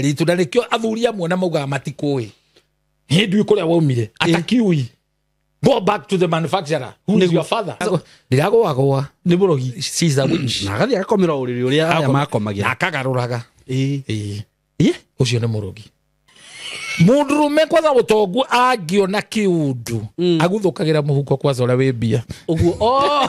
Ritu na nikio athuri amwe na maugaga matikũĩ hä ndiũĩ kũrĩa waumire atakiui. Go back to the manufacturer who is your father. Ndiragwagwa. Nĩ mũrogi. She's a witch. Na agathiĩ agakomera ũrĩrĩ ũrĩa arĩa makomagĩra. Na akagarũraga. Ĩĩ. Ĩĩ. Ĩĩ. Ũcio nĩ mũrogi. Mũndũrũme kwanza ũtongu angĩona kĩũndũ aguthũkagĩra mũhuko kwanza ũrĩa wĩ mbia. Ũguo. Oh.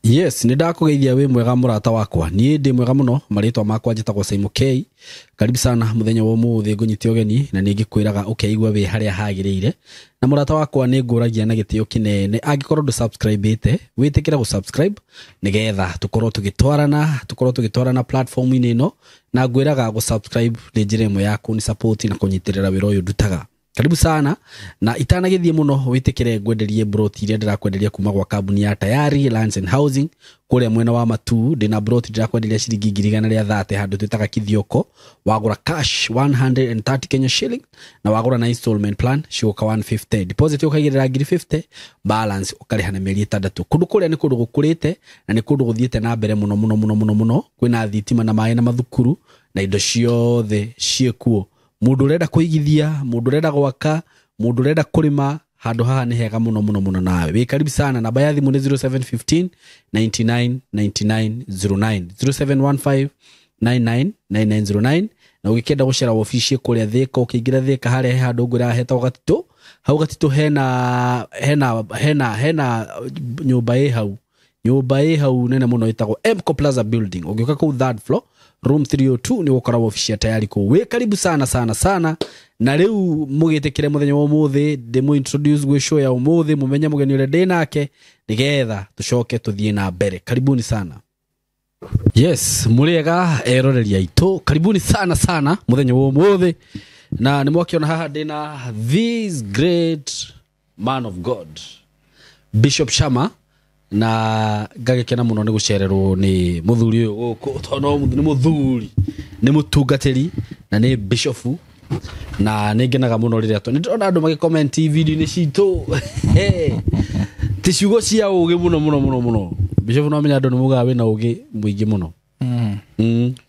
Yes, nĩ ndakũgeithia wĩ mwega mũrata wakwa. Niĩ ndĩ mwega mũno, marĩtwa makwa njĩtagwo Simon K. Karibu sana mũthenya wa ũmũthĩ ngũnyite ũgeni na nĩ ngĩkwĩraga ũkeigua wĩ harĩa hagĩrĩire. Na mũrata wakwa nĩ ngũragia na gĩtĩo kĩnene angĩkorwo ndũ subscribe-ĩte, wĩtĩkĩre gũ subscribe nĩgetha tũkorwo tũgĩtwarana platform-inĩ ĩno, na ngwĩraga gũ subscribe nĩ njĩra ĩmwe ya kũni support na kũnyitĩrĩra wĩra ũyũ ndutaga. Karibu sana na itanagĩthiĩ mũno wĩtĩkĩre ngwenderie broti iria ndĩrakwenderia kuma gwa kambuni ya Tayari Lands and Housing kũrĩa mwena wa Matuu. Ndĩna broti ndĩrakwenderia ciringi 130,000 handũ twĩtaga Kithioko. Wagũra cash 130 Kenya shilling na wagũra na installment plan cigũka 150. Deposit ũkaigĩrĩra 50,000, balance ũkarĩha na mĩeri 6. Kũndũ kũrĩa nĩ kũndũ gũkũrĩte na nĩ kũndũ gũthiĩte na mbere mũno mũno mũno mũno mũno. Kwĩna thitima na maĩ na mathukuru na indo ciothe ciĩkuo. Mũndũ ũrenda kũigithia, mũndũ ũrenda gwaka, mũndũ ũrenda kũrĩma, handũ haha nĩ hega mũno mũno mũno nawe. Wĩ karibu sana. Namba ya thimũ nĩ 0715 99 99 09, 0715 99 99 09. Na ũgĩkĩenda gũcera wabici kũrĩa Thĩka, ũkĩingĩra Thĩka harĩa he handũ ngwĩraga hetagwo Gatitũ. Hau Gatitũ hena nyũmba ĩ hau. Nyũmba ĩ hau nene mũno ĩtagwo Emco Plaza Building. Ũngĩũka kũu third floor room 302 nĩ gũkoragwo wabici ya Tayari kũu. Wĩ karibu sana sana sana. Na rĩu mũgĩtĩkĩre mũthenya wa ũmũthĩ ndĩmũ introduce gwĩ show ya ũmũthĩ, mũmenye mũgeni ũrĩa ndĩ nake nĩgetha tũcoke tũthiĩ na mbere. Karibuni sana. Yes, mũrĩega eroreri aitũ, karibuni sana sana mũthenya wa ũmũthĩ. Na nĩ mwakĩona haha ndĩ na this great man of God Bishop Shama, na ngagĩkena mũno nĩ gũcererwo nĩ mũthuri ũyũ gũkũ, tondũ no nĩ mũthuri, nĩ mũtungatĩri na nĩ bishofu, na nĩ ngenaga mũno rĩrĩa nĩ ndĩrona andũ magĩcomment video-inĩ citũ. Ti ciugo cia ũgĩ mũno mũno mũno mũno. Bishop, no menya andũ nĩ mugaga wĩna ũgĩ mũingĩ mũno.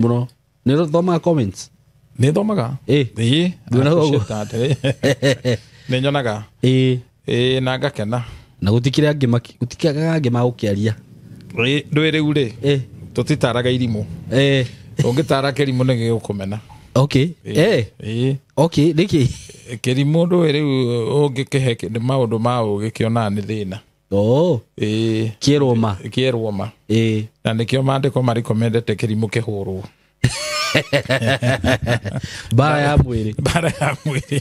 Mũno. Nĩ ũthomaga comments? Nĩ thomaga. Ĩĩ. Ĩĩ. Nduonaga ũguo. Nĩ nyonaga. Ĩĩ. Ĩĩ, na ngakena. Na gũtikĩrĩ angĩ gũtikĩagaga angĩ magũkĩaria. Ĩĩ, ndũĩ rĩu rĩ, tũtitaraga irimũ. Ũngĩtara kĩrimũ nĩ gĩgũkũmena. Okay. Ĩĩ. Okay, nĩkĩ? Kĩrimũ ndũĩ rĩu ũngĩkĩhe maũndũ ma ũgĩ kĩonaga nĩ thĩna. Oh. Ĩĩ. Kĩerwo ma. Kĩerwo ma. Ĩĩ. Na nĩkĩo maandĩko marekomendete kĩrimũ kĩhũrwo. Mbara ya mwĩrĩ. Mbara ya mwĩrĩ.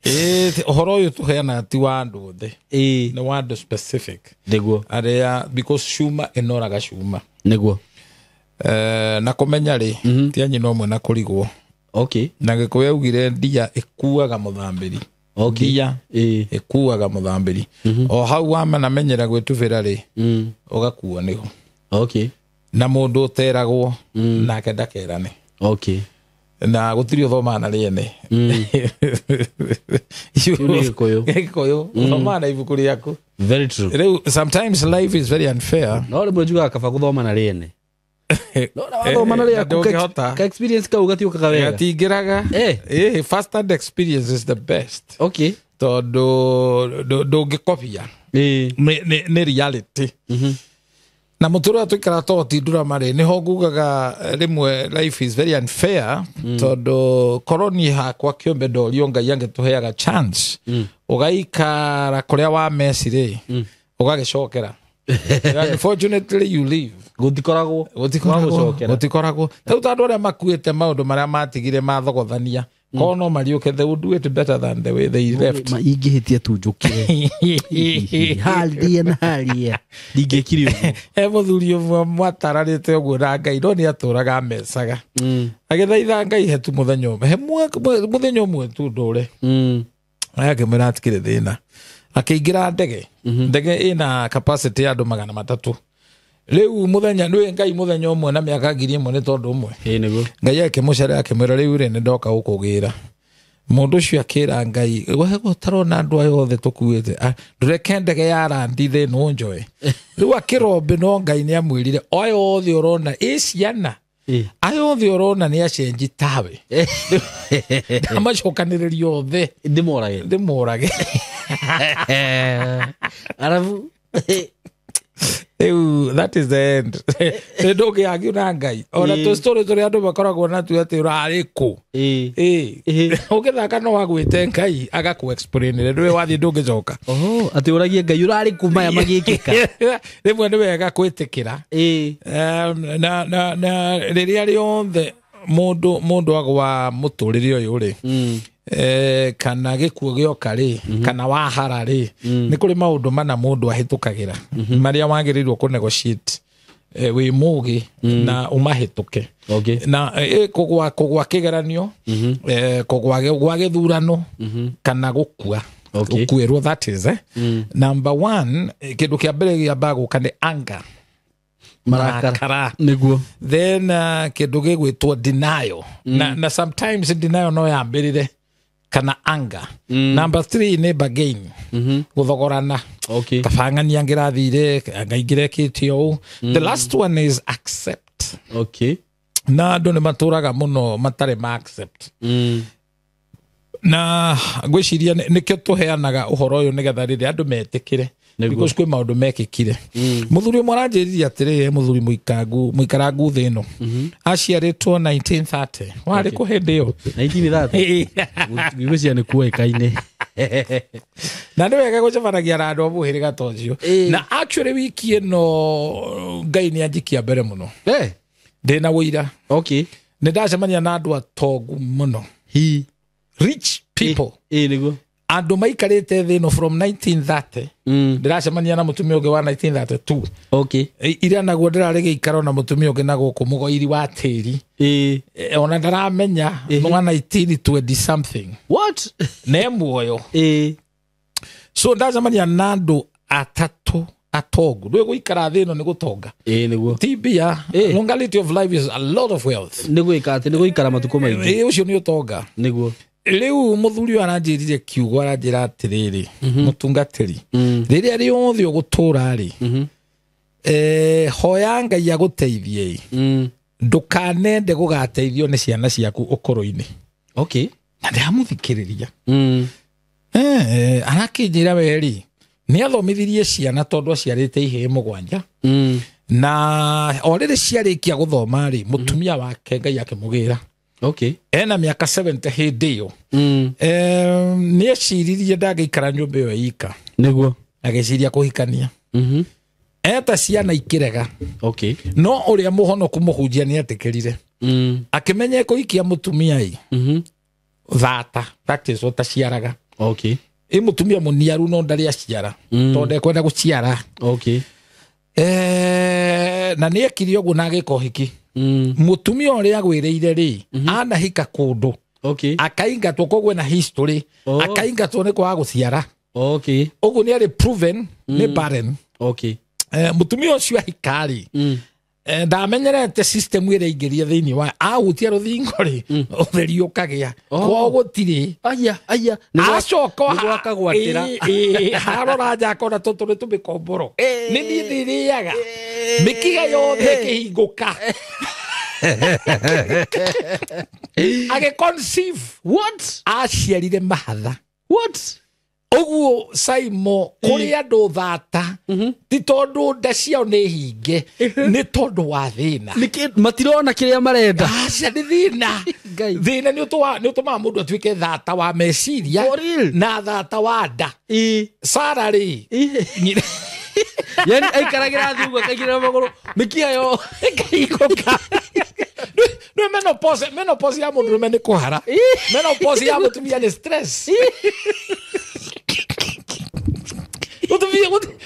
Ĩĩ, ũhoro ũyũ tũheanaga ti wa andũ othe. Ĩĩ. Nĩ wa andũ specific. Nĩguo. Arĩa, because cuma ĩnoraga cuma. Nĩguo. Na kũmenya rĩ, ti a nyina ũmwe na kũrigwo. Okay. Na Gĩkũyũ augire ndia ĩkuaga mũthambĩri. Okay. Ndia Ĩĩ. ĩkuaga mũthambĩri. O hau wamenyera gwĩtubĩra rĩ, ũgakuo nĩho. Okay. Na mũndũ ũteragwo nake ndakerane. Okay. Na gũtirĩ ũthomaga na rĩene. Kĩu nĩ Gĩkũyũ. Gĩkũyũ. Ũthomaga na ibuku rĩaku. Very true. Rĩu sometimes life is very unfair. No rĩmwe njugaga kaba gũthoma na rĩene. No na wathoma na rĩaku Ndũngĩhota. ka experience kau gatiũkaga wega. Gatingĩraga. First hand experience is the best. Okay. Tondũ ndũngĩkobia. Nĩ reality. Na mũtũrĩre ũrĩa tũikaraga to tindũra marĩ, nĩho ngugaga rĩmwe life is very unfair, tondũ korwo niĩ hakwa kĩũmbe ndorio Ngai angĩtũheaga chance, ũgaikara kũrĩa wa meci rĩ, ũgagĩcokera. Unfortunately you leave. Gũtikoragwo. Gũtikoragwo. Gũcokera. Gũtikoragwo. Rĩu ta andũ arĩa makuĩte maũndũ marĩa matigire mathogothania, korwo no mariũke, they would do it better than the way they left. Ma ingĩhĩtia tu njũkĩre. Haria na haria. Ndingĩkire ũguo. He mũthuri ũmwe mwatararĩte ũguo na Ngai, no nĩ atũraga amecaga. Agĩthaitha Ngai he tu mũthenya ũmwe. He mũthenya ũmwe tu ndũre. Aya akĩmwĩra atikĩrĩ thĩna. Akĩingĩra ndege. Ndege ĩna capacity ya andũ 300. Rĩu mũthenya, nĩũĩ Ngai mũthenya ũmwe na mĩaka 1000 nĩ tondũ ũmwe. Ĩĩ, nĩguo. Ngai akĩmũcerera akĩmwĩra rĩu rĩ, nĩ ndoka gũkũgĩra. Mundu ucio akira Ngai we gutarona andu aya othe tukuite ndureke ndege ya randi thi no njoe. Riu akirombe no Ngai ni amwirire aya othe urona i ciana aya othe urona ni acenji tawe ndamacokanĩrĩria othe ndĩmorage arabu. Ew, that is the end. Ndũngĩagio na Ngai ona tũ story tũrĩa andũ makoragwo natuo atĩ ũrarĩ kũ. Ũgĩthaka no agwĩte Ngai agakũ explainĩre ndũĩ wathiĩ ndũngĩcoka. Oho, atĩ ũragie Ngai ũrarĩ kũ maya magĩkĩka. Rĩmwe nĩ wega kwĩtĩkĩra. Na rĩrĩa rĩothe mũndũ agwa mũtũrĩre ũyũ rĩ, kana gĩkuũ gĩoka rĩ, kana wahara rĩ, nĩ kũrĩ maũndũ mana mũndũ ahĩtũkagĩra marĩa wagĩrĩirwo kũ negotiate wĩ mũgĩ na ũmahĩtũke. Na kũgwa kĩgeranio, kũgwa gwa gĩthurano, kana gũkua. Gũkuĩrwo, that is number one. Kĩndũ kĩa mbere gĩambaga gũka nĩ anger, marakara. Niguo. Then kĩndũ gĩgwĩtwo denial. Na sometimes denial no yambĩrĩre kana anger. Number 3 nĩ bargain, gũthogorana. Kabang'ania ngĩrathire ngaingĩrekĩte ũũ. The last one is accept. Na andũ nĩ matũraga mũno matarĩ ma accept. Na ngwĩciria nĩkĩo tũheanaga ũhoro ũyũ nĩgetha rĩrĩa andũ metĩkĩre, because kwĩ maũndũ mekĩkire. Mũthuri ũmwe aranjĩrire atĩrĩrĩ, mũthuri mũikarangu thĩ ĩno, aciarĩtwo 1930. Warĩ kũ hĩndĩ ĩyo? 1930. Ngwĩciria nĩ kuoĩkaine. Na nĩ wega gũcemanagia na andũ a mũhĩrĩga ta ũcio. Na actually wiki ĩno Ngai nĩ anjikia mbere mũno. Ndĩna ũira. Nĩ ndacemania na andũ atongu mũno. Rich people. Nĩguo. Andũ maikarĩte thĩ ĩno from 1930. Ndĩracemania na mũtumia ũngĩ wa 1932. Ira naguo ndĩrarĩ gĩikaro na mũtumia ũngĩ na gũkũ mũgoiri wa tĩri. Ona ndaramenya nĩ wa 1920 something. What? Ne muoyo. So ndacemania na andũ atatũ atongu. Ndũĩ gũikara thĩ ĩno nĩ gũtonga. Nĩguo. Ti mbia. Longevity of life is a lot of wealth. Nĩ gwĩka atĩ nĩ gũikara matukũ maingĩ. Ũcio nĩ ũtonga. Nĩguo. Rĩu mũthuri ũyũ aranjĩrire kiugo, aranjĩra atĩrĩrĩ, mũtungatĩri, rĩrĩa rĩothe ũgũtũra rĩ, hoya Ngai agũteithie, ndũkanende gũgateithio nĩ ciana ciaku ũkũrũ-inĩ. Na ndĩramũthikĩrĩria. Arakĩnjĩra we rĩ, nĩ athomithirie ciana tondũ aciarĩte ihĩĩ 7. Na o rĩrĩ ciarĩkia gũthoma rĩ, mũtumia wake Ngai akĩmũgĩra. Ena mĩaka 70 hĩndĩ ĩyo. Nĩ eciririe ndangĩikara nyũmba ĩyo ika. Nĩguo. Agĩciria kũhikania. Eta ciana ikĩrega. No ũrĩa mũhonoku mũhunjia nĩ etĩkĩrire. Akĩmenya kũhikia mũtumia ĩ. Thata, that is ũtaciaraga. Ĩ mũtumia mũniaru no ndarĩ aciara. Tondũ ndekwenda gũciara. Na nĩ ekire ũguo na agĩka ũhiki. Mũtumia ũrĩa agwĩrĩire rĩ, anahika kũndũ. Akaingatwo, koguo ena history. Akaingatwo nĩ kwaga gũciara. Ũguo nĩ arĩ proven nĩ barren. Mũtumia ũcio ahika rĩ, ndamenyerete system ĩrĩa aingĩria thĩinĩ wa ahutia rũthingo rĩ, ũtheri ũkagĩa. Kwao gũtirĩ. Aya. Acoka Nĩguo akagwatĩra. Harora nja akona tũtũ nĩ tũmĩkomboro. Nĩ niĩ ndĩrĩaga. Mĩkiha yothe ĩkĩhingũka. Agĩconceive. What? Aciarire mahatha. What? Ũguo Saimo kũrĩ andũ thata ti tondũ nda ciao nĩ hinge, nĩ tondũ wa thĩna. Matirona kĩrĩa marenda. Aca nĩ thĩna. Thĩna nĩ ũtũmaga mũndũ atuĩke thata wa meciria na thata wa nda. Sara rĩ, Yani aikaragĩra thĩ ũguo akaigĩrĩra magũrũ mĩkiha yo ĩkahingũka. Nĩ menopause ya mũndũrũme nĩ kũhara. Menopause ya mũtumia nĩ stress.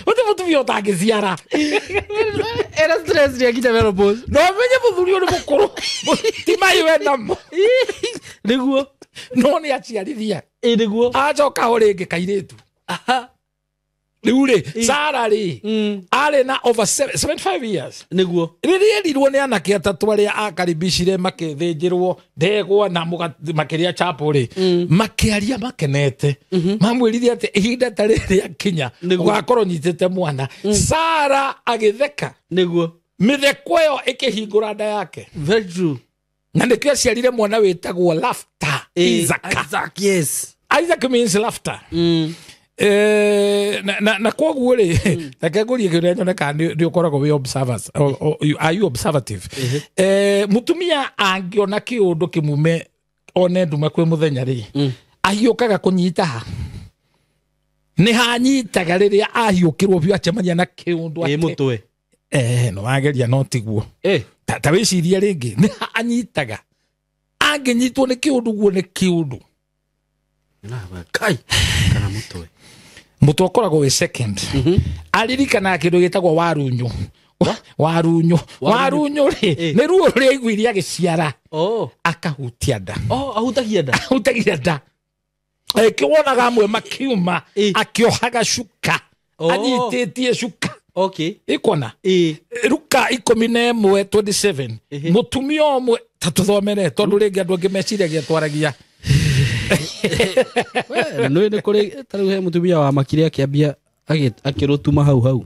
Mũtumia ũtangĩciara. Era stress rĩakinya menopause. No menye mũthuri ũyũ nĩ mũkũrũ. Ti mai we namo. Nĩguo. No nĩ aciarithia. Nĩguo. Acoka ho rĩngĩ kairĩtu. Rĩu rĩ Sara rĩ arĩ na over 75 years nĩguo rĩrĩa erirwo nĩ anake atatũ arĩa akaribicire makĩthĩnjĩrwo ndegwa na makĩrĩa chapo rĩ makĩaria makenete mamwĩrire atĩ ihinda ta rĩrĩa kinya Nĩguo. ũgakorwo nyitĩte mwana. Sara agĩtheka nĩguo mĩtheko ĩyo ĩkĩhingũra nda yake very true na nĩkĩo aciarire mwana wĩtagwo laughter. Isaac. Isaac yes Isaac means laughter. Na koguo rĩ reke ngũrie kĩũria nyone kana nĩ ũkoragwo wĩ observers are you observative? Mũtumia angĩona kĩũndũ kĩmume one nduma kwĩ mũthenya rĩ ahiũkaga kũnyita ha nĩ hanyitaga rĩrĩa ahiũkĩrwo biũ acemania na kĩũndũ ĩ atĩ mũtwe no wageria no tiguo eh ta wĩcirie rĩngĩ nĩ ha anyitaga angĩnyitwo nĩ kĩũndũ guo nĩ kĩũndũ kai kana mũtwe mũtwe ũkoragwo wĩ second. Aririkanaga kĩndũ gĩtagwo warunyu. Warunyu warunyu rĩ nĩ ruo rũrĩa aiguire agĩciara oh akahutia nda oh ahutagia nda ahutagia nda ĩkĩwonaga amwe makiuma akĩohaga cuka anyitĩtie cuka okay ĩkuona Luka 11:27 mũtumia ũmwe ta tũthomere tondũ rĩngĩ andũ angĩ meciragia twaragia nĩ nĩ kũrĩ ta rĩu he mũtumia wa makire akĩambia akĩrũtuma hau hau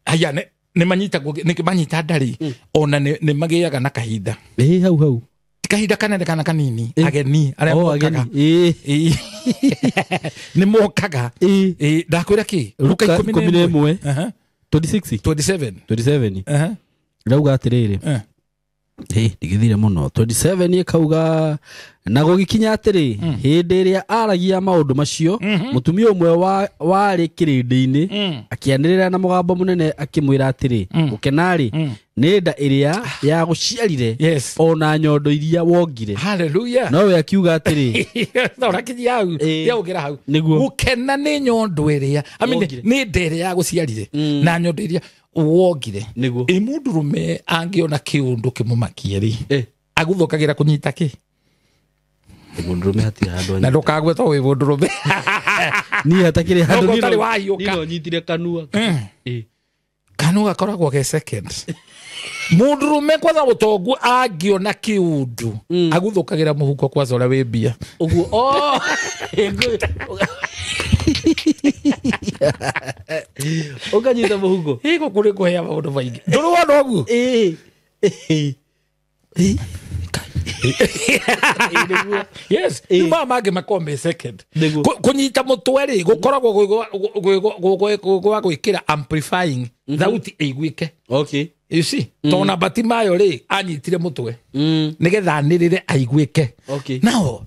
aya nĩ manyitagwo nĩ manyita ndarĩ ona nĩ magĩaga na kahinda ĩ hau hau ti kahinda kanene kana kanini ageni arĩa mokaga nĩ mokaga ndakwĩra kĩ Luka 11 26 27 27 rauga atĩrĩrĩ ndigithire mũno 27 ĩkauga na gũgĩkinya atĩrĩ hĩndĩ ĩrĩa aragia maũndũ macio mũtumia ũmwe warĩ kĩrĩndĩ-inĩ akĩanĩrĩra na mũgambo mũnene akĩmwĩra atĩrĩ gũkena-rĩ nĩ nda ĩrĩa yagũciarire yes ona nyondo iria wongire hallelujah nowe akiuga atĩrĩ ũrakinyia hau yaũgĩra hau nĩguo gũkena nĩ nyondo ĩrĩa I mean, nĩ nda ĩrĩa yagũciarire na nyondo iria wongire nĩguo ĩ mũndũrũme angĩona kĩũndũ kĩmũmakie rĩ aguthũkagĩra kũnyita kĩ mũndũrũme hatirĩ handũ na ndũkague to wĩ mũndũrũme niĩ hatakĩrĩ handũ Nokorwo ũtarĩ wahiũka. niĩ nyitire kanua kanua gakoragwo ge second mũndũrũme kwanza ũtongu angĩona kĩũndũ aguthũkagĩra mũhuko kwanza ũrĩa wĩ mbia ũguo oh ũkanyita mũhuko ĩgũ kũrĩ kũhea maũndũ maingĩ ndũrĩ wona ũguo yes rĩu maya mangĩ makoragwo me second Nĩguo. Kũnyita mũtwe rĩ gũkoragwo gwĩ gwa gwĩkĩra amplifying thauti ĩiguĩke okay you see tondũ na Batimayo rĩ anyitire mũtwe nĩgetha anĩrĩre aiguĩke okay nao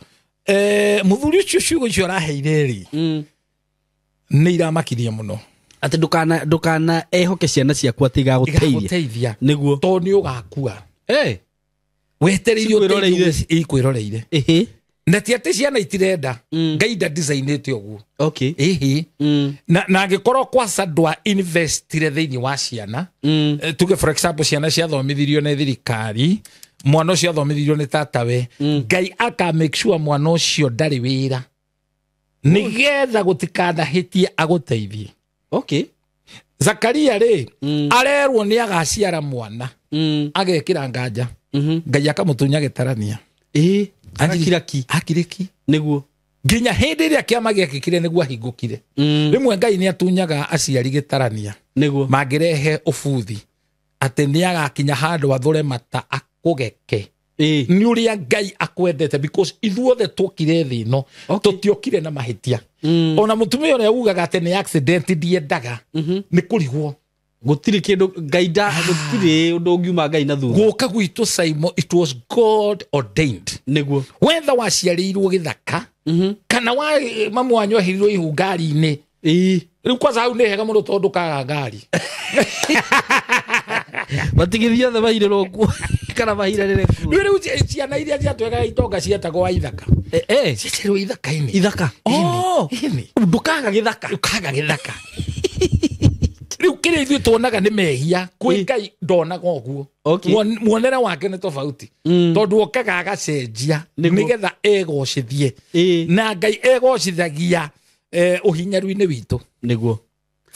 mũthuri ũcio ciugo icio araheire rĩ nĩ iramakirie mũno atĩ ndũkana ehoke ciana ciaku atĩ igagũteithia igagũteithia nĩguo tondũ nĩ ũgakua wetereire Cikwĩroreire. ũteithio ikwĩroreire ĩhĩ na ti atĩ ciana itirenda ngai ndadisainĩte ũguo okay ĩhĩ na angĩkorwo kwaca ndwa investire thĩinĩ wa ciana tuge for example ciana ciathomithirio nĩ thirikari mwana ũcio athomithirio nĩ tatawe ngai aka make sure mwana ũcio ndarĩ wĩra nĩgetha gũtikanahĩtie agũteithie okay Zakaria rĩ arerwo nĩ agaciara mwana agekĩra nganja ngai akamũtunya gĩtarania ĩĩ agakira ki akirĩki nĩguo nginya hĩndĩ ĩrĩa kĩama gĩekĩkire nĩguo ahingũkire rĩmwe ngai nĩ atunyaga aciari gĩtarania nĩguo mangĩrehe ũbuthi atĩ nĩ agakinya handũ athũre mata akũgeke ĩĩ nĩ ũrĩa ngai akwendete because ithuothe tuokire thĩ ĩno Okay. tũtiokire na mahĩtia ona mũtumia ũrĩa ugaga atĩ nĩ accident ndiendaga nĩ kũrigwo gũtirĩ kĩndũ ngai nda gũtirĩ ũndũ ũngiuma ngai na thutha gũka gwitũ Simon it was God ordained nĩguo wetha waciarĩirwo gĩthaka kana wa mamu wanyu ahirirwo ihu ngari-inĩ ĩĩ rĩu kwanza hau nĩ hega mũno tondũ ndũkaga ngari matigithia othe mahirĩrwo kuo kana mahirĩrĩre kuo rĩu rĩu ciana iria ciatwekaga itonga cietagwo wa ithaka ciaciarĩrwo ithaka-inĩ ithaka Oh, ĩni. ndũkaga gĩthaka ndũkaga gĩthaka rĩu kĩrĩa ithuĩ tuonaga nĩ mehia kwĩ ngai ndonaga ũguo Okay. Muonere wake nĩ tofauti tondũ okaga agacenjia Nĩguo. nĩgetha egocithie Ĩĩ. na ngai egocithagia ũhinyaru-inĩ witũ nĩguo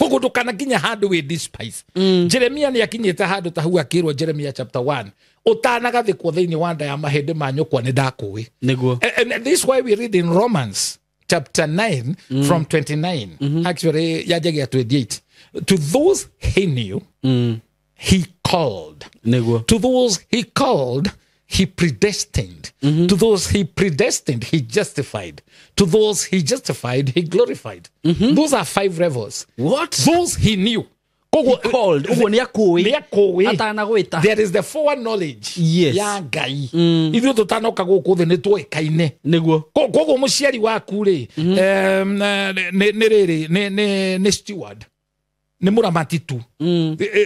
Koguo ndũkanakinya handũ wĩ despise. Jeremia nĩ akinyĩte handũ ta hau akĩrwo Jeremia chapter 1 ũtanagathĩkwo thĩinĩ wa nda ya mahĩndĩ ma nyũkwa nĩ ndakũĩ. Nĩguo. And this is why we read in Romans chapter 9 from 29, actually yanjagia 28, to those he knew, he called. Nĩguo. To those he called, he predestined. To those he predestined, he justified. To those he justified, he glorified. Those are 5 levels. What? Those he knew. Koguo, Called. Ũguo nĩ akũĩ. nĩ akũĩ. Atanagwĩta. There is the foreknowledge Yes. ya Ngai. Ithuĩ tũtanoka gũkũ thĩ nĩ tuoĩkaine. Nĩguo. Koguo mũciari waku rĩ, nĩ rĩrĩ, nĩ steward, nĩ mũramati tu.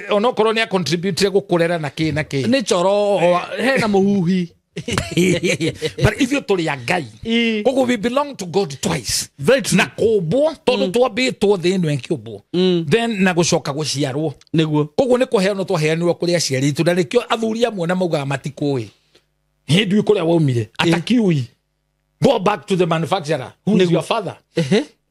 Onokorwo nĩ acontributire gũkũrera na kĩ na kĩ. Nĩ coro hena mũhuhi. But ithuĩ tũrĩ a Ngai. Koguo we belong to God twice. Very true. Na kũmbwo tondũ twambĩtwo thĩ ĩno ĩkĩũmbwo, then na gũcoka gũciarwo. Nĩguo. Koguo nĩ kũheanwo twaheanirwo kũrĩ aciari aitũ, na nĩkĩo athuri amwe na maugaga matikũĩ hĩndĩ ndiũĩ kũrĩa waumire atakiui. Go back to the manufacturer who is your father.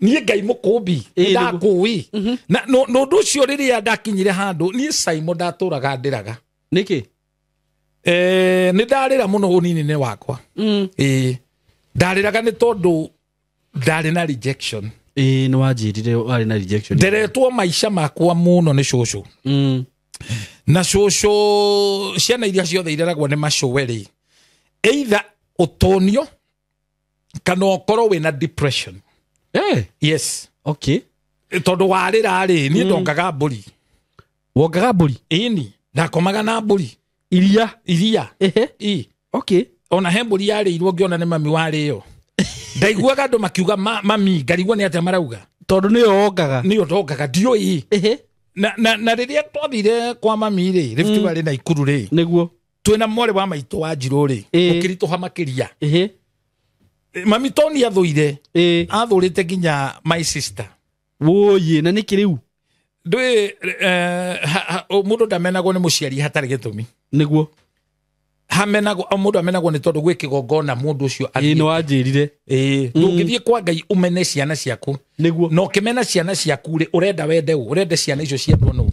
Niĩ Ngai mũkũmbi ndakũĩ. Na ũndũ ũcio rĩrĩa ndakinyire handũ niĩ Simon ndatũraga ndĩraga. Nĩkĩ? Nĩ ndarĩra mũno ũnini-inĩ wakwa. Ndarĩraga nĩ tondũ ndarĩ na rejection. Nĩ wanjĩrire warĩ na rejection. Nderetwo maica makwa mũno nĩ cũcũ. Na cũcũ ciana iria ciothe ireragwo nĩ macũwe rĩ, either ũtũnio kana ũkorwo wĩna depression. Yes. Okay. Tondũ warĩra rĩ, niĩ ndongaga mbũri. Wongaga mbũri? Ĩni, ndakomaga na mbũri. Iria? Iria. Ehe. Okay. Ona he mbũri yarĩirwo ngĩona nĩ mami warĩo. Ndaiguaga andũ makiuga mami, ngarigwo nĩ atĩa marauga. Tondũ nĩyo wongaga. Nĩyo ndongaga, ndiũĩ. Ehe. Na rĩrĩa twathire kwa mami rĩ, Rift Valley na Ikuru rĩ. Nĩguo. Twĩna mwarĩ wa maitũ wa Njirũ rĩ, ũkĩritũha makĩria. Ehe. Mami to nĩ athũire. Athũrĩte nginya my sister. Wũyĩ, na nĩkĩ rĩu? Ndũĩ, mũndũ ndamenagwo nĩ mũciari hatarĩ gĩtũmi. Nĩguo. Hamenagwo, mũndũ amenagwo nĩ tondũ gwĩ kĩgongona mũndũ ũcio athiĩ. Nĩ wanjĩrire. Ndũngĩthiĩ kwa Ngai ũmene ciana ciaku. Nĩguo. Na ũkĩmena ciana ciaku rĩ, ũrenda wende ũ, ũrenda ciana icio ciendwo nũ?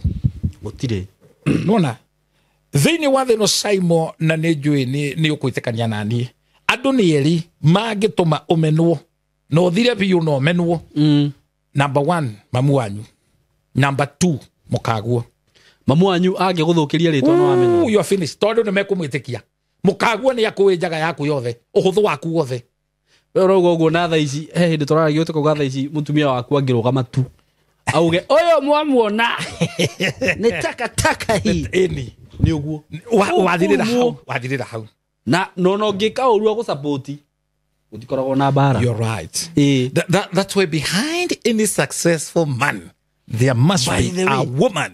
Gũtirĩ. Nĩwona? Thĩinĩ wa thĩ ĩno Simon, na nĩ njũĩ nĩ ũkwĩtĩkania na niĩ. Andũ nĩ erĩ mangĩtũma ũmenwo na ũthire biũ na ũmenwo. Number 1, mamu wanyu. Number 2, mũkaguo. Mamu wanyu angĩgũthũkĩria rĩtwa no wamenye. You are finished. Tondũ nĩ mekũmwĩtĩkia. Mũkaguo nĩ akũĩ njaga yaku yothe, ũhũthũ waku wothe. We ũrauga ũguo na thaa ici, he hĩndĩ tũraragia tũkauga thaa ici mũtumia waku angĩrũgama tu auge ũyũ mwamuona nĩ takataka hii. Ĩni. Nĩ ũguo. Wathirĩra hau, wathirĩra hau. Na no ngĩka ũru agũsupport, gũtikoragwo na mbara. You're right. That's why behind any successful man there must be a woman.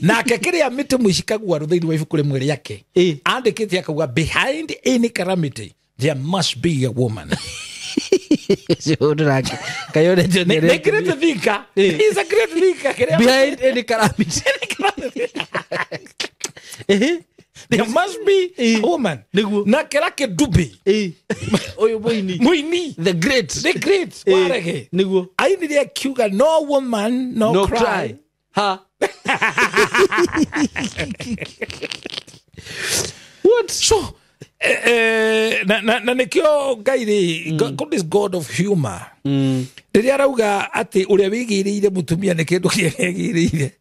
Nake kĩrĩa mĩtĩ mũicikagua thĩinĩ wa ibuku rĩmwe rĩake, andĩkĩte akauga behind any calamity there must be a woman. Nĩ great thinker. He's a great thinker. Behind any calamity. There must be a woman. Na kĩrĩa kĩndubi. Ũyũ mũini. Mũini. The great. The great. Warege. Nĩguo. Ainire akiuga no woman no cry. Ha. What? So, na nĩkĩo Ngai rĩ, God is God of humor. Rĩrĩa arauga atĩ ũrĩa wĩigĩrĩire mũtumia nĩ kĩndũ kĩrĩa egĩrĩire.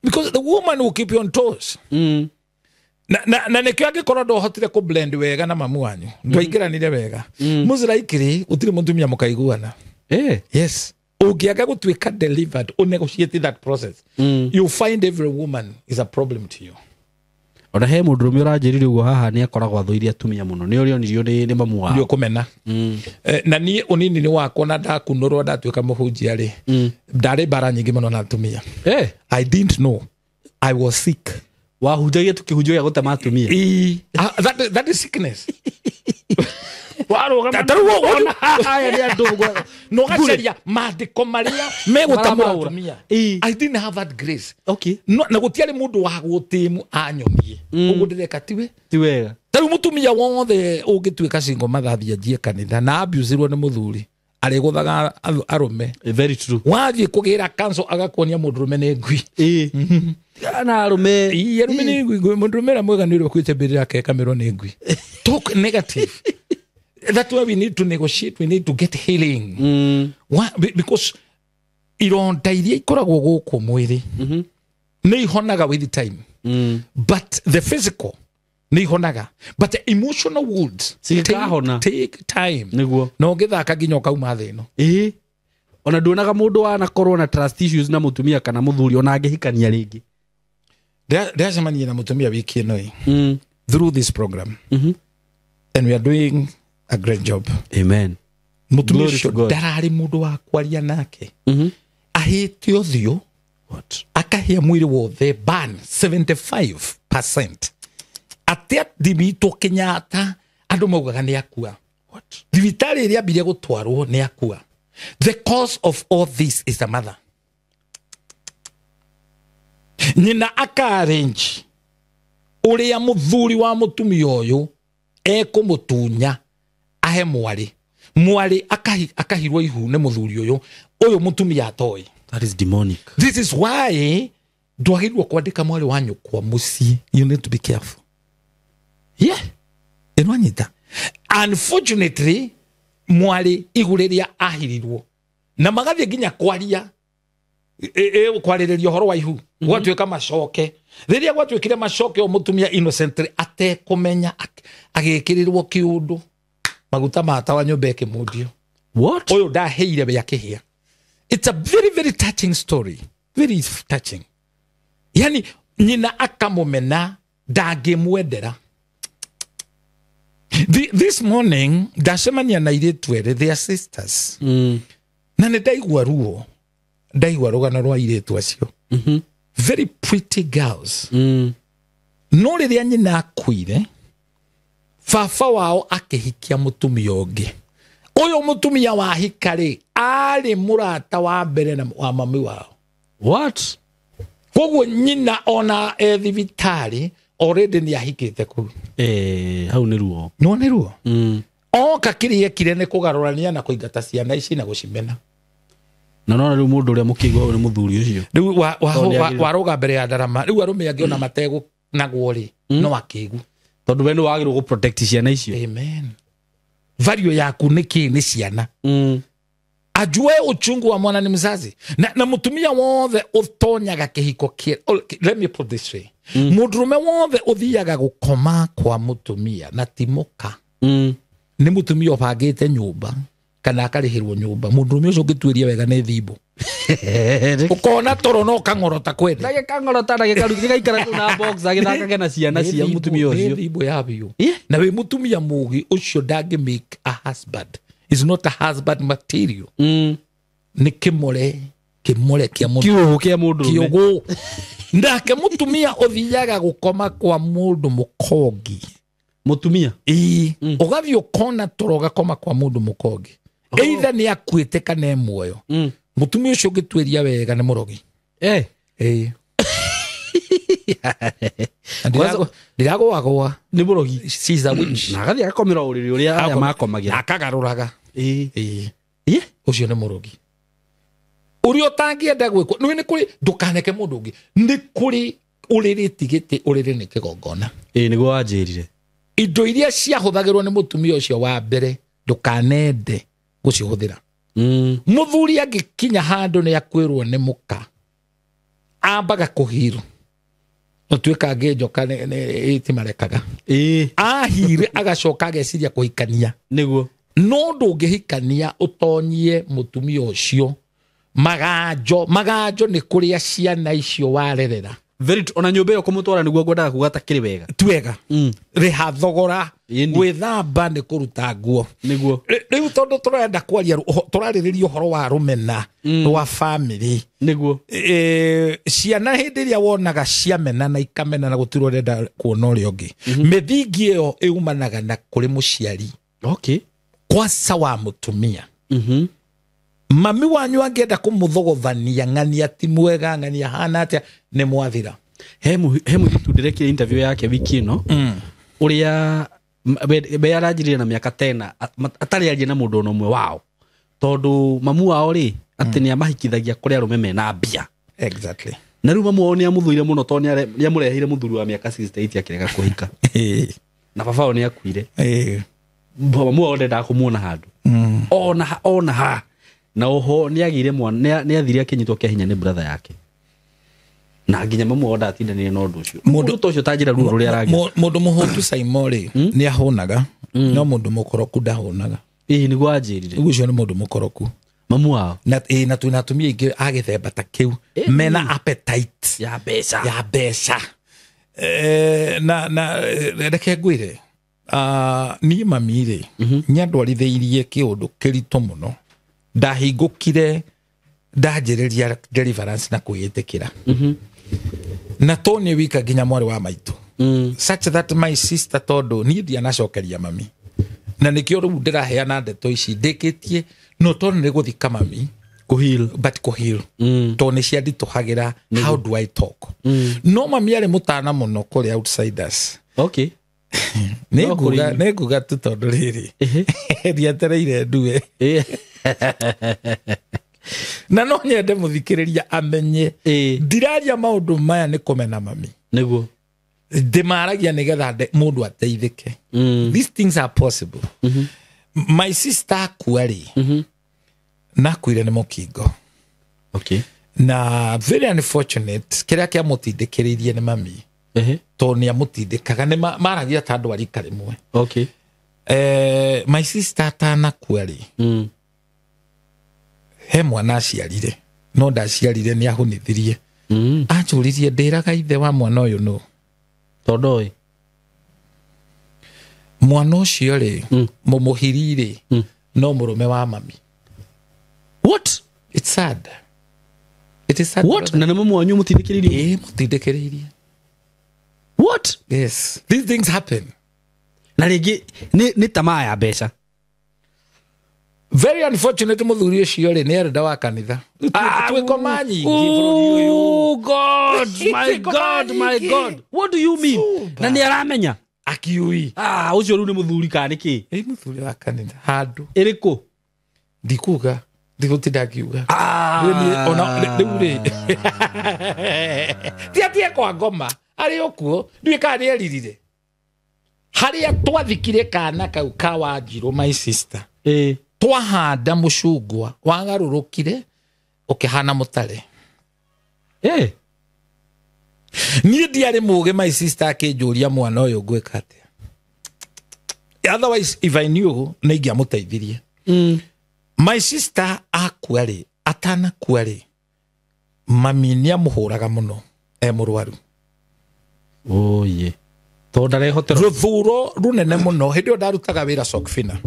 Because the woman will keep you on toes. Na nĩkĩo angĩkorwo ndohotire kũ blend wega na mamu wanyu, ndwaingĩranire wega. Mũciraikĩrĩ, gũtirĩ mũtumia mũkaiguana. Yes. Ũngĩaga gũtuĩka delivered, ũnegotiate that process. You find every woman is a problem to you. Ona he mũndũrũme ũranjĩrire ũguo haha nĩ akoragwo athũire atumia mũno. Nĩ ũrĩonirio nĩ mamu wao. Nĩ ũkũmena. Na niĩ ũnini-inĩ wakwa na ndakunũrwo ndatuĩka mũhunjia rĩ, ndarĩ mbara nyingĩ mũno na atumia. I didn't know. I was sick. Wahunjagia tukĩhunjio gĩa gũtema atumia. That is sickness. No gacaria maandĩko marĩa megũtamũra atumia. I didn't have that grace. Okay. Na gũtiarĩ mũndũ wa gũtĩmu anyonie. Ũguo ndĩreka tiwe. Ti wega. Ta rĩu mũtumia wothe ũngĩtuĩka single mother athiĩ anjie kanitha na abusirwo nĩ mũthuri, Arĩgũthaga arũme. Very true. Wathiĩ kũgĩra council agakuonia mũndũrũme nĩ ngui. Na arũme. Ii, arũme nĩ ngui. Mũndũrũme ũrĩa mwega nĩ ũrĩa ũkuĩte mbĩrĩra yake ĩkamerwo nĩ ngui. Talk negative. That's why we need to negotiate. We need to get healing. Why? Because ironda iria ikoragwo gũkũ mwĩrĩ nĩ ihonaga with time. But the physical nĩ ihonaga, but the emotional wounds Cingĩkahona. take time. Nĩguo. Na ũngĩthaka nginya ũkauma thĩ ĩno. Ĩĩ, ona nduonaga mũndũ wanakorwo na trust issues na mũtumia kana mũthuri ona angĩhikania rĩngĩ. Ndĩracemania na mũtumia wiki ĩno ĩ through this program, and we are doing a great job. Amen. Mũtumia Glory to ũcio God. ndararĩ mũndũ wa kwaria nake, ahĩte ũthiũ, What? akahĩa mwĩrĩ wothe ban 75%, atĩ athimitwo Kenyatta andũ maugaga nĩ akua. What? Thibitarĩ ĩrĩa ambire gũtwarwo nĩ akua. The cause of all this is the mother. Nyina aka-arrange ũrĩa mũthuri wa mũtumia ũyũ ekũmũtunya ahe mwarĩ, mwarĩ akahirwo ihu nĩ mũthuri ũyũ, ũyũ mũtumia atoĩ. That is demonic. This is why ndwagĩrĩirwo kwandĩka mwarĩ wa nyũkwa mũciĩ. You need to be careful. Yeah, ĩno anyita. Unfortunately, mwarĩ ihu rĩrĩa ahirirwo na magathiĩ nginya kwaria kwarĩrĩria ũhoro wa ihu, gwatuĩka macoke. Rĩrĩa gwatuĩkire macoke, o mũtumia innocently atekũmenya agĩkĩrĩrwo kĩũndũ, maguta matawa nyũmba ĩkĩmundio. What? Ũyũ ndaheire we akĩhĩa. It's a very very touching story, very touching. Yani nyina akamũmena, ndangĩmwendera. This morning ndacemania na airĩtu erĩ, their sisters, na nĩ ndaigua ruo, ndaigua rũgano rwa airĩtu acio. Very pretty girls. No rĩrĩa nyina akuire, baba wao akĩhikia mũtumia ũngĩ. Ũyũ mũtumia wahika rĩ, arĩ mũrata wa mbere na wa mami wao. What? Koguo nyina ona e thibitarĩ already nĩ ahikĩte kũu. Hau nĩ ruo. No nĩ ruo. Oka kĩrĩa ekire nĩ kũgarũrania na kũingata ciana ici na gũcimena. Na nona rĩu mũndũ ũrĩa mũkĩigua hau nĩ mũthuri ũcio. Rĩu Tondũ nĩ agĩrĩirwo. warũga mbere ya ndarama, rĩu arũme angĩ ona mategũnagwo rĩ, no akĩgu. Tondũ we nĩ wagĩrĩirwo gũ protect ciana icio. Amen. Value yaku nĩ kĩ? Nĩ ciana. Ajue uchungu wa mwana ni mzazi. Na mutumia wothe ũtonyaga kĩhiko kĩ, oh, let me put this way. Mũndũrũme wothe ũthiaga gũkoma kwa mũtumia na ti mũka, nĩ mũtumia ũbangĩte nyũmba kana akarĩhĩrwo nyũmba, mũndũrũme ũcio ũngĩtuĩria wega nĩ thimbo. Ũkona toro no kang'orota kwene. Ndagĩkang'orota, gĩgaikara kũu na box agĩthakage na ciana cia mũtumia Nĩ ũcio. thimbo ya biũ. Yeah. Na wĩ mũtumia mũgĩ ũcio ndangĩ make a husband, is not a husband material. Nĩ kĩmore, kĩmore kĩa mũndũ. Kiũgũ kĩa mũndũrũme. Kĩũgũ. Nake mũtumia ũthiaga gũkoma kwa mũndũ mũkongi. Mũtumia. Ĩĩ, ũgathiĩ ũkona toro ũgakoma kwa mũndũ mũkongi, either nĩ akuĩte kana e muoyo. Mũtumia ũcio ũngĩtuĩria wega nĩ mũrogi. Ĩĩ. Na ndiragũagũa. Nĩ mũrogi. She's a witch. Na agathiĩ agakomera ũrĩrĩ ũrĩa aya makomagĩra. Na akagarũraga. Ĩĩ. Ĩĩ. Ũcio nĩ mũrogi ũrĩa ũtangĩenda gwĩkwo. Nĩ nĩ kũrĩ, ndũkaneke mũndũ ũngĩ, nĩ kũrĩ ũrĩrĩ ti gĩtĩ, ũrĩrĩ nĩ kĩgongona. Ĩĩ, nĩguo wanjĩrire. Indo iria ciahũthagĩrwo nĩ mũtumia ũcio wa mbere ndũkanende gũcihũthĩra. Mũthuri angĩkinya handũ nĩ akwĩrwo nĩ mũka, ambaga kũhirwo, ũtuĩka angĩ njoka ĩtimarekaga. Ĩĩ. Ahire agacoka ageciria kũhikania. Nĩguo. No ndũngĩhikania ũtonyie mũtumia ũcio maganjo. Maganjo nĩ kũrĩa ciana icio warerera. Very true. Ona nyũmba ĩyo kũmũtwara nĩguo ngwendaga kuga takĩrĩ wega. Twega rĩha thogora. Ĩni. Gwĩthamba nĩ kũruta nguo. Nĩguo. Rĩu tondũ tũrenda kwaria tũrarĩrĩria ũhoro wa rũmena rwa bamĩrĩ. Nĩguo. Ciana hĩndĩ ĩrĩa wonaga ciamenana ikamenana, gũtirĩ ũrenda kuona ũrĩa ũngĩ, mĩthingi ĩyo ĩumanaga na kũrĩ mũciari. Okay. Kwaca wa mũtumia. Mami wanyu angĩenda kũmũthogothania, ng'ania ti mwega, ng'ania hana atĩa, nĩ mwathira. He mũirĩtu ndĩrekire interview yake wiki ĩno, ũrĩa we aranjĩrire na mĩaka tena atarĩ aria na mũndũ ona ũmwe wao. Tondu mamu wao ri ati ni amahikithagia kuri arume mena mbia. Exactly. Na riu mamu wao ni amuthuire muno tondu ni amurehire muthuri wa miaka 68 akirega kuhika. Na baba wao ni akuire. Mamu wao ndendaga kumuona handu. Ona ha. Na oho ni agire mwana ni athire akinyitwo kia hinya ni brother yake. Na nginya mamu wao ndatindanire na undu ucio. Mundu to ucio tanjira ruo ruria aragia. Mundu muhutu Saimori ni ahunaga no mundu mukoroku ndahunaga. Ii niguo anjirire. Ucio ni mundu mukoroku. Mamu wao. Na na twina atumia ingi a githemba ta kiu mena appetite ya mbeca. Ya mbeca. Na reke ngwire. Ni mami ri nyandwaritheirie kiundu kirito muno. Ndahingukire ndanjiriria deliverance na kwiyitikira. Na to ni wika nginya mwari wa maitu. Such that my sister tondu ni ndianacokeria mami. Na nikio riu ndiraheana ndeto ici ndikitie no tondu ni guthika mami kuheal but kuheal to ni ciandituhagira how do I talk. No mami ari mutana muno kuri outsiders. Okay. Ni nguga tu tondu riri ndiatereire ndue. Na no nyende muthikiriria amenye ndiraria maundu maya ni kumena mami niguo ndimaragia nigetha mundu ateithike. These things are possible. My sister akua ri na kuire ni mukingo. Okay. Na very unfortunate kiria kia mutindikiririe ni mami. To ni amutindikaga ni maragia ta andu arika rimwe. Okay. My sister atanakua ri he mwana aciarire no ndaciarire ni ahunithirie. Anjuririe ndiraga ithe wa mwana uyu no tondu oi mwana ucio ri mumuhiri ri no murume wa mami. What? It's sad. It is sad. What? Na mamu wanyu mutindikiririe? Mutindikiririe. What? Yes. These things happen. Na ringi ni tamaa ya mbeca. Very unfortunate muthuri ucio ri ni arenda wa kanitha. Twikoma nyingi bururi uyu. Oh God, my God, my God. What do you mean? Na ni aramenya akiui. Ucio riu ni muthuri kana niki? Muthuri wa kanitha handu. Iriku? Ndikuga. Ndigutinda ngiuga. Ona riu ri. Ti atie kwa ngoma ari okuo ndiwe kana ni eririre. Haria twathikire kana kau ka Wanjiru my sister. Twahanda mucungwa wagarurukire ukihana mutare. Ni ndiari muge my sister akinjuria mwana uyu ngwika atia. Otherwise if I knew ni ingiamuteithirie. My sister akua ri atanakua ri mami ni amuhuraga muno e murwaru. Oh ye. To ndarehotera ruthuro runene muno hindi yo ndarutaga wira Sokfina.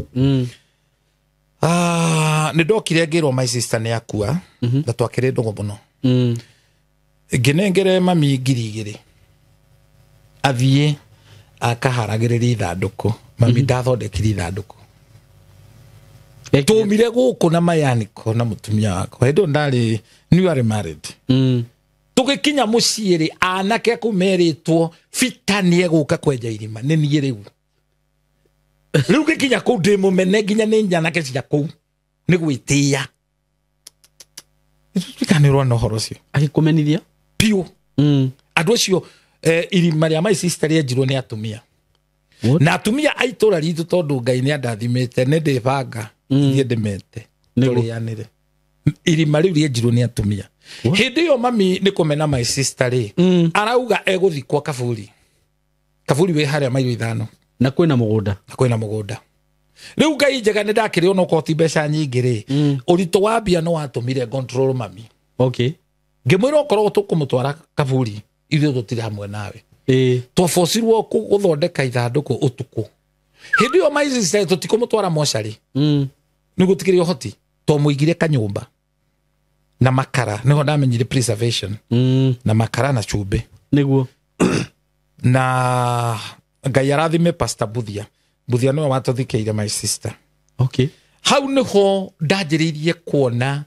Ni ndokire ngirwo my sister ni akua na twakire ndugu muno. Nginengere mami 2,000 athie akaharagiriria ithanduku. Mami ndathondekire ithanduku. Tumire guku na mayaniko na mutumia wakwa hindi ndari newly married. Tugikinya mucii ri anake kumeritwo bita ni eguka kwenja irima ni nie riu. Riu ngikinya kuu ndi mumene nginya ni nyanake cia kuu ni gwitia. Tukanirwo na uhoro ucio agikumenithia piu. Andu acio irima ria my sister rienjirwo ni atumia. Na atumia a itura ritu tondu Ngai ni andathimite ni ndibanga thie ndimete turianire. Irima riu rienjirwo ni atumia. Hindi iyo mami ni kumena my sister ri arauga eguthikwo kaburi. Kaburi wi haria mairo 5. Na kwina mugunda. Na kwina mugunda. Riu Ngai njega ni ndakire ona ukorwo ti mbeca nyingi ri. Urito wa mbia no watumire control mami. Okay. Ngimwira okorwo tukumutwara kaburi ithuĩ tutire hamwe nawe. Twabocirwo guthondeka ithanduku utuku. Hindi iyo my sister tutikumutwara mocarĩ. Ni gutikire uhoti. Twamuigire kanyumba na makara niho ndamenyire preservation. Na makara na cumbĩ niguo. Na Ngai arathime Pastor Buthia. Buthia niwe watuthikeire my sister. Okay. Hau niho ndanjĩrĩirie kuona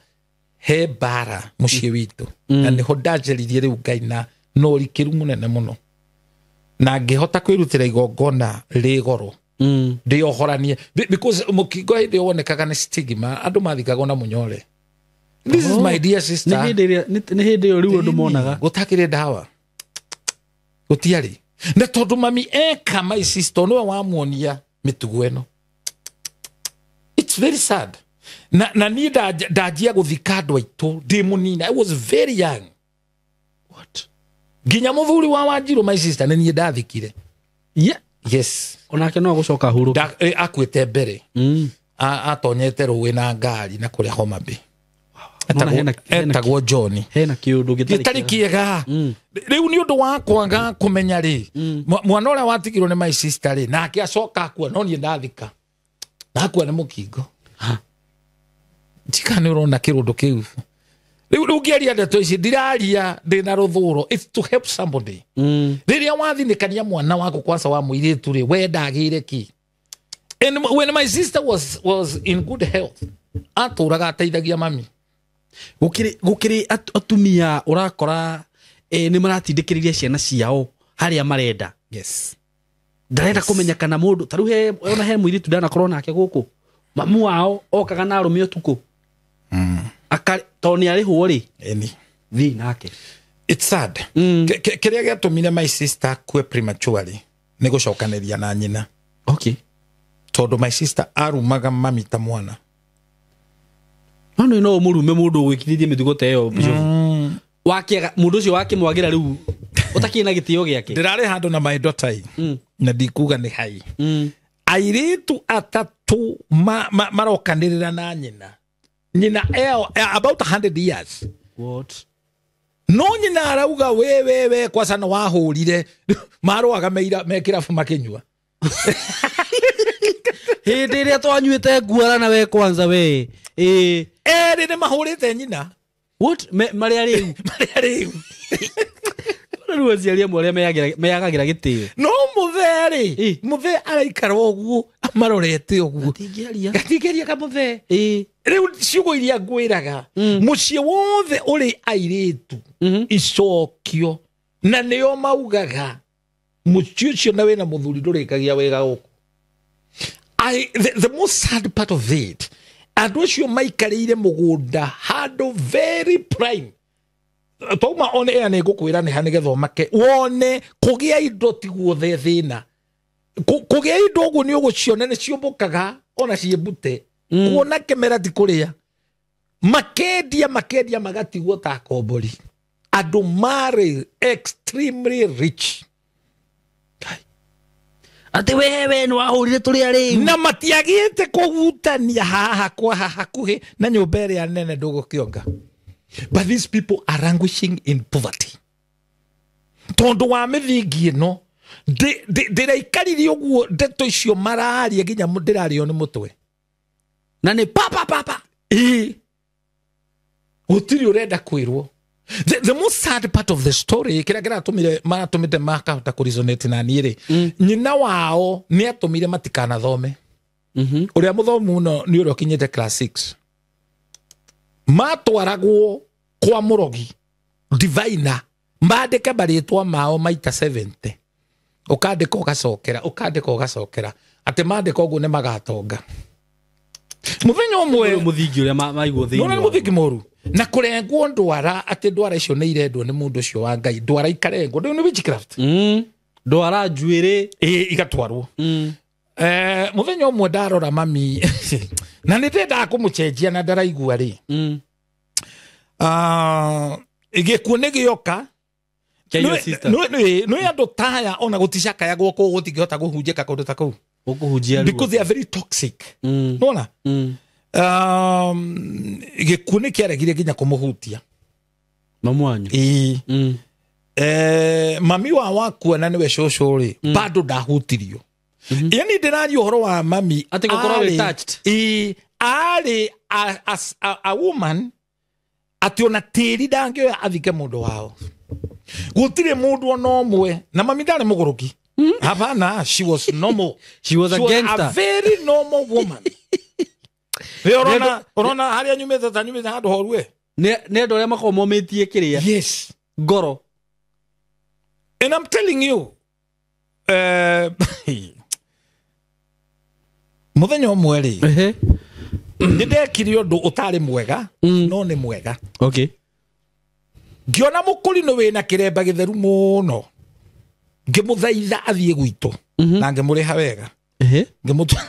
he mbara muciĩ witũ. Na niho ndanjĩrĩirie rĩu Ngai na ũrikĩru mũnene mũno. Na ngĩhota kwĩrutĩra igongona rĩ goro. Ndĩohoranie. Because mũkingo hĩndĩ ĩyo wonekaga nĩ stigma, andũ mathikagwo na mũnyore. This is my dear sister. Nĩ hĩndĩ ĩyo rĩu andũ monaga. Gũtakĩrĩ ndawa. Gũtiarĩ. Na tondũ mami eka my sister nĩwe wamuonia mĩtugo ĩno. It's very sad. Na niĩ ndanjia gũthika andũ aitũ ndĩ mũnini. I was very young. What? Nginya mũthuri wa Wanjirũ my sister nĩ niĩ ndathikire. Yeah. Yes. Onake no agũcoka ahurũke. Akuĩte mbere. Atonyete rũĩ na ngari na kũrĩa Homa Bay. Etagwo John. Hena kĩũndũ gĩtarĩ kĩega. Rĩu nĩ ũndũ wa kwaga kũmenya rĩ, mwana ũrĩa watigirwo nĩ my sister rĩ, nake acoka akua, no niĩ ndathika. Na akua nĩ mũkingo. Ndika nĩ ũrona kĩrũndũ kĩu. Rĩu ũngĩaria ndeto ici, ndiraria ndĩna rũthũro. It's to help somebody. Rĩrĩa wathinĩkania mwana waku kwanza wa mũirĩtu rĩ, we ndagĩire kĩ? And when my sister was in good health, atũraga ateithagia mami. Gũkĩrĩ atumia ũrakora nĩ maratindĩkĩrĩria ciana ciao harĩa marenda. Yes. Ndarenda kũmenya kana mũndũ ta rĩu ona he mũirĩtu ndanakorwo nake gũkũ, mamu wao okaga na arũme ũtukũ. Tondũ nĩ arĩhwo rĩ, thiĩ nake. It's sad. Kĩrĩa gĩatũmire my sister akue prematurely nĩ gũcokanĩria na nyina. Okay. Tondũ my sister arumaga mami ta mwana. No no mũrume mũndũ ũgwĩkithĩtie mĩtugo ta ĩyo Bishop. Wakĩaga mũndũ ũcio wakĩmwagĩra rĩu ũtakĩrĩ na gĩtĩo gĩake. Ndĩrarĩ handũ na my daughter na ndikuga nĩ hai. Airĩtu atatũ marokanĩrĩra na nyina. Nyina eo about 100 years. What? No nyina arauga we kwanza no wahũrire marũaga mekĩrabu makĩnyua. Hĩndĩ ĩrĩa twanyuĩte nguara na we kwanza we. Erĩ nĩ mahũrĩte nyina. What? Marĩa rĩu. Marĩa rĩu. Rĩu aciari amwe arĩa meyagagĩra gĩtĩo. No mũthee rĩ, mũthee araikara ũguo amarorete ũguo. Gatingĩaria. Gatingĩaria kamũthee. Rĩu ciugo iria ngwĩraga, mũciĩ wothe ũrĩ airĩtu icokio na nĩo maugaga mũciĩ ũcio na wĩna mũthuri ndũrĩkagia wega gũkũ. The most sad part of it, andũ acio maikarĩire mũgũnda handũ very prime. Twauma on air nĩ ngũkwĩra nĩ ha nĩgetha ũmake wone kũgĩa indo ti guothe thĩna. Kũgĩa indo ũguo nĩ ũgũciona nĩ ciũmbũkaga ona ciĩmbute. Kuona kĩmera ti kũrĩa. Makendia magatigwo ta kombori. Andũ marĩ extremely rich. Atĩ wewe nĩ wahũrire tũrĩa rĩu. Na matiagĩte kũhutania haha kwa hakuhĩ na nyũmba ĩrĩa nene ndũgũkĩonga. But these people are languishing in poverty. Tondũ wa mĩthingi ĩno ndĩraikarire ũguo ndeto icio mararia nginya ndĩrarĩo nĩ mũtwe. Na nĩ pa pa pa. Ĩĩ. Gũtirĩ ũrenda kwĩrwo. The most sad part of the story kĩrĩa kĩratũmire maratũmĩte makahota kũresonate na niĩ rĩ, nyina wao nĩ atũmire matikanathome. Ũrĩa mũthomu mũno nĩ ũrĩa ũkinyĩte class 6. Matwaragwo kwa mũrogi diviner mandĩke marĩtwa mao maita 70. Ũkandĩka ũgacokera, ũkandĩka ũgacokera, atĩ mandĩka ũguo nĩ magatonga. Mũthenya ũmwe mũthingi ũrĩa maigwo thĩinĩ. Nĩ mũthingi mũru. Na kũrengwo ndwara atĩ ndwara icio nĩ irendwo nĩ mũndũ ũcio wa Ngai, ndwara ikarengwo, nĩ witchcraft. Ndwara njuĩrĩ igatwarwo. Mũthenya ũmwe ndarora mami na nĩ ndendaga kũmũcenjia na ndaraigua rĩ. Gĩkuũ nĩ gĩoka. Nĩ andũ taya ona gũticakayagwo kũu gũtingĩhota kũhunjĩka kũndũ ta kũu. Gũkũhunjia because they are very toxic. Nona? Gĩkuũ nĩ kĩaregire nginya kũmũhutia. Mamu wanyu? Ĩĩ. Mami wa wakua na nĩwe cũcũ rĩ, bado ndahutirio. Yani ndĩraria ũhoro wa mami atĩ gũkorwo wĩ touched. Ĩĩ, arĩ a woman atĩ ona tĩri ndangĩoya athike mũndũ wao. Gũtirĩ mũndũ ona ũmwe na mami ndarĩ mũgũrũki. Hapana, she was normal. She was a gangster. A very normal woman. Ũrona harĩa nyumĩte ta nyumĩte handũ horu we. Nĩ andũ arĩa makoragwo momĩtie kĩrĩa. Yes. Ngoro. And I'm telling you, Muthenya ũmwe rĩ nĩ ndekire ũndũ ũtarĩ mwega no nĩ mwega. Okay. Ngĩona mũkũrinũ wĩna kĩremba gĩtheru mũno, ngĩmũthaitha athiĩ gwitũ na ngĩmũrĩha wega. Ngĩmũtwara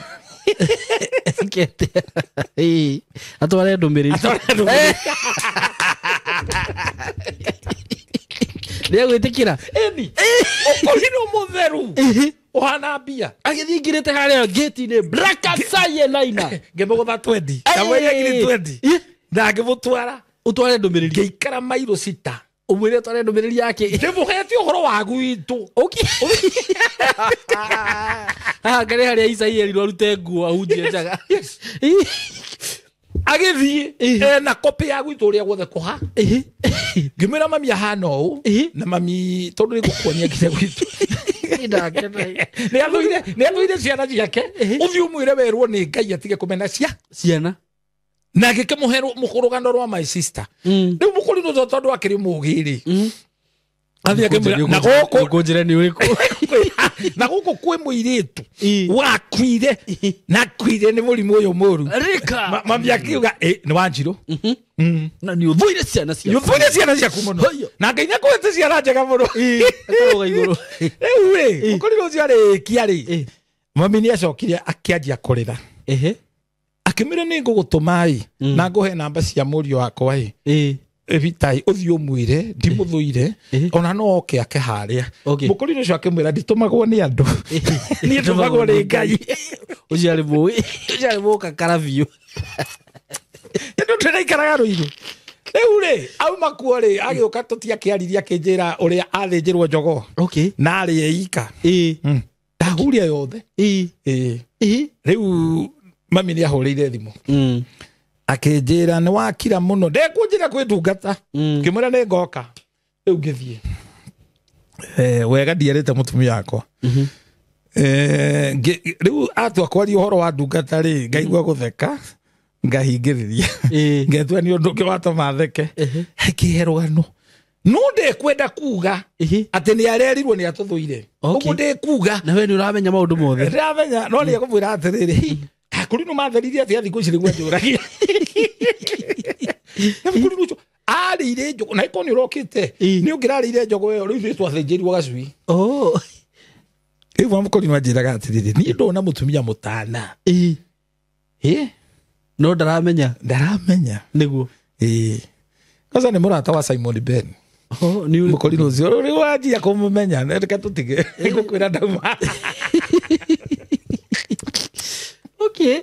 atware ndũmĩrĩri. Nĩegwĩtĩkĩra. Ĩni mũkũrinũ mũtheru ũhana mbia agĩthiĩ ingĩrĩte harĩa gate-inĩ brakasaye naina ngĩmũgũtha 20 kamũira ngiri 20 na ngĩmũtwara ũtware ndũmĩrĩri ngĩikara mairo 6 ũmwĩre ũtware ndũmĩrĩri yake ndĩmũhete ũhoro wa gwitũ. Haha ngarĩ harĩa Isaiah erirwo arute nguo ahunjie njaga. Agĩthiĩ ena copy ya gwitũ ũrĩa guothe kũha. Ngĩmwĩra mami ahana ũũ na mami tondũ nĩ ngũkuonia nginya gwitũ. Nĩ athũire ciana ciake. Ũthiĩ ũmwĩre werwo nĩ Ngai atige kũmena ciana. Na ngĩkĩmũhe rũgano rwa my sister. Rĩu mũkũrinũ ũcio tondũ akĩrĩ mũũgĩ rĩ, athiĩ akĩmwĩra na gũkũ ngũnjĩre nĩ ũrĩkũ. Na gũkũ kwĩ mũirĩtu wakuire na akuire nĩ mũrimũ ũyũ mũru. Mami akiuga nĩ Wanjirũ. Na nĩ ũthũire ciana ciaku. Nĩ ũthũire ciana ciaku mũno. Na Ngai nĩakũhete ciana njega mũno. Akarũga igũrũ. Rĩu rĩ, mũkũrinũ ũcio arĩkia rĩ, mami nĩ acokire akĩanjia kũrĩra. Akĩmwĩra nĩ ngũgũtũma ĩ na ngũhe namba cia mũriũ wakwa ĩ Evitai ũthiĩ ũmwĩre ndimũthũire ona no oke ake harĩa. Mũkũrinũ ũcio akĩmwĩra nditũmagwo nĩ andũ, niĩ ndũmagwo nĩ Ngai. Ũcio arĩ mũĩ, ũcio arĩ mũkakara biũ. Tondũ tũraikaraga Rũirũ. Rĩu rĩ auma kuo rĩ agĩũka tũtiakĩaririe akĩnjĩra ũrĩa athĩnjĩrwo jogoo na arĩ eika. Ndahuria yothe. Rĩu mami nĩ ahũrĩire thimũ akĩnjĩra nĩ wakira mũno ndekũnjĩra kwĩ ndungata. Ngĩmwĩra nĩ ngoka. Rĩu ngĩthiĩ wega ndierĩte mũtumia wakwa. Rĩu atua kwaria ũhoro wa ndungata rĩ ngaigua gũtheka ngahingĩrĩria ngetua nĩ ũndũ ũngĩ watũma theke. Akĩhe rũgano no ndekwenda kuga atĩ nĩ arerirwo nĩ atũthũire. Ũguo ndekuga na we nĩ ũramenya maũndũ mothe. Ndĩramenya no nĩ ekũmwĩra atĩrĩrĩ akũrinũ matheririe atĩ thikũ ici nĩguo njũragia. Mũkũrinũ ũcio arĩire njogoo na ĩkorwo nĩ ũrokĩte nĩ ũngĩrarĩire njogoo ĩyo rĩu ithuĩ twathĩnjĩirwo gacui. Rĩu mũkũrinũ anjĩraga atĩrĩrĩ niĩ ndona mũtumia mũtana. No ndaramenya. Ndaramenya. Nĩguo. Kwanza nĩ mũrata wa Simon Ben. Mũkũrinũ ũcio rĩu wanjia kũmũmenya reke tũtige ngũkwĩra ndauma. Okay.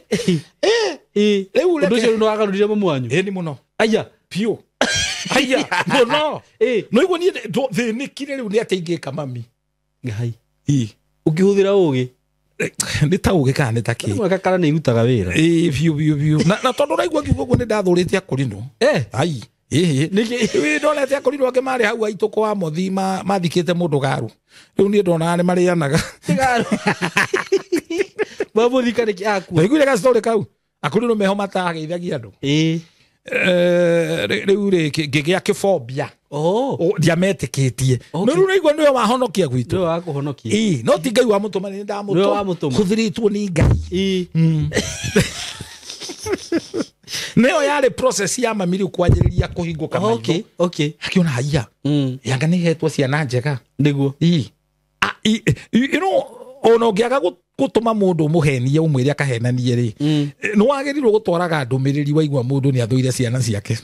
Rĩu ũndũ ũcio nĩ wagarũrire mamu wanyu? Ĩni mũno. Aya. Biũ. Aya mũno. No igua niĩ thĩnĩkire rĩu nĩ atĩa ingĩka mami. Ngai. Ũngĩhũthĩra ũgĩ? Nĩ ta ũgĩ kana nĩ ta kĩ? Rĩmwe kakara nĩ irutaga wĩra. Biũ biũ biũ. Na tondũ ũraigua ngiuga ũguo nĩ ndathũrĩte akũrinũ. Ai. Nĩkĩ? Ndonete akũrinũ angĩ marĩ hau aitũ kwa Mothi mathikĩte mũndũ garu. Rĩu niĩ ndonaga nĩ marĩanaga. Garu. Mamũthika nĩkĩ akua? Waiguire ga story kau? Akũrinũ meho matageithagia andũ. Rĩu rĩ ngĩgĩa kĩbobia. Ndiametĩkĩtie. No rĩu ũraigua nĩwe wahonokia gwitũ. Nĩwe wakũhonokia. No ti Ngai wamũtũma nĩ ndamũtũma. Hũthĩrĩtwo nĩ Ngai. Nĩyo yarĩ process ya mami rĩu kwanjĩrĩria kũhingũka maitho. Akĩona haiya. Yanga nĩ hetwo ciana njega. Nĩguo. Ona ũngĩaga gũtũma mũndũ ũmũhenie ũmwĩre akahenanie rĩ, nĩ wagĩrĩirwo gũtwaraga ndũmĩrĩri waigua mũndũ nĩ athũire ciana ciake.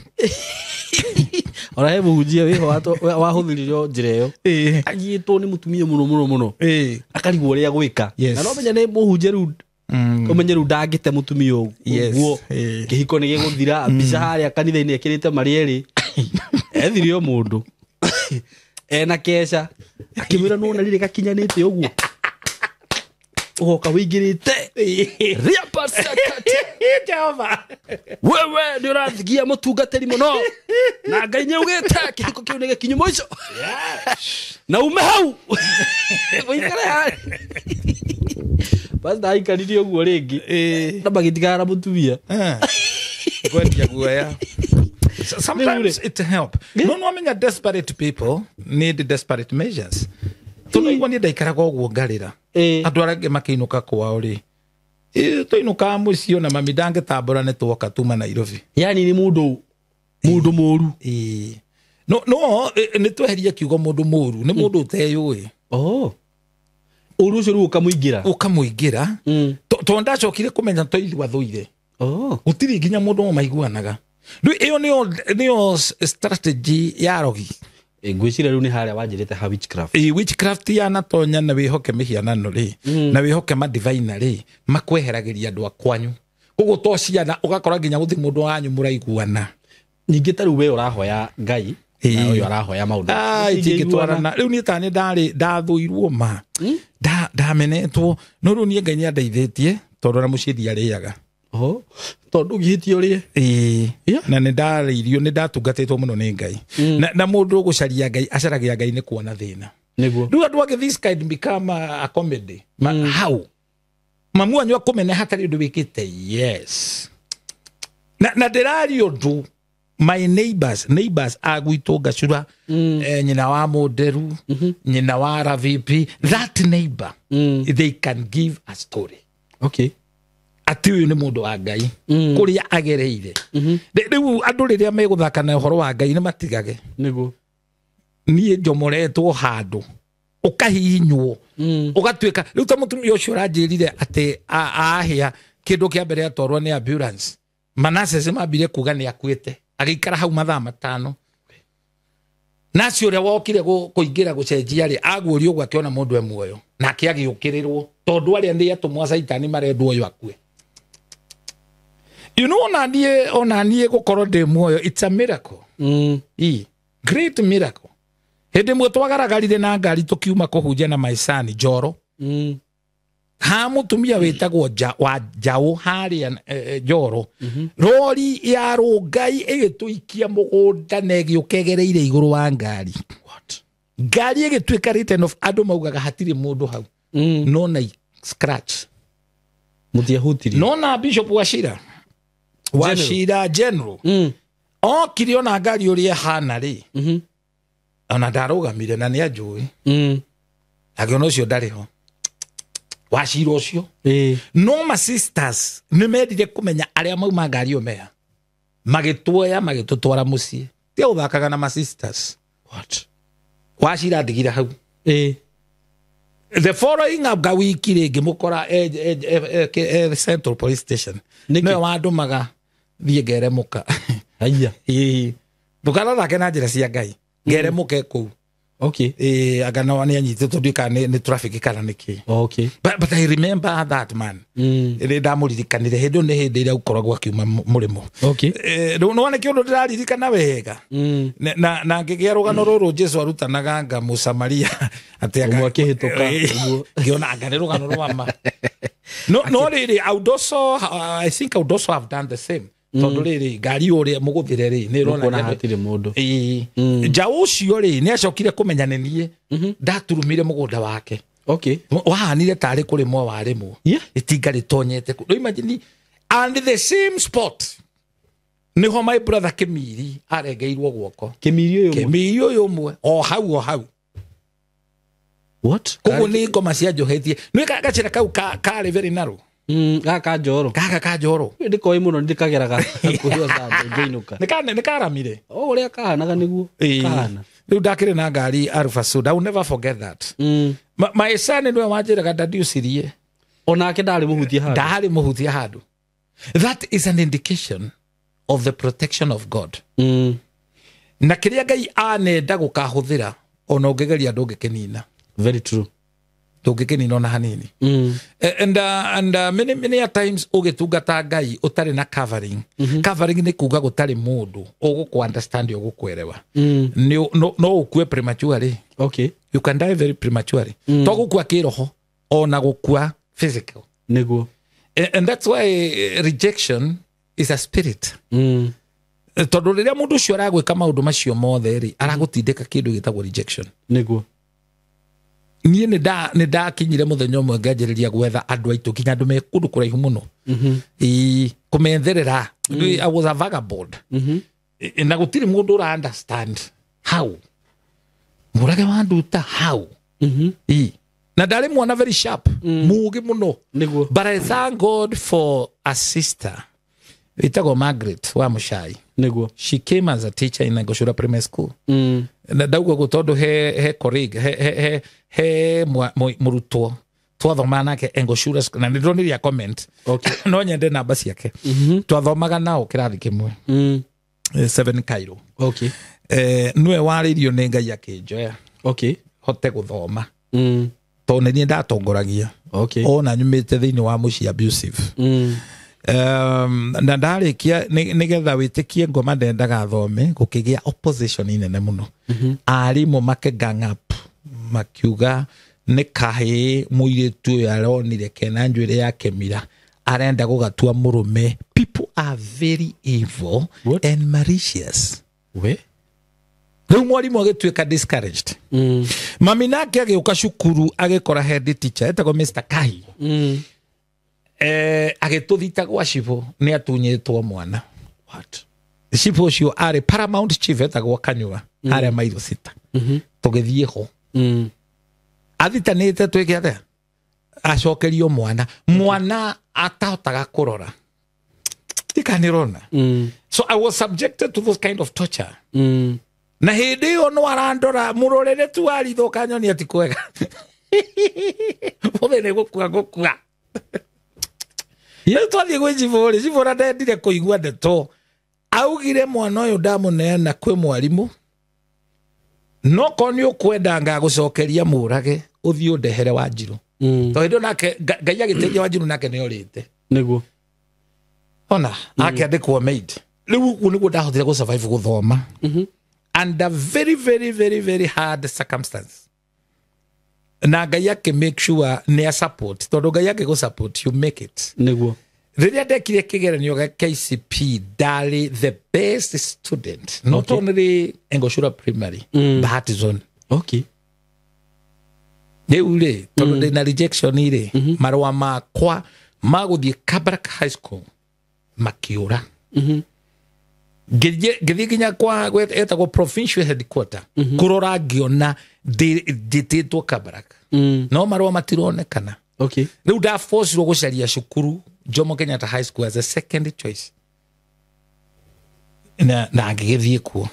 Ona he mũhunjia wĩho wahũthĩrire njĩra ĩyo. Agiĩtwo nĩ mũtumia mũno mũno mũno. Akarigwo ũrĩa gwĩka. Na no menya nĩ mũhunjia rĩu ũmenye rĩu ndangĩte mũtumia ũguo. Kĩhiko nĩ gĩgũthira mbica harĩa kanitha-inĩ ekĩrĩte marĩ erĩ. Ethire o mũndũ. Ena keca. Akĩmwĩra nĩwona rĩrĩ gakinyanĩte ũguo. Ũgoka wĩingĩrĩte. Jehova. Wewe nĩ ũrathigia mũtungatĩri mũno. Na Ngai nĩ augĩte kĩhiko kĩu nĩ gĩkinyu mũico. Na ume hau. Ũikare harĩa. Basi ndaikarire ũguo rĩngĩ. Na magĩtigana na mũtumia. Kwendia guoya. Sometimes it help. No no amenya desperate people need desperate measures. Tondũ igua niĩ ndaikaraga ũguo ngarĩra. Andũ arĩa angĩ makĩinũka kwao rĩ, Tũinũkaga mũciĩ ona mami ndangĩtambũra nĩ twoka tuma Nairobi. Yani nĩ mũndũ mũru. No nĩ tweherie kiugo mũndũ mũru, nĩ mũndũ ũteyũĩ. Oh. Ũru ũcio rĩu ũkamũingĩra. Ũkamũingĩra. Tondũ ndacokire kũmenya toithua thũire. Oh. Gũtirĩ nginya mũndũ maiguanaga. Rĩu ĩyo nĩyo strategy ya rogi. Ngwĩciria rĩu nĩ harĩa wanjĩrĩte ha witchcraft. Witchcraft yanatonya na wĩhoke mĩhianano rĩ, na wĩhoke madivina rĩ, makweheragĩria andũ a kwanyu. Koguo to ciana ũgakora nginya gũtirĩ mũndũ wanyu mũraiguana. Ningĩ ta rĩu we ũrahoya Ngai na ũyũ arahoya maũndũ. Itingĩtwarana. Rĩu niĩ ta nĩ ndarĩ ndathũirwo ma. Ndamenetwo. No rĩu niĩ Ngai nĩandeithĩtie tondũ ona mũciĩ ndiarĩaga. Oh, tondũ ũngĩhĩtia ũrĩe. Na nĩ ndarĩirio, nĩ ndatungatĩtwo mũno nĩ Ngai. Na mũndũ ũgũcaria Ngai acaragia Ngai nĩ kuona thĩna. Nĩguo. Rĩu andũ angĩ this kind become a comedy. How? Mamu wanyu akũmene hatarĩ ũndũ wĩkĩte. Yes. Na ndĩraria ũndũ my neighbors a gwitũ Ngacura, nyina wa Mũnderu, nyina wa RVP, that neighbor, they can give a story. Okay. Atĩ ũyũ nĩ mũndũ wa Ngai kũrĩa agereire. Rĩu andũ rĩrĩa megũthaka na ũhoro wa Ngai nĩ matigage. Nĩguo. Niĩ njomoretwo handũ ũkahihinywo ũgatuĩka rĩu ta mũtumia ũcio ũranjĩrire atĩ ahĩa kĩndũ kĩa mbere atwarwo nĩ ambulance. Manases mambire kuga nĩ akuĩte agĩikara hau mathaa 5. Nacio ũrĩa wokire kũingĩra gũcenjia rĩ aguũrio ũguo akĩona mũndũ e muoyo nake agĩũkĩrĩrwo tondũ arĩa nĩ atũmwo a Caitani marendwo ũyũ akue. You know, ona niĩ gũkorwo ndĩ muoyo, it's a miracle. Great miracle. Hĩndĩ ĩmwe twagaragarire na ngari tũkiuma kũhunjia na maicani Njoro. Ha mũtumia wĩtagwo wa Njaũ harĩa Njoro. Rori ya Rũngai ĩgĩtũikia mũgũnda na ĩgĩũka ĩgereire igũrũ wa ngari. What? Ngari ĩgĩtuĩka written off, andũ maugaga hatirĩ mũndũ hau. No na scratch. Mũtiahutirie. No na Bishop Wachira. Wachira General. Okire ona ngari ũrĩa ĩhana rĩ. Ona ndarũgamire na nĩanjũĩ. Akĩona ũcio ndarĩ ho. Wachira ũcio. No ma sisters nĩ mendire kũmenya arĩa mauma ngari ĩyo meha. Magĩtuoya magĩtũtwara mũciĩ. Tia ũthakaga na ma sisters. What? Wachira ndigire hau. The following up wiki rĩngĩ mũkora Central Police Station. Nĩwe wandũmaga thiĩ ngere mũka. Haiya. Ndũkanathake na njĩra cia Ngai. Ngere mũke kũu. Okay. Anga no nĩ anyitĩtwo ndiũĩ kana nĩ traffic kana nĩ kĩ. Okay. But I remember that man. Rĩrĩa ndamũririkanire hĩndĩ ĩyo nĩ hĩndĩ ĩrĩa ũkoragwo akiuma mũrĩmo. Okay. Rĩu nĩwona kĩũndũ ndĩraririkana wega. Na ngĩgĩa rũgano rũrũ Jesu arutanaga nga Mũsamaria atĩ Ũmwe akĩhĩtũka, ũguo. ngĩona anga nĩ rũgano rwa ma. No rĩrĩ, I would also, I think I would also have done the same. Tondũ rĩrĩ ngari ũrĩa mũgũthire rĩ nĩ ĩrona hatirĩ mũndũ. Njaũ ũcio rĩ nĩ acokire kũmenya nĩ niĩ ndaturumire mũgũnda wake. Okay. Wahanire tarĩ kũrĩmwo warĩmwo. Itinga rĩtonyete kũ. Rĩu imagine and the same spot nĩho my brother Kĩmiri arengeirwo guoko. Kĩmiri ũyũ ũmwe. Kĩmiri ũyũ ũmwe o hau o hau. What? Koguo nĩ ngoma cianjohetie. Nĩ gacĩra kau karĩ very narrow. Gaka Njoro. Gaka ka Njoro. Ndĩkoĩ mũno ndĩkageraga hakuhĩ o Sunday ngĩinũka. Nĩ karamire. O ũrĩa kahanaga nĩguo kahana. Rĩu ndakĩrĩ na ngari Alfa Sud. I will never forget that. My son nĩwe wanjĩraga ndandiucirie. Onake ndarĩ mũhutie handũ. Ndarĩ mũhutie handũ. That is an indication of the protection of God. Na kĩrĩa Ngai anenda gũkahũthĩra ona ũngĩgeria ndũngĩkĩnina. Very true. Ndũngĩkĩnina ona hanini. And many a times ũgĩtungata Ngai ũtarĩ na covering. Covering nĩ kuga gũtarĩ mũndũ ũgũkũ understand ũgũkwerewa. No ũkue prematurely. Okay. You can die very prematurely. To gũkua kĩroho ona gũkua physical. Nĩguo. And that's why rejection is a spirit. Tondũ rĩrĩa mũndũ ũcio aragwĩka maũndũ macio mothe rĩ aragũtindĩka kĩndũ gĩtagwo rejection. Nĩguo. Niĩ nĩ ndakinyire mũthenya ũmwe ngĩanjĩrĩria gwetha andũ aitũ nginya andũ me kũndũ kũraihu mũno. Kũmetherera. I was a vagabond. Na gũtirĩ mũndũ ũra understand how. Mũrage wa nduta how. Na ndarĩ mwana very sharp, mũũgĩ mũno. Nĩguo. But I thank God for a sister ĩtagwo Margaret wa Mũcai. Nĩguo. She came as a teacher in Ngoshura Primary School. Na ndauga ũguo tondũ he colleague, he mũrutwo twathomaga nake Engoshura School, na nĩndĩronire comment. Okay. No nyende namba ciake. Twathomaga nao kĩrathi kĩmwe. 7 Cairo. Okay. Nĩwe warĩirio nĩ Ngai akĩnjoya. Okay. Hote gũthoma. Tondũ nĩ niĩ ndatongoragia. Okay. Ona nyumĩte thĩinĩ wa mũciĩ abusive. Na ndarĩkia nĩgetha wĩtĩkie ngoma ndendaga thome, gũkĩgĩa opposition inene mũno. Arimũ make gang up makiuga nĩ kahĩĩ mũirĩtu ũyũ aronire kena njuĩrĩ ya kĩmira arenda gũgatua mũrũme. People are very evil. What? And malicious. We? Rĩu mwarimũ agĩtuĩka discouraged. Mami nake agĩũka cukuru agĩkora head teacher etagwo Mr. Kahi. Agĩtũthita gwa cibũ nĩ atunyĩtwo mwana. What? Cibũ ũcio arĩ paramount chief etagwo Kanyua harĩa maitho sita. Tũgĩthiĩ ho. Athitanĩte twĩke atĩa? Acokerio mwana. Mwana atahotaga kũrora. Ndikanĩrona. So I was subjected to those kind of torture. Na hĩndĩ ĩyo no arandora mũrorere tu aritho kanyonia ti kwega. Mũthĩ nĩ gũkua gũkua. Rĩu twathiĩ gwĩ cibũ rĩ, cibũ ona ndendire kũigua ndeto. Augire mwana ũyũ ndamũneana kwĩ mwarimũ. No korwo nĩ ũkwenda ngagũcokeria mũrage ũthiĩ ũndehere Wanjiru. Tondũ hĩndĩ ĩyo nake Ngai agĩteithia Wanjiru nake nĩ orĩte. Nĩguo. Ona akĩandĩkwo maid. Rĩu ũguo nĩguo ndahotire gũ survive gũthoma. Under very very very very hard circumstance. Na Ngai akĩ make sure nĩ a support. Tondũ Ngai akĩgũ support you make it. Nĩguo. Rĩrĩa ndekire kĩgeranio gĩa KCP ndarĩ the best student. Not only Engoshura Primary, Bahati Zone. Okay. Rĩu rĩ, tondũ ndĩna rejection rĩ, marũa makwa ma gũthiĩ Kabarak High School makĩũra. Ngĩthiĩ nginya kwa etagwo provincial headquarter kũrora ngĩona ndĩtĩtwo Kabarak. No marũa matironekana. Okay. Rĩu ndaforcirwo gũcaria cukuru Jomo Kenyatta High School as a second choice. Na ngĩgĩthiĩ kuo.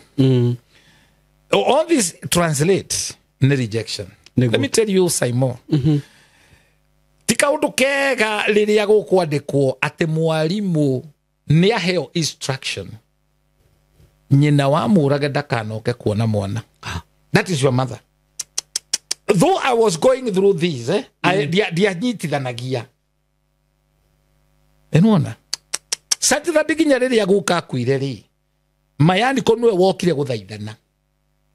All this translates nĩ rejection. Nĩguo. Let me tell you, Simon. Ti kaũndũ kega rĩrĩa gũkwandĩkwo atĩ mwarimũ nĩ aheo instruction. Nyina wa mũrage ndakanoke kuona mwana. That is your mother. Though I was going through this, ndianyitithanagia. Nĩwona? Saturday nginya rĩrĩa gũka akuire rĩ, Mayani ko nĩwe wokire gũthaithana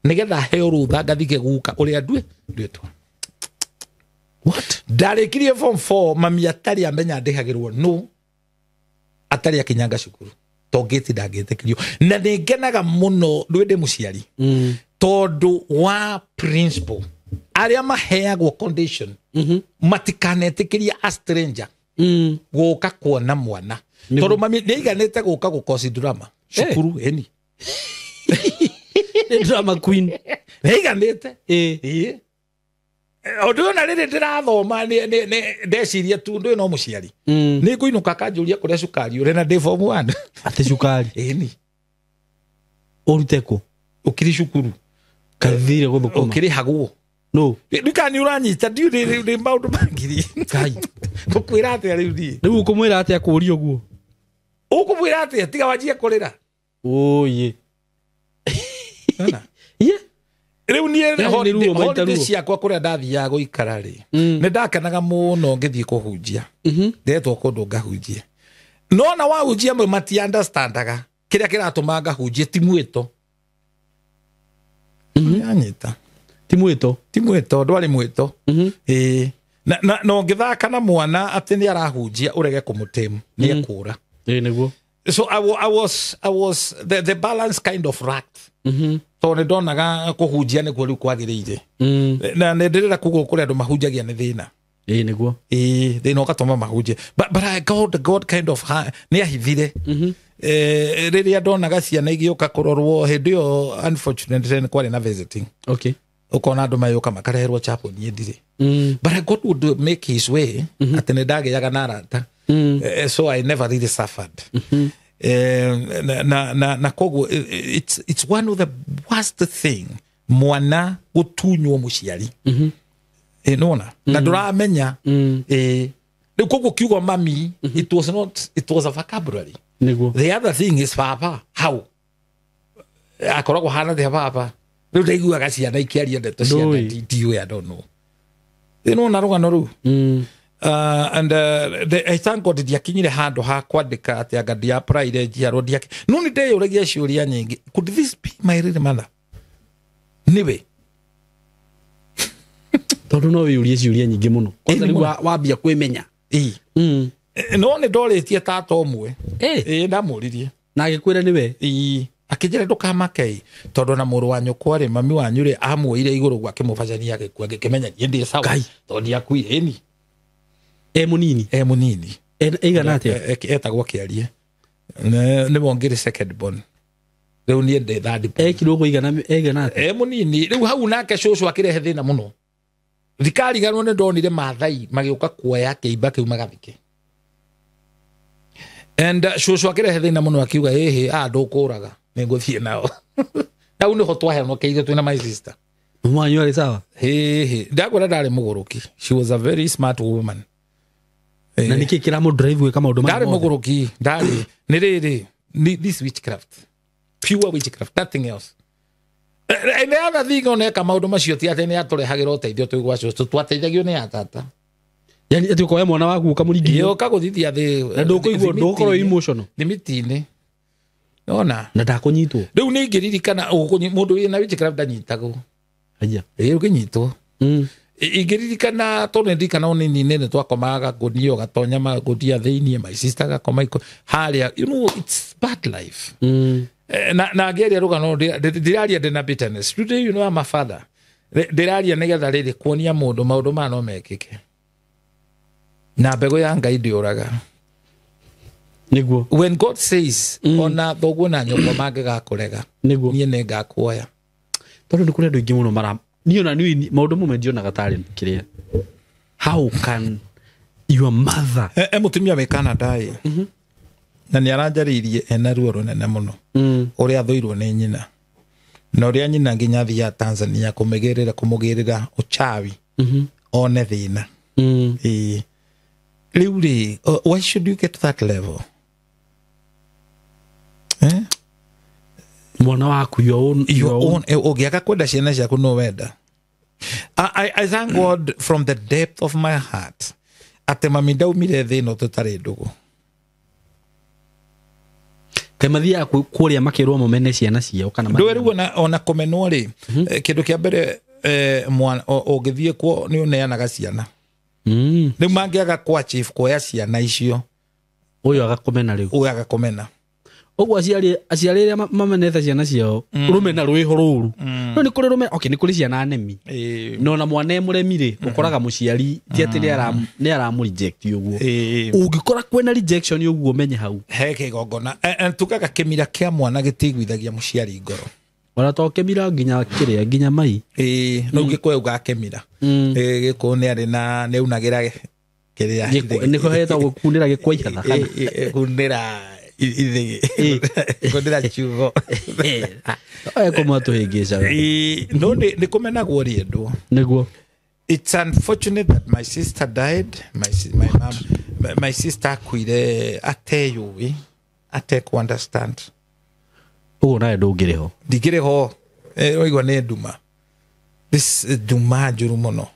nĩgetha heo rũtha ngathike guka ũrĩa nduĩtwo. What? Ndarĩkirie form 4 mami atarĩ amenya ndĩhagĩrwo no atarĩ akinyanga cukuru tongĩti ndangĩtĩkirio. Na nĩ ngenaga mũno ndwĩ ndĩ mũciari tondũ wa principal arĩa maheagwo condition matikanetĩkĩria a stranger gũka kuona mwana. Tondũ mami nĩaiganĩte gũka gũkosi drama cukuru ĩni. Nĩ drama queen. Nĩaiganĩte. Ĩĩ. Ũndũ ũyũ na rĩrĩ ndĩrathoma ndeciria tu ndũyũ no mũciari. Nĩ ngũinũka akanjũria kũrĩa cukari ũrĩ na ndĩ form 1. Atĩ cukari? Ĩni. Ũrute kũ? Ũkĩrĩ cukuru. Kathire gũthũkũma. Ũkĩrĩhagwo. No. Ndika nĩ ũranyita ndiũ nĩ maũndũ ma ngiri. Ngai. Ngũkwĩra atĩa rĩu niĩ? Rĩu ũkũmwĩra atĩa kũũria ũguo? Ũkũmwĩra atĩa tiga wanjie kũrĩra? Ũyĩ. Ona. Ye. Rĩu niĩ Yaani nĩ ruo maita holiday ruo. ciakwa kũrĩa ndathiaga gũikara rĩ, nĩ ndakenaga mũno ngĩthiĩ kũhunjia. Ndetwo kũndũ ngahunjie. No na wahunjia amwe mati understandaga kĩrĩa kĩratũma ngahunjie ti mwĩto. Anyita. Ti mwĩto. Ti mwĩto, ndwarĩ mwĩto. Ĩĩ. Na ũngĩthaka na mwana atĩ nĩ arahunjia ũrege kũmũtĩmu, nĩ ekũra. Ĩĩ nĩguo. So I was the balance kind of racked. Tondũ nĩ ndonaga kũhunjia nĩkuo rĩu kwagĩrĩire. Na nĩ ndĩrenda kuga kũrĩ andũ mahunjagia nĩ thĩna. Ĩĩ nĩguo. Ĩĩ, thĩna ũgatũma mahunjie. But I God kind of nĩ ahithire. Rĩrĩa ndonaga ciana igĩũka kũrorwo hĩndĩ ĩyo unfortunately nĩ kwarĩ na visiting. Okay. Ũkona andũ mayũka makareherwo chapo niĩ ndirĩ. But God would make his way atĩ nĩ ndagĩaga na arata. So I never really suffered. Na koguo it's one of the worst thing mwana gũtunywo mũciari. Nona na ndũramenya. Rĩu koguo kiugo mami, it was not, it was a vocabulary. Nĩguo. The other thing is baba, how akoragwo hana thĩa baba. Rĩu ndaiguaga ciana ikĩaria ndeto ciana Ndũĩ. ndiũĩ, I don't know. Nĩwona rũgano rũu? And I thank God ndiakinyire handũ ha kwandĩka atĩ anga ndiapraire njiarwo ndiake. No nĩ ndeyũragia ciũria nyingĩ, could this be my real mother? Nĩwe. Tondũ no wĩyũrie ciũria nyingĩ mũno. Kwanza rĩu wambia kwĩmenya. No nĩ ndorĩtie tata ũmwe. Ndamũririe. Na agĩkwĩra nĩwe? Akĩnjĩra ndũkamake tondũ na mũrũ wa nyũkwa rĩ, mami wanyu rĩ, amuoire igũrũ gwake mũbacani agĩkua, ngĩkĩmenya niĩ ndĩ sawa tondũ ndiakuire. Ĩni. E mũnini? E mũnini. Ĩigana atĩa? Etagwo Kĩarie. Nĩ wongĩrĩ second born. Rĩu niĩ ndĩ third born. Ekirwo ũguo ĩigana atĩa? E mũnini. Rĩu hau nake cũcũ akĩrehe thĩna mũno. Ndikariganĩrwo nĩ ndonire Maathai magĩũka kuoya kĩimba kĩu magathike. And cũcũ akĩrehe thĩna mũno akiuga ĩhĩ, ndũkũraga nĩngũthiĩ nao. Hau nĩho twahonokeire twĩna my sister. Mama wanyu arĩ sawa? Hĩhĩ, ndakwĩra ndarĩ mũgũrũki. She was a very smart woman. Na nĩkĩ kĩramũ drive gwĩka maũndũ maya Ndarĩ mothe? mũgũrũki, ndarĩ. Nĩ rĩrĩ, this witchcraft. Pure witchcraft, nothing else. And the other thing oneka maũndũ macio ti atĩ nĩ atũrehagĩra ũteithio twĩ gwa cũcũ, twateithagio nĩ atata. Yani atĩ ũkoya mwana waku ũkamũringithia? Ũka gũthithia thĩ. Na ndũkũigua, ndũgũkorwo emotional. Thimiti-inĩ. Nona. Na ndakũnyitwo. Rĩu nĩ ingĩririkana mũndũ wĩna witchcraft ndanyitagwo. Aya. Ũkĩnyitwo. Ingĩririkana tondũ nĩndirikana ũnini-inĩ nĩ twakomaga ngũnia ũgatonya ngũnia thĩiniĩ, my sister agakoma harĩa, you know, it's bad life. Na ngĩaria rũgano ndĩraria ndĩna bitterness. Today you know I'm a father. Ndĩraria nĩgetha rĩrĩ kuonia mũndũ maũndũ maya no mekĩke. Na mbegũ ya Ngai ndĩũraga. Nĩguo. When God says ona thoguo na nyũkwa mangĩgakũrega, Nĩguo. niĩ nĩngakuoya. Tondũ nĩ kũrĩ andũ aingĩ mũno mara niĩ ona niĩ maũndũ mamwe ndionaga tarĩ kĩrĩa. How can your mother Mũtumia wĩ Canada ĩ. Na nĩ aranjarĩirie ena ruo rũnene mũno. Ũrĩa athũirwo nĩ nyina. Na ũrĩa nyina nginya athiaga Tanzania kũmũgĩrĩra ũchawi. One thĩna. Rĩu rĩ, why should you get to that level? Mwana waku your own, your own. Ũngĩaga kwenda ciana ciaku no wenda. I thank God from the depth of my heart atĩ mami ndaumire thĩ ĩno tũtarĩ ndũgũ. Kaĩ mathiaga kũrĩa makĩrwo mamene ciana ciao kana Ndũĩ rĩu ona kũmenwo rĩ, kĩndũ kĩa mbere ũngĩthiĩ kuo nĩ ũneanaga ciana. Rĩu mangĩaga kwa chief kuoya ciana icio, Ũyũ agakũmena rĩu. Ũyũ agakũmena. Ũguo aciari arĩa mamenete ciana ciao, rũmena rwĩho rũru. No nĩ kũrĩ rũmena, okay, nĩ kũrĩ ciana nemi. No na mwana e mũremi rĩ, ũkoraga mũciari ti atĩ nĩ aramũ reject ũguo. Ũngĩkora kwĩna rejection ũguo menye hau. He kĩgongona. Tugaga kĩmira kĩa mwana gĩtigwithagia mũciari ngoro. Ona to kĩmira nginya kĩrĩa nginya mai. No ũngĩkũhe ũgakĩmira. Gĩkũyũ nĩ arĩ na nĩ aunagĩra kĩrĩa. Nĩko hetagwo kunĩra gĩkwa ihatha kana? Kunĩra ithĩgĩ. Kunĩra ciugo. Kũmatũhĩngĩcaga. No nĩ kũmenagwo rĩendwo. Nĩguo. It's unfortunate that my sister died. My mom, my sister akuire ateyũĩ, atekũ understand. Ũguo nawe ndũngĩrĩ ho. Ndingĩrĩ ho. Waigua nĩ nduma. This nduma njũru mũno.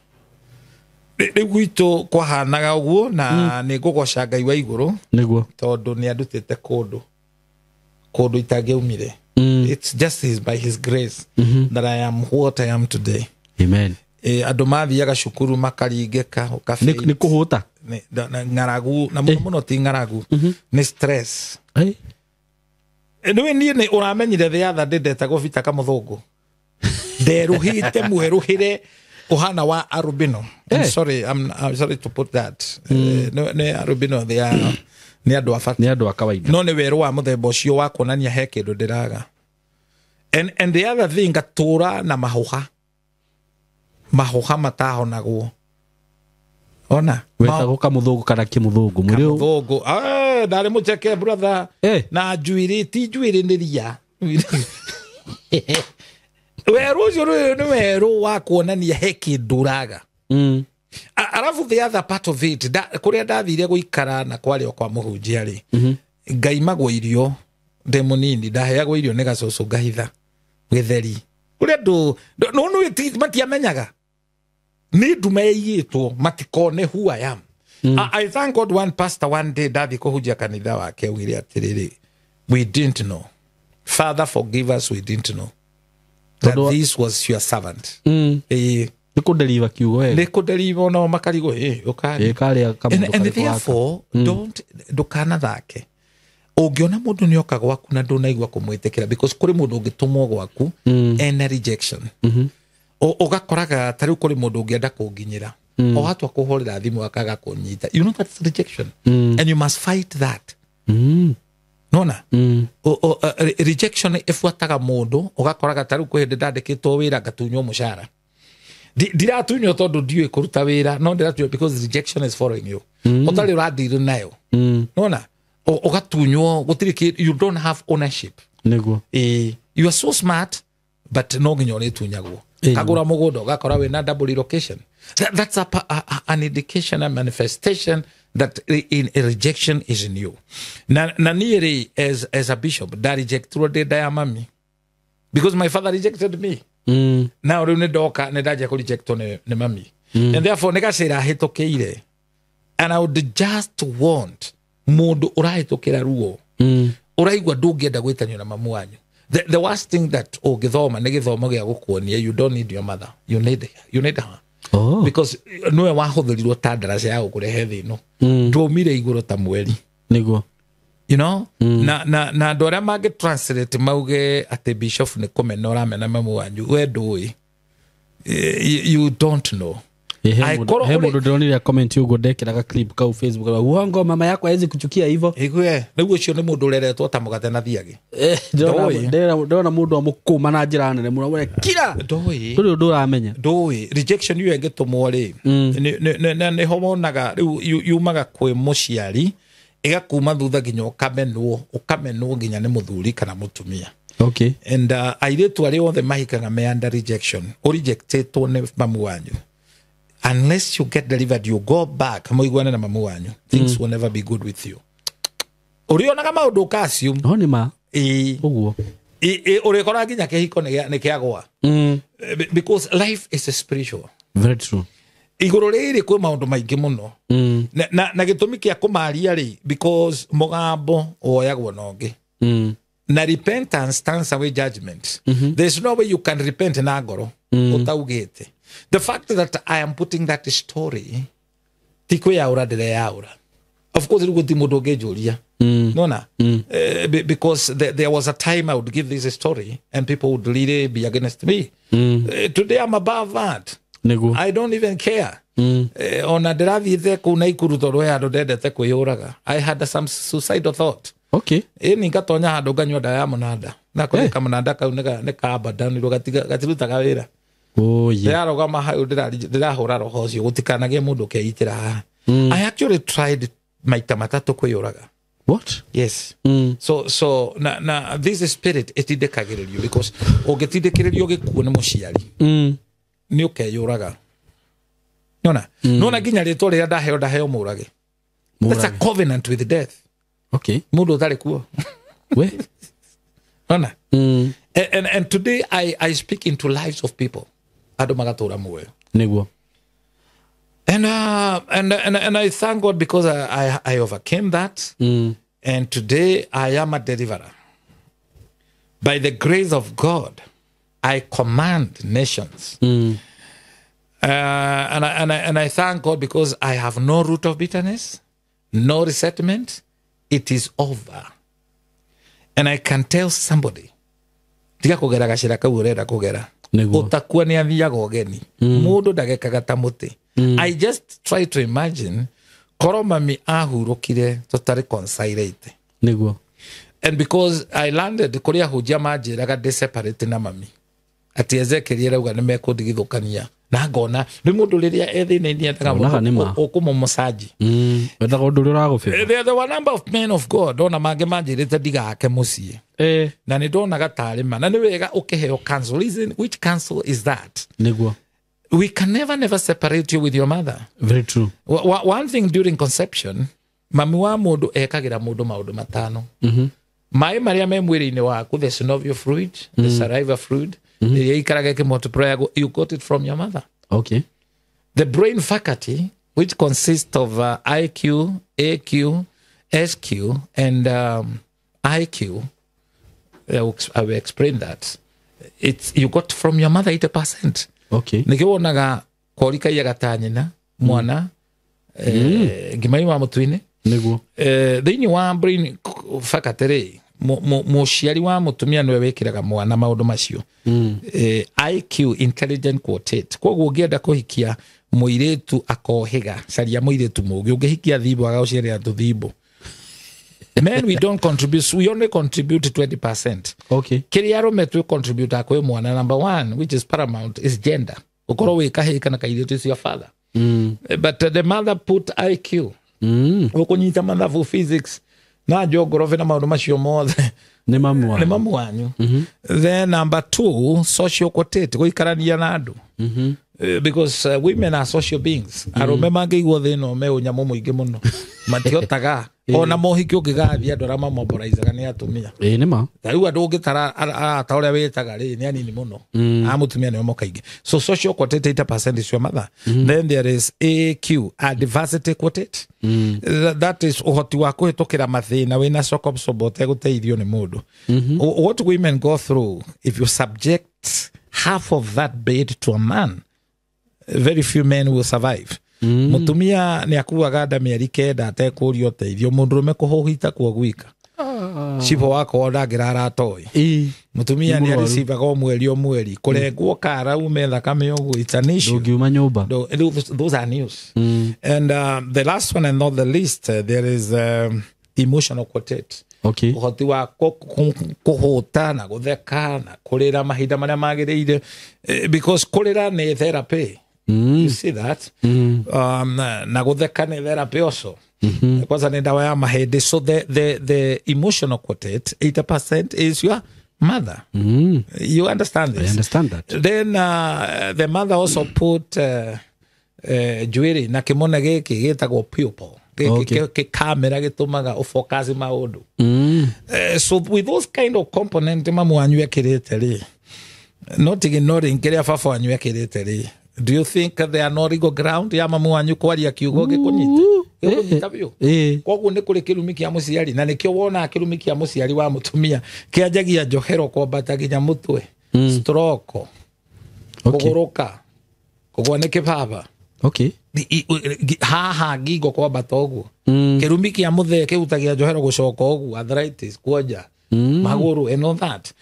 Rĩu gwitũ kwahanaga ũguo na nĩ ngũgoca Ngai wa igũrũ. Nĩguo. Tondũ nĩ andutĩte kũndũ itangĩaumire. It's just by his grace that I am what I am today. Amen. Andũ mathiaga cukuru makaringĩka, ũkafaint. Nĩ kũhũta? Ng'aragu, na mũno mũno ti ng'aragu, nĩ stress. Nĩwe niĩ nĩ ũramenyire the other day ndetagwo Vita Kamũthũngũ. Nderũhĩte mwerũhĩre ũhana wa arubino. I'm sorry, I'm sorry to put that. Nĩ arubino they are nĩ andũ a bata. Nĩ andũ a kawaida. No nĩ werũ wa mũthemba ũcio wa kuonania he kĩndũ ndĩraga. And the other thing, ngatũra na mahũha. Mahoha matahonagwo. Ona wetagwo kamũthũngũ kana kĩmũthũngũ mwĩrĩ ũyũ. Kamũthũngũ. Ndarĩ mũcheke brother. Na njuĩrĩ ti njuĩrĩ nĩ ria. Werũ ũcio nĩ werũ wa kuonania he kĩndũ ũraga. Arabu the other part of it, kũrĩa ndathire gũikara na kwarĩ o kwa mũhunjia rĩ, ngaimagwo irio ndĩ mũnini, ndaheagwo irio nĩ gacũcũ ngahitha gĩtheri. Kũrĩa andũ no matiamenyaga nĩ ndume ĩigĩtwo matikone who I am. I thank God one pastor one day ndathi kũhunjia kanitha wake augire atĩrĩrĩ, we didn't know. Father forgive us, we didn't know that this was your servant. Nĩ kũnderiva kiugo wega. Nĩ kũnderiva onao makarigwo ũkari. Karĩa kamũndũ And therefore don't ndũkanathake. Ũngĩona mũndũ nĩ oka gwaku na ndũnaigua kũmwĩtĩkĩra, because kũrĩ mũndũ ũngĩtũmwo gwaku ena rejection. Ũgakoraga ta rĩu kũrĩ mũndũ ũngĩenda kũnginyĩra o hatua kũhũrĩra thimũ akaga kũnyita. You know that's rejection. And you must fight that. Nona rejection ĩbuataga mũndũ. Ũgakoraga ta rĩu kwĩ hĩndĩ ndandĩkĩtwo wĩra ngatunywo mũcara. Ndiratunywo tondũ ndiũĩ kũruta wĩra, no ndiratunywo because rejection is following you. Ũtarĩ ũradeal nayo. Nona ũgatunywo gũtirĩ, you don't have ownership. Nĩguo. You are so smart but no nginya ũrĩtunyagwo. Kagũra mũgũnda ũgakora wĩna double relocation. That's an indication, a manifestation that in a rejection is in you. Na niĩ rĩ, as a bishop, ndarejectirwo ndĩ nda ya mami because my father rejected me. Now rĩu nĩ ndoka nĩ ndanjia kũrejectwo nĩ mami. And therefore nĩ gacĩra hĩtũkĩire. And I would just want mũndũ ũrahĩtũkĩra ruo ũraigua ndũngĩenda gwĩtanio na mamu wanyu. The worst thing that ũngĩthoma nĩ gĩthomo gĩa gũkuonia you don't need your mother, you need her. Because nĩwe wahũthĩrirwo ta ndaraca ya gũkũrehe thĩ ĩno. Ndwaumire igũrũ ta mweri. Nĩguo. You know? Na andũ arĩa mangĩ translate mauge atĩ bishop nĩ kũmena ũramena mamu wanyu, we ndũĩ. You don't know. He mũndũ ndĩronire comment ũguo ndekĩraga clip kau Facebook, uongo mama yako hawezi kuchukia hivyo. Igue nĩguo ũcio nĩ mũndũ ũreretwo ta mũgate na thiagĩ. Ndĩrona mũndũ amũkũma na njĩra nene mũno, we kira. Ndũĩ. Ndũrĩ ũndũ ũramenya. Ndũĩ. Rejection ĩyo ĩngĩtũmwo rĩ, nĩho wonaga rĩu yumaga kwĩ mũciari ĩgakuma thutha nginya ũkamenwo nginya nĩ mũthuri kana mũtumia. Okay. And airĩtu arĩa othe mahikaga me under rejection, ũrejectĩtwo nĩ mamu wanyu. Unless you get delivered, you go back mũiguane na mamu wanyu, things will never be good with you. Ũrĩonaga maũndũ ũka-assume. No nĩ ma. Ũguo. Ũrĩkoraga nginya kĩhiko nĩ kĩagwa. Because life is a spiritual. Very true. Igũrũ rĩrĩ kwĩ maũndũ maingĩ mũno. Na gĩtũmi kĩa kũmaria rĩ, because mũgambo woyagwo na ũngĩ. Na repentance turns away judgment. There's no way you can repent na ngoro ũtaugĩte. The fact that I am putting that story ti kwĩyaũra ndĩreyaũra. Of course rĩu gũtirĩ mũndũ ũngĩnjũria. Nona? Because there was a time I would give this story and people would really be against me. Today I'm above that. Nĩguo. I don't even care. Ona ndĩrathiĩte kũu Naikuru tondũ he handũ ndendete kwĩyũraga. I had some suicidal thought. Okay. Ĩni ngatonya handũ nganyua ndawa ya mũnanda. Na kũrĩ kamũnanda kau nĩ kambandanirwo gatirutaga wĩra. Oh yeah. Ndĩrarũgama hau ndĩrahũra roho ũcio gũtikanagĩe mũndũ ũkeitĩra haha. I actually tried maita matatũ kwĩyũraga. What? Yes. So na this spirit ĩtindĩkagĩrĩrio because ũngĩtindĩkĩrĩrio gĩkuũ nĩ mũciari. Nĩ ũkeyũraga. Nona? Nona nginya rĩtwa rĩrĩa ndaheo mũrage. That's a covenant with death. Okay. Mũndũ ũtarĩ kuo. We? Nona? And today I speak into lives of people. Andũ magatũra muoyo. Nĩguo. And I thank God because I overcame that. And today I am a deliverer. By the grace of God, I command nations. And I thank God because I have no root of bitterness, no resentment. It is over. And I can tell somebody, tiga kũgera gacĩra kau ũrenda kũgera. Ũtakua nĩ athiaga ũgeni. Mũndũ ndagekaga ta mũtĩ. I just try to imagine korwo mami ahurũkire tũtarĩ reconcilate. Nĩguo. And because I landed kũrĩa ahunjia manjĩraga ndĩ separate na mami. Atĩ Ezekiel arauga nĩ mekũndigithũkania Na ngona rä må ndå rä rä a ethä-inä endaga Wonaga nĩ ma. å kå mũmũcanji. Wendaga ũndũ ũrĩa ũragũbĩra. There were a number of men of God ona mangä manjä rä te ndigake må ciä na nä ndonaga tarä ma na nä wega å kä heo counsel. Listen, which counsel is that? Nĩguo. We can never never separate you with your mother. Very true. One thing during conception, mami wa mũndũ ekagĩra mũndũ maũndũ matano. Maĩ marĩa me mwĩrĩ-inĩ waku, the synovial fluid, the saliva fluid, ĩrĩa ikaraga ĩkĩmultiplyagwo, you got it from your mother. Okay. The brain faculty, which consists of IQ, AQ, SQ, and IQ, I will explain that. It's you got from your mother 80%. Okay. Nĩkĩo wonaga kori kaiyaga ta nyina mwana ngima wa mũtu-inĩ. Nĩguo. Thĩinĩ wa brain faculty rĩ, mũciari wa mũtumia nĩwe wĩkĩraga mwana maũndũ macio. IQ, intelligent quotient. Koguo ũngĩenda kũhikia mũirĩtu akohĩga, caria mũirĩtu mũũgĩ. Ũngĩhikia thimbo agagũciarĩra tũthimbo. Men, we don't contribute, we only contribute 20%. Okay. Kĩrĩa arũme twĩ contribute kwĩ mwana, number one, which is paramount, is gender. Ũkorwo wĩ kahĩĩ kana kairĩtu is your father. But the mother put IQ. Ũkũnyita mathabu, physics na geography na maũndũ macio mothe Nĩ mamu nĩ wanyu. mamu wanyu. Then number two, social quotient, gũikarania na andũ. Because women are social beings. Arũme mangĩigua thĩna me ũnyamũ mũingĩ mũno matihotaga ona mohiki ũngĩgathiĩ andũ arĩa mamoboraicaga nĩ atumia. Ĩĩ nĩ ma. Ta rĩu andũ ũngĩtara arata ũrĩa wĩtaga rĩ nĩ anini mũno, a mũtumia nĩo mokaingĩ. So social quotient 80% is your mother. Then there is AQ, adversity quotient. That is ũhoti wa kũhĩtũkĩra mathĩna wĩna shock absorber ũtegũteithio nĩ mũndũ. What women go through, if you subject half of that bed to a man, very few men will survive. Mũtumia nĩ akuaga nda mĩeri 9 atekũrio ũteithio, mũndũrũme kũhũhita kuo gwika cibo wakwa ndangĩrara atoĩ. Ĩĩ. Mũtumia Nĩ nĩ mũrwaru. arĩcibaga o mweri o mweri, kũrengwo kara ume thakame ũguo, it's an issue. Ndũngiuma nyũmba. Those are news. And the last one and not the least, there is emotional quotient. Okay. Ũhoti wa kũhũta na gũtheka na kũrĩra mahinda marĩa magĩrĩire, because kũrĩra nĩ therapy. You see that? Na gũtheka nĩ therapy also. Kwanza nĩ ndawa ya mahĩndĩ. So the emotional quotient 80% is your mother. You understand this? I understand that. Then the mother also put njuĩrĩ na kĩmone gĩkĩ gĩtagwo pupil. Okay. Gĩkamera gĩtũmaga ũfocus maũndũ. So with those kind of component mamu wanyu ekĩrĩte rĩ, not ignoring kĩrĩa baba wanyu ekĩrĩte rĩ, do you think there are no legal ground ya mamu wanyu kwaria kiugo gĩkũnyite? Gĩkũnyita biũ. Koguo nĩ kũrĩ kĩrumi kĩa mũciari, na nĩkĩo wonaga kĩrumi kĩa mũciari wa mũtumia kĩanjagia njohero kwambata nginya mũtwe, stroke, kũgũrũka, kũgwa nĩ kĩbaba. Okay. Haha ngingo kwambata ũguo. Kĩrumi kĩa mũthee kĩhutagia njohero gũcoka ũguo, arthritis, kuonja magũrũ and all that.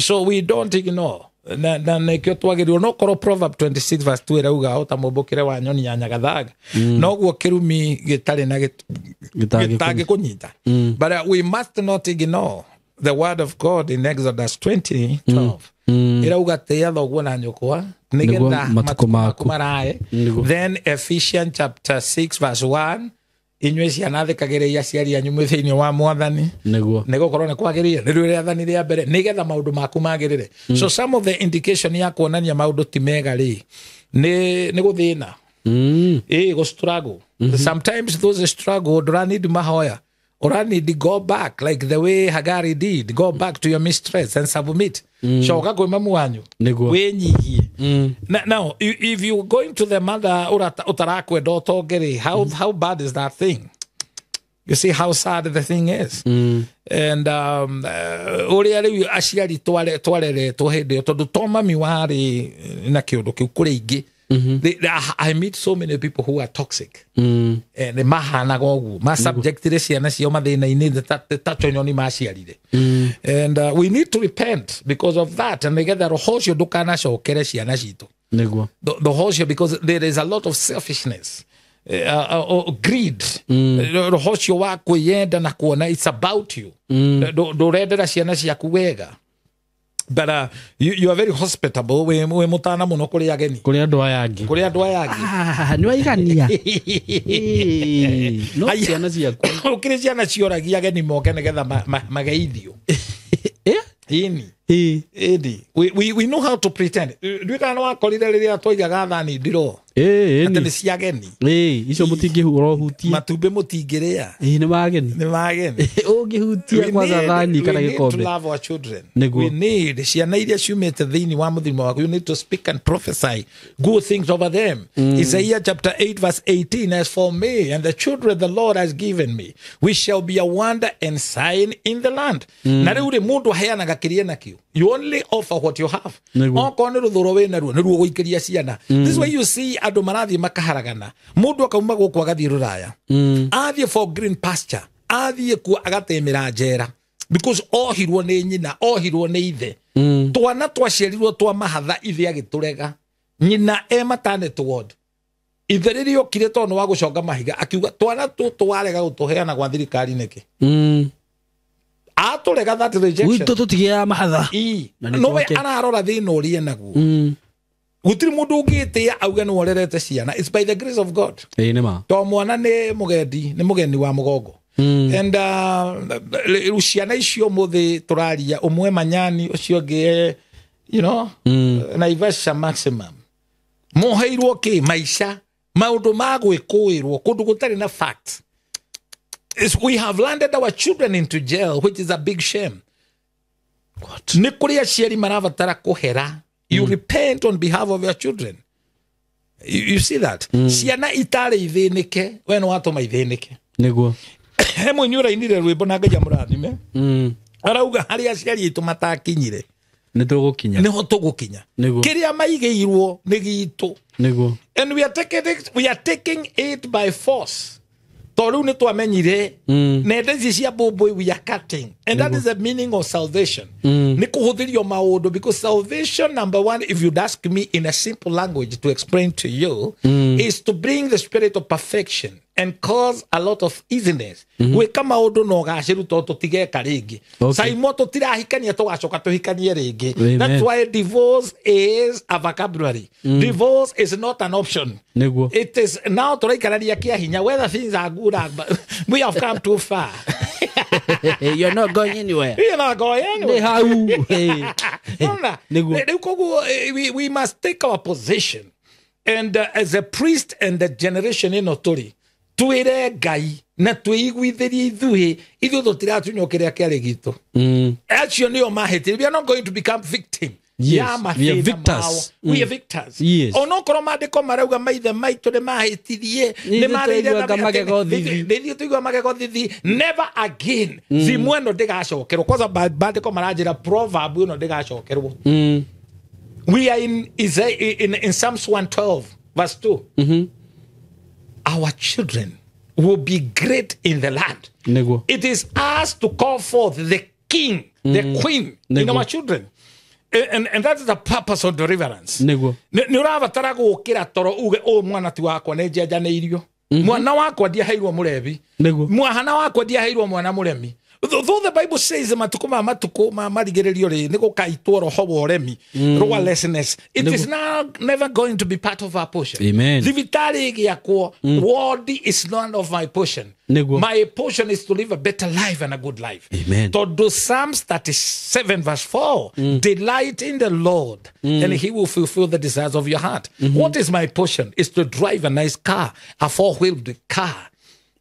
So we don't ignore. Na nĩkĩo twagĩrĩirwo no korwo Proverb 26 verse 2 ĩrauga o ta mũmbũkĩre wa nyoni ya nyagathaga, noguo kĩrumi gĩtarĩ na gĩtangĩkũnyita. But we must not ignore the word of God in Exodus 20:12. Ĩrauga tĩĩa thoguo na nyũkwa nĩgetha Nĩguo matukũ maku marae. Then Ephesians chapter 6 verse 1, inyuĩ ciana thikagĩrĩria aciari anyu mwĩ thĩinĩ wa mwathani Nĩguo. nĩgũkorwo nĩ kwagĩrĩire nĩrĩo rĩathani rĩa mbere nĩgetha maũndũ maku magĩrĩre. So some of the indication ya kuonania maũndũ ti mega rĩ nĩ gũthĩna, ĩĩ gũ struggle. Sometimes those struggle ndũranidi mahoya, ũranidi go back like the way Hagari did, go back to your mistress and submit. Coka kwĩ mamu wanyu Nĩguo. wĩnyihie. Now if you going to the mother ũtarakwenda ũtonge rĩ, how bad is that thing? You see how sad the thing is. And ũrĩa rĩu aciari twareretwo hĩndĩ ĩyo, tondũ to mami warĩ na kĩũndũ kĩu, kũrĩ ingĩ. I meet so many people who are toxic. Nĩ mahanaga ũguo, masubjectire ciana ciao mathĩna-inĩ ta tonyoni maciarire. And we need to repent because of that, and nĩgetha roho ũcio ndũkanacokere ciana citũ. Nĩguo. Roho ũcio, because there is a lot of selfishness, greed. Roho ũcio wa kwĩyenda na kuona it's about you. Ndũrendera ciana ciaku wega. But you are very hospitable, wĩ mũtana mũno kũrĩ ageni, kũrĩ andũ aya angĩ. Kũrĩ andũ aya angĩ. Ah, nĩ waigania. Ĩĩ, no Aya. ciana ciaku. Ũkĩrĩ ciana cioragia ageni moke nĩgetha mageithio. Ĩni. Ĩĩ. Ĩni, we know how to pretend. Nduĩ kana nĩ wakorire rĩrĩa twaigaga thani ndiroo Ĩĩ, atĩ nĩ ĩni. cia ageni. Ĩĩ, icio mũtingĩhutia. Matumbĩ mũtingĩrĩa. Ĩĩ, nĩ mageni. Nĩ mageni. Ũngĩhutia kwanza thani kana We need to gĩkombe. love our children. Nĩguo. We need ciana iria ciumĩte thĩinĩ wa mũthimo waku. You need to speak and prophesy good things over them. Isaiah chapter 8 verse 18, as for me and the children the Lord has given me, we shall be a wonder and sign in the land. Na rĩu rĩ, mũndũ aheanaga kĩrĩa nakĩo. You only offer what you have. Nĩguo. Okorwo nĩ rũthũro wĩ naruo, nĩruo gũikĩria ciana. This way you see andũ marathiĩ makaharagana. Mũndũ akauma gũkũ agathiĩ rũraya. Athiĩ for green pasture, athiĩ kuo agatemera njera because ohirwo nĩ nyina, ohirwo nĩ ithe. Twana twaciarirwo twa mahatha, ithe agĩtũrega, nyina e maternity ward, ithe rĩrĩa okire tondũ nĩ wa gũconga mahiga akiuga twana tũtũ warega gũtũheana gwa thirikari nĩkĩ? Atũrega, that rejection. Gwitũ tũtigĩaga mahatha. Ii. Na nĩ Nowe twake. ararora thĩna ũrĩa naguo. Gũtirĩ mũndũ ũngĩtĩa auge nĩ worerete ciana. It's by the grace of God. Ĩĩ, nĩ ma. To mwana nĩ mũgendi, nĩ mũgeni wa mũgongo. And rĩu ciana icio mũthĩ tũraria, ũmwe manyani, ũcio ũngĩ Naivasha maximum, moheirwo kĩ maica maũndũ ma gwĩkũĩrwo kũndũ gũtarĩ na fact. We have landed our children into jail, which is a big shame. What? Nĩ kũrĩ aciari marabatara kũhera. You repent on behalf of your children. You see that? Ciana itarĩ ithĩnĩke, we nĩ watũma ithĩnĩke. Nĩguo. He mũini ũrainire rwĩmbo na Ngai amũrathime, arauga harĩa aciari aitũ matakinyire Nĩ tũgũkinya. nĩho tũgũkinya. Nĩguo. Kĩrĩa maigĩirwo nĩ gitũ. Nĩguo. And we are taking it by force, tondũ rĩu nĩ twamenyire nenda ici cia mbũmbũi, we are cutting, and that is the meaning of salvation, nĩ kũhũthĩrio maũndũ, because salvation, number one, if you'd ask me in a simple language to explain to you, is to bring the spirit of perfection and cause a lot of easiness gwĩka maũndũ na ũgacĩru, tondũ tũtigeka rĩngĩ. Saimo tũtirahikania, tũgacoka tũhikanie rĩngĩ. Amen. That's why divorce is a vocabulary. Divorce is not an option. Nĩguo. It is now tũraikarania kĩa hinya, whether things are good or bad, we have come too far. You're not going anywhere. We are not going Nĩ anywhere. hau. Ĩĩ. Nona, Nĩguo. rĩu koguo we must take our position and as a priest and the generation ĩno tũrĩ, twĩre Ngai na twĩiguithĩrie ithuĩ, ithuĩ tũtiratunywo kĩrĩa kĩarĩ gitũ. Acio nĩo mahĩtire. We are not going to become victim Yes, ya we are mathĩna victors. mao. We are victors. Onokorwo maandĩko marauga maithe maitũ nĩ mahĩtirie, Ithuĩ nĩ marĩire twaiguaga magego thithi. ithuĩ tũigua magego thithi. Never again. Thimũ ĩno ndĩgacokerwo kwanza. Maandĩko maranjĩra proverb ĩno ndĩgacokerwo. We are in, Isaiah, in Psalms 112 verse 2. Our children will be great in the land. Nĩguo. It is us to call forth the king, the queen in Nĩguo. our children. And that is the purpose of deliverance. Nĩguo. Nĩ ũrabatara gũkĩra toro uge ũyũ mwana ti wakwa, nĩ njenjanĩirio. Mwana wakwa ndiaheirwo mũrebi. Nĩguo. Mwana wakwa ndiaheirwo mwana mũremi. Though the Bible says matukũ ma matukũ ma marigĩrĩrio rĩ, nĩ gũkaitwo roho wa ũremi, lawlessness. It is now never going to be part of our portion. Amen. Thibitarĩ ĩgĩakwo, ward is none of my portion. Nĩguo. My portion is to live a better life and a good life. Amen. Tondũ Psalms 37 verse 4, delight in the Lord and he will fulfill the desires of your heart. What is my portion? Is to drive a nice car, a four-wheeled car.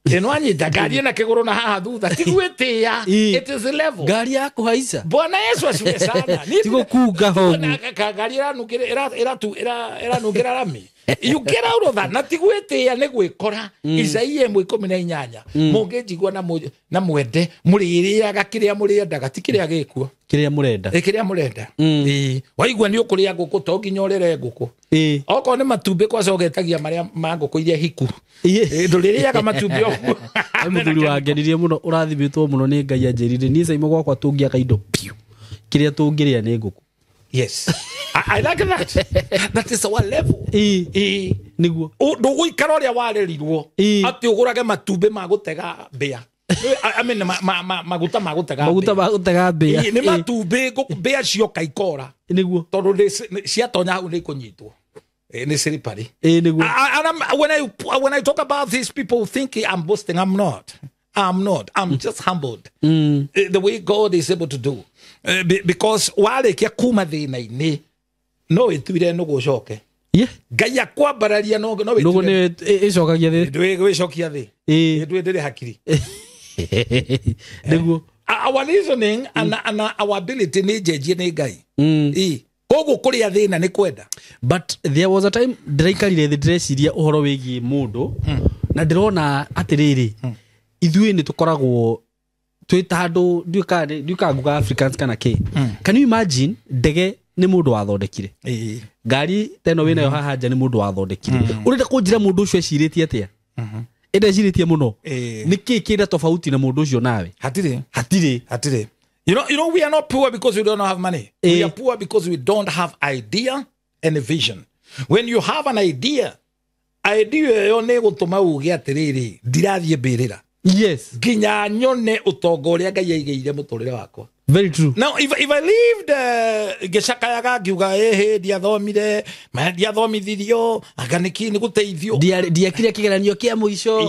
Ĩno anyita ngari ĩna kĩgũrũ na haha thutha ti gwĩtĩa. It is level. Ngari ya kũhaica. Bwana Yesu asifiwe sana. Niĩ Ti gũkunga homu. Ngari ĩranungĩra rami. You get out of that. Na ti gwĩtĩa, nĩ gwĩkora. Isaia 1:18, mũngĩnjigua na mwende, mũrĩrĩaga kĩrĩa mũrĩendaga, ti kĩrĩa gĩkuo. Kĩrĩa mũrenda. Ĩ, kĩrĩa mũrenda. Ĩ, waigua nĩ ũkũrĩa ngũkũ, to nginya ũrĩre ngũkũ. Ĩĩ. Okorwo nĩ matumbĩ, kwaca ũgetagia marĩa ma ngũkũ iria hiku. Ĩĩ. Ĩ, ndũrĩrĩaga matumbĩ ũguo. He mũthuri wangenirie mũno, ũrathimĩtwo mũno nĩ Ngai, anjĩrire niĩ Caimo gwakwa tũngĩaka indo piũ, kĩrĩa tũngĩrĩa nĩ ngũkũ. Yes, I like that. That is our level. Ĩĩ. Ĩĩ. Nĩguo. Ndũgũikara ũrĩa warerirwo Ĩĩ. atĩ ũgũrage matumbĩ ma gũtega mbĩa. I mean maguta ma gũtega maguta ma gũtega mbĩa. Nĩ matumbĩ mbĩa cioka ikora Nĩguo. Tondũ ciatonya hau nĩ ikũnyitwo. Nĩ slippery. Nĩguo. And when I talk about these people think I'm boasting, I'm not. I'm not. I'm just humbled. The way God is able to do. Because warĩkia kuma thĩna-inĩ no wĩtuire nũgũ ũcoke. Ngai akwambararia no Nũgũ nĩ ĩcokagia thĩ. Ndwĩcokia thĩ. Ndwĩ ndĩrĩ hakiri. Nĩguo. Our reasoning and our ability nĩ njenjie nĩ Ngai. Koguo kũrĩa thĩna nĩ kwenda. But there was a time ndĩraikarire thĩ ndĩreciria ũhoro wĩgiĩ mũndũ na ndĩrona atĩrĩrĩ ithuĩ nĩ tũkoragwo twĩ ta andũ ndiũĩ kana nguga Africans kana kĩ. Can you imagine ndege nĩ mũndũ wathondekire, ngari ta ĩno wĩnayo haha nja nĩ mũndũ wathondekire. Ũrenda kũnjĩra mũndũ ũcio ecirĩtie atĩa? Ĩndecirĩtie mũno. Nĩkĩ kĩna tofauti na mũndũ ũcio nawe? Hatirĩ. Hatirĩ. Hatirĩ. You know, we are not poor because we don't have money. We are poor because we don't have idea and a vision. When you have an idea, idea ĩyo nĩ gũtũma uge atĩrĩrĩ, ndirathiĩ mbĩrĩra. Yes. Nginya nyone ũtonga ũrĩa Ngai aigĩire mũtũrĩre wakwa. Very true. Now, if I lived ngĩcakayaga ngiuga ĩhĩ ndiathomire, ndiathomithirio, anga nĩkĩ nĩ gũteithio. Ndiekire kĩgeranio kĩa mũico.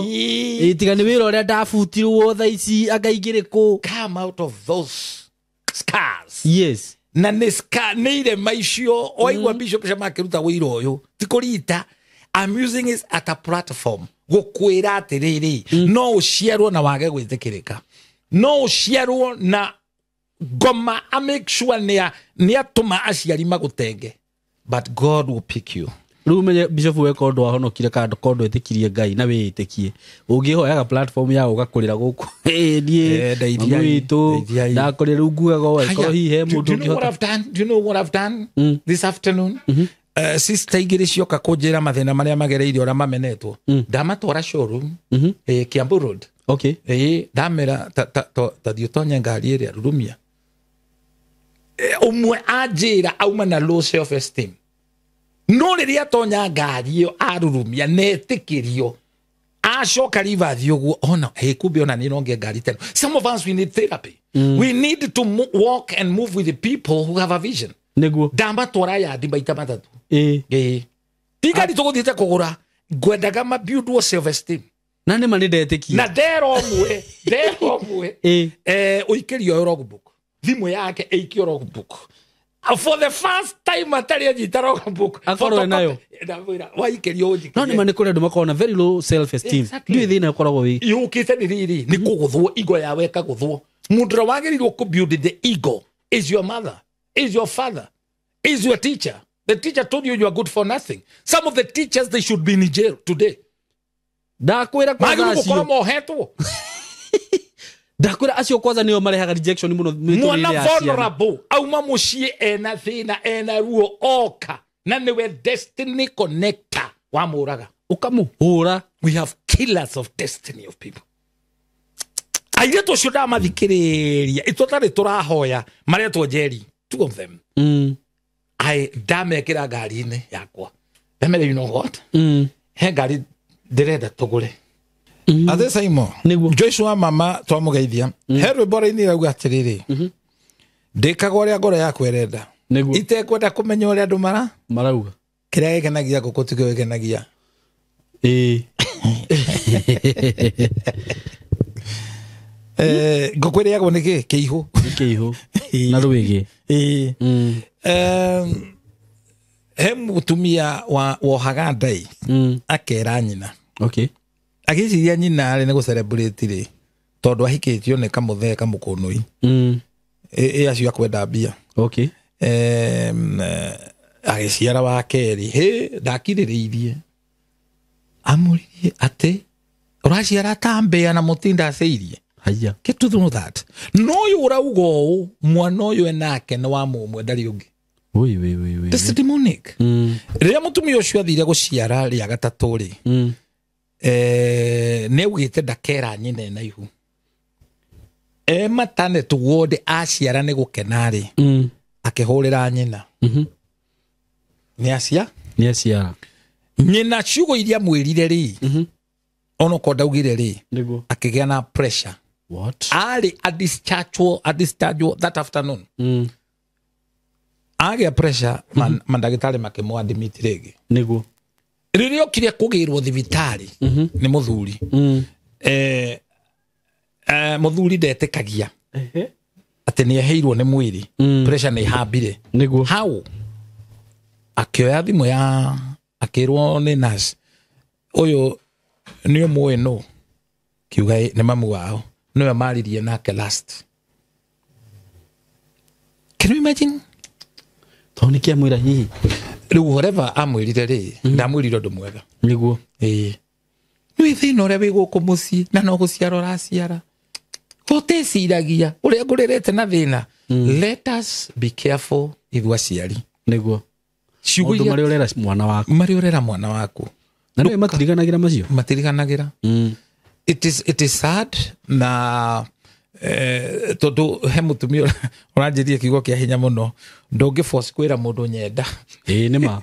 Tiga nĩ wĩra ũrĩa ndabutirwo thaa ici anga ingĩrĩ kũ. Come out of those scars. Yes. Na nĩ scar nĩ irema icio waigua Bishop Shama akĩruta wĩira ũyũ ti kũrita. I'm using it at a platform gũkwĩra atĩrĩrĩ, no ũciarwo na wage gwĩtĩkĩrĩka, no ũciarwo na ngoma a make sure nĩ atũma aciari magũtenge, but God will pick you. Rĩu menye Bishop weka ũndũ wahonokire kana ko ndwĩtĩkirie Ngai na wĩĩtĩkie ũngĩhoyaga platform ya ũgakũrĩra gũkũ niĩ witũ ndakũrĩra rĩu ngugaga ũgakorwo hihi he mũndũ. Do you know what I've done this afternoon? Sister igĩrĩ cioka kũnjĩra mathĩna marĩa magereire ũrĩa mamenetwo, ndamatwara showroom Kiambu Road. Okay. Ndamera ta thiĩ ũtonye ngari ĩrĩa rurumia. Ũmwe anjĩra auma na low self esteem, no rĩrĩa atonya ngari ĩyo arurumia netĩkĩrio acoka rivathi ũguo ona kumbe ona nĩ nonge ngari teno. Some of us we need therapy. We need to walk and move with the people who have a vision. Nĩguo. Ndamatwara yandi maita matatũ. Ti ngari tũgũthiĩte kũgũra, ngwendaga ma build self esteem. Na nĩ ma nĩ ndetĩkia. Na ndera ũmwe ũikĩrio ũyũ logbook, thimũ yake ĩikio logbook for the first time atarĩ anyita logbook akorwo nayo waikĩrio ũnjikĩrie. No nĩ ma nĩ kũrĩ andũ makoragwo na very low self esteem. Ndiũĩ thĩna ũkoragwo wĩ yũkĩte nĩ rĩrĩ nĩ kũgũthwo ego yawe ĩkagũthwo. Mũndũ ũrĩa wagĩrĩirwo kũ build the ego is your mother, is your father, is your teacher. The teacher told you you are good for nothing. Some of the teachers, they should be in jail today. Ndakwĩra kwanza acio mohetwo. Ndakwĩra acio kwanza nĩo marehaga rejection mũno. Mwana vulnerable auma mũciĩ ena thĩna ena ruo oka na nĩwe destiny connector wa mũraga ũkamũhũra. We have killers of destiny of people. Airĩtu acio ndamathikĩrĩria itũtarĩ tũrahoya maretwo njeri, two of them. I ndamekĩra ngari-inĩ yakwa ndamera, you know what, he ngari ndĩrenda tũgũre. Athe Simon, Joyce wa mama twamũgeithia he rwĩmbo raini rauga atĩrĩrĩ, ndĩkaga ũrĩa ngoro yakwa ĩrenda itekwenda kũmenya ũrĩa andũ marauga. Kĩrĩa gĩkenagia ngũkũ tikĩo gĩkenagia. Ngũkũ ĩrĩagwo nĩ kĩ? Kĩihũ. Kĩihũ na rwĩgĩ. He mũtumia wohaga ndai akera nyina. Okay. Agĩciria nyina arĩ nĩ gũcelebrate rĩ tondũ ahikĩtio nĩ kamũthee kamũkũnũi. Ĩ acio akwenda mbia. Okay. Agĩciara wa kerĩ, hĩ ndakirĩrĩirie. Amũririe atĩ ũraciara ta mbĩa na mũtinda aceirie. Haya. Get to know that. No ũyũ ũrauga ũũ mwana ũyũ enake nĩ wa mũmwe ndarĩ ũngĩ. Oi oi oi oi. This is demonic. Rĩrĩa mũtumia ũcio athire gũciara rĩa gatatũ rĩ, nĩ augĩte ndakera nyina ena ihu. Maternity ward aciara nĩ gũkena rĩ, akĩhũrĩra nyina. Nĩ acia? Nĩ aciara. Nyina ciugo iria mwĩrire rĩ, onokorwo ndaugire rĩ, akĩgĩa na pressure. What? Arĩ a dischargewo that afternoon. Agĩa pressure, mandagĩtarĩ makĩmũ-admit rĩngĩ. Rĩrĩa okire kũgĩrwo thibitarĩ nĩ mũthuri, mũthuri ndetĩkagia atĩ nĩ eheirwo nĩ mwĩrĩ. Pressure nĩ ihambire. Hau akĩoya thimũ ya akĩrwo nĩ nurse, ũyũ nĩ ũmũĩ nũ? Kiuga, "Ĩ, nĩ mamu wao." Nĩwe maririe nake last. Can you imagine? Tondũ nĩ kĩamwĩra hihi? Rĩu whatever amwĩrire rĩ, ndamwĩrire ũndũ mwega. Ĩĩ, nĩ thĩna ũrĩa wĩ gũkũ mũciĩ na no gũciara ũraciara, ũtĩciragia ũrĩa ngũrĩrĩte na thĩna. Let us be careful ithuĩ aciari. Ciugo Maũndũ iria marĩa ũrera mwana waku. Marĩa ũrera mwana waku. Na nĩwe matiriganagĩra macio. Matiriganagĩra. It is sad na tondũ he mũtumia ũranjĩrie kiugo kĩa hinya mũno, ndũngĩ force kwĩra mũndũ nyenda. Ĩĩ, nĩ ma.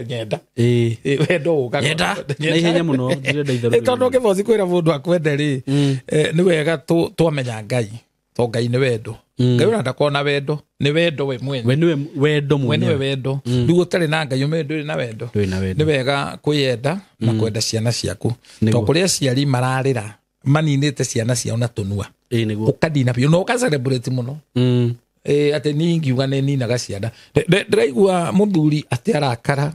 Nyenda. Ĩĩ. Wendo ũkaga. Nyenda. Na ihenya mũno, ndirenda itherũ. Tondũ ũngĩ force kwĩra mũndũ akwende rĩ, nĩ wega twamenya Ngai, to Ngai nĩ wendo. Ngai ona ndakorwo na wendo, nĩ wendo we mwene. We nĩwe wendo We nĩwe mwenyewe. Wendo. Rĩu ũtarĩ na Ngai, ũmenye ndũrĩ na wendo. Ndũrĩ na wendo. Nĩ wega kwĩyenda na kwenda ciana ciaku. To kũrĩ aciari mararĩra maninĩte ciana ciao na tũnua. Ĩĩ, nĩguo. Ũkanina biũ na ũka-celebrate mũno. Atĩ niĩ ingiuga nĩ ninaga ciana. Ndĩraigua mũthuri atĩ arakara,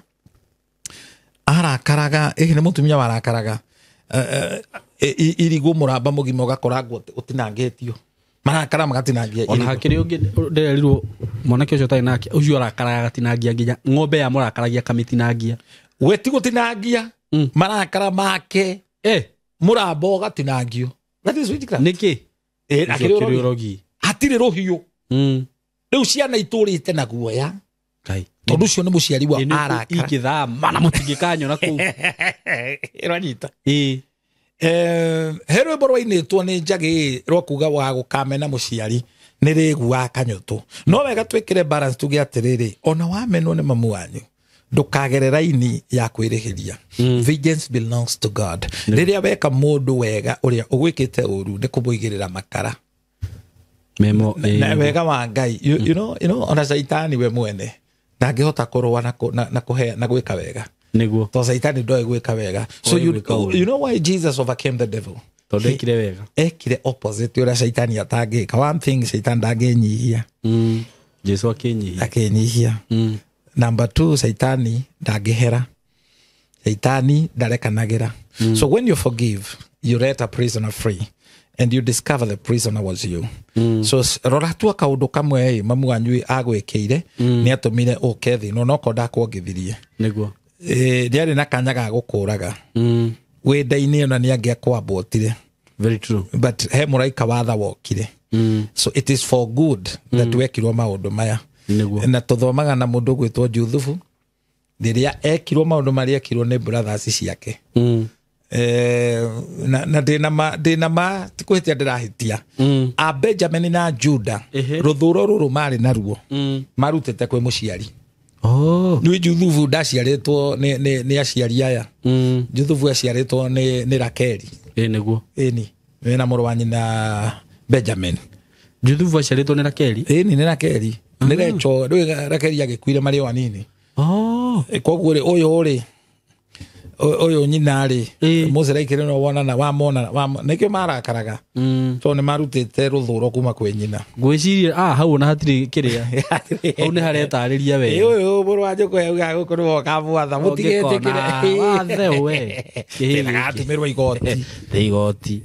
arakaraga ĩhĩ nĩ mũtumia warakaraga. Irigũ mũramba mũgima ũgakorangwo ũtinangĩtio, marakara magatinangia Ona irigũ. hakĩrĩ ũngĩ ndĩrerirwo, mwanake ũcio ũtarĩ nake ũcio arakaraga agatinangia nginya ng'ombe yamũrakaragia akamĩtinangia. We ti gũtinangia, marakara make mũramba ũgatinangio. That is witchcraft. Nĩkĩ? Akĩrĩ Ũcio akĩrĩ ũrogi. ũrogi. Hatirĩ rũhiũ. Rĩu ciana itũrĩte na guoya. Ngai. Tondũ ũcio nĩ mũciari wa Ĩ, nĩ arakara. Ingĩthama na mũtingĩkanyona kũu. Ĩranyita. Ĩĩ. He rwĩmbo rwainĩtwo nĩ njagĩ rwa kuga wa gũkamena mũciari nĩ rĩguaga kanyũtũ. No wega twĩkĩre balance, tuge atĩrĩrĩ, ona wamenwo nĩ mamu wanyu, ndũkagere raini ya kwĩrĩhĩria. Vengeance belongs to God. Rĩrĩa weka mũndũ wega, ũrĩa ũgwĩkĩte ũru nĩ kũmũigĩrĩra makara. Memo. Na wega wa Ngai, you know, ona caitani we mwene ndangĩhota kũrũa na, kũ- na, na, kũhe, na gwĩka wega. To caitani ndoĩ gwĩka wega, so Oĩ you, gwĩka ũru. you know why Jesus overcame the devil? Tondũ ekire wega. Ekire opposite ũrĩa caitani atangĩka. One thing, caitani ndangĩnyihia. Jesu akĩnyihia. Akĩnyihia. Number two, caitani ndangĩhera, caitani ndarekanagĩra. So when you forgive, you let a prisoner free and you discover the prisoner was you. So rora tua kaũndũ kamwe ĩ mamu wanyu agwĩkĩire, nĩ atũmire ũke thĩ ĩno noko ndakuongithirie. Ndĩarĩ na kanya ga gũkũraga wĩ nda-inĩ, ona nĩ angĩakwambũtire. Very true. But he mũraika watha wokire. So it is for good that wekirwo maũndũ maya. Na tũthomaga na mũndũ ũgwĩtwo Juthubu, rĩrĩa ekirwo maũndũ marĩa ekirwo nĩ brothers ciake. Na ndĩna ma ti kũhĩtia ndĩrahĩtia, a Benjamin na Juda, rũthũro rũrũ marĩ naruo marutĩte kwĩ mũciari. Nĩ Juthubu ndaciarĩtwo nĩ aciari aya. Juthubu aciarĩtwo nĩ Rakeli. Ĩĩ, nĩguo. Ĩni wĩna mũrũ wa nyina Benjamin. Juthubu aciarĩtwo nĩ Rakeli? Ĩni, nĩ Rakeli, nĩ Recho. Rĩu Rakeli agĩkuire marĩ o anini. Koguo rĩ, ũyũ rĩ, ũyũ nyina rĩ, mũceraikĩrĩ no wonana wamona nĩkĩo marakaraga, tondũ nĩ marutĩte rũthũro kuma kwĩ nyina. Ngwĩciria hau ona hatirĩ kĩrĩa, hau nĩ haretarĩria wega. Ũyũ mũrũ wa njũkũ augaga gũkũ nĩwe ũkamwatha, mũtigetĩkĩre. Wathe we. Thĩna gatũmĩrwo igoti. Thĩ igoti.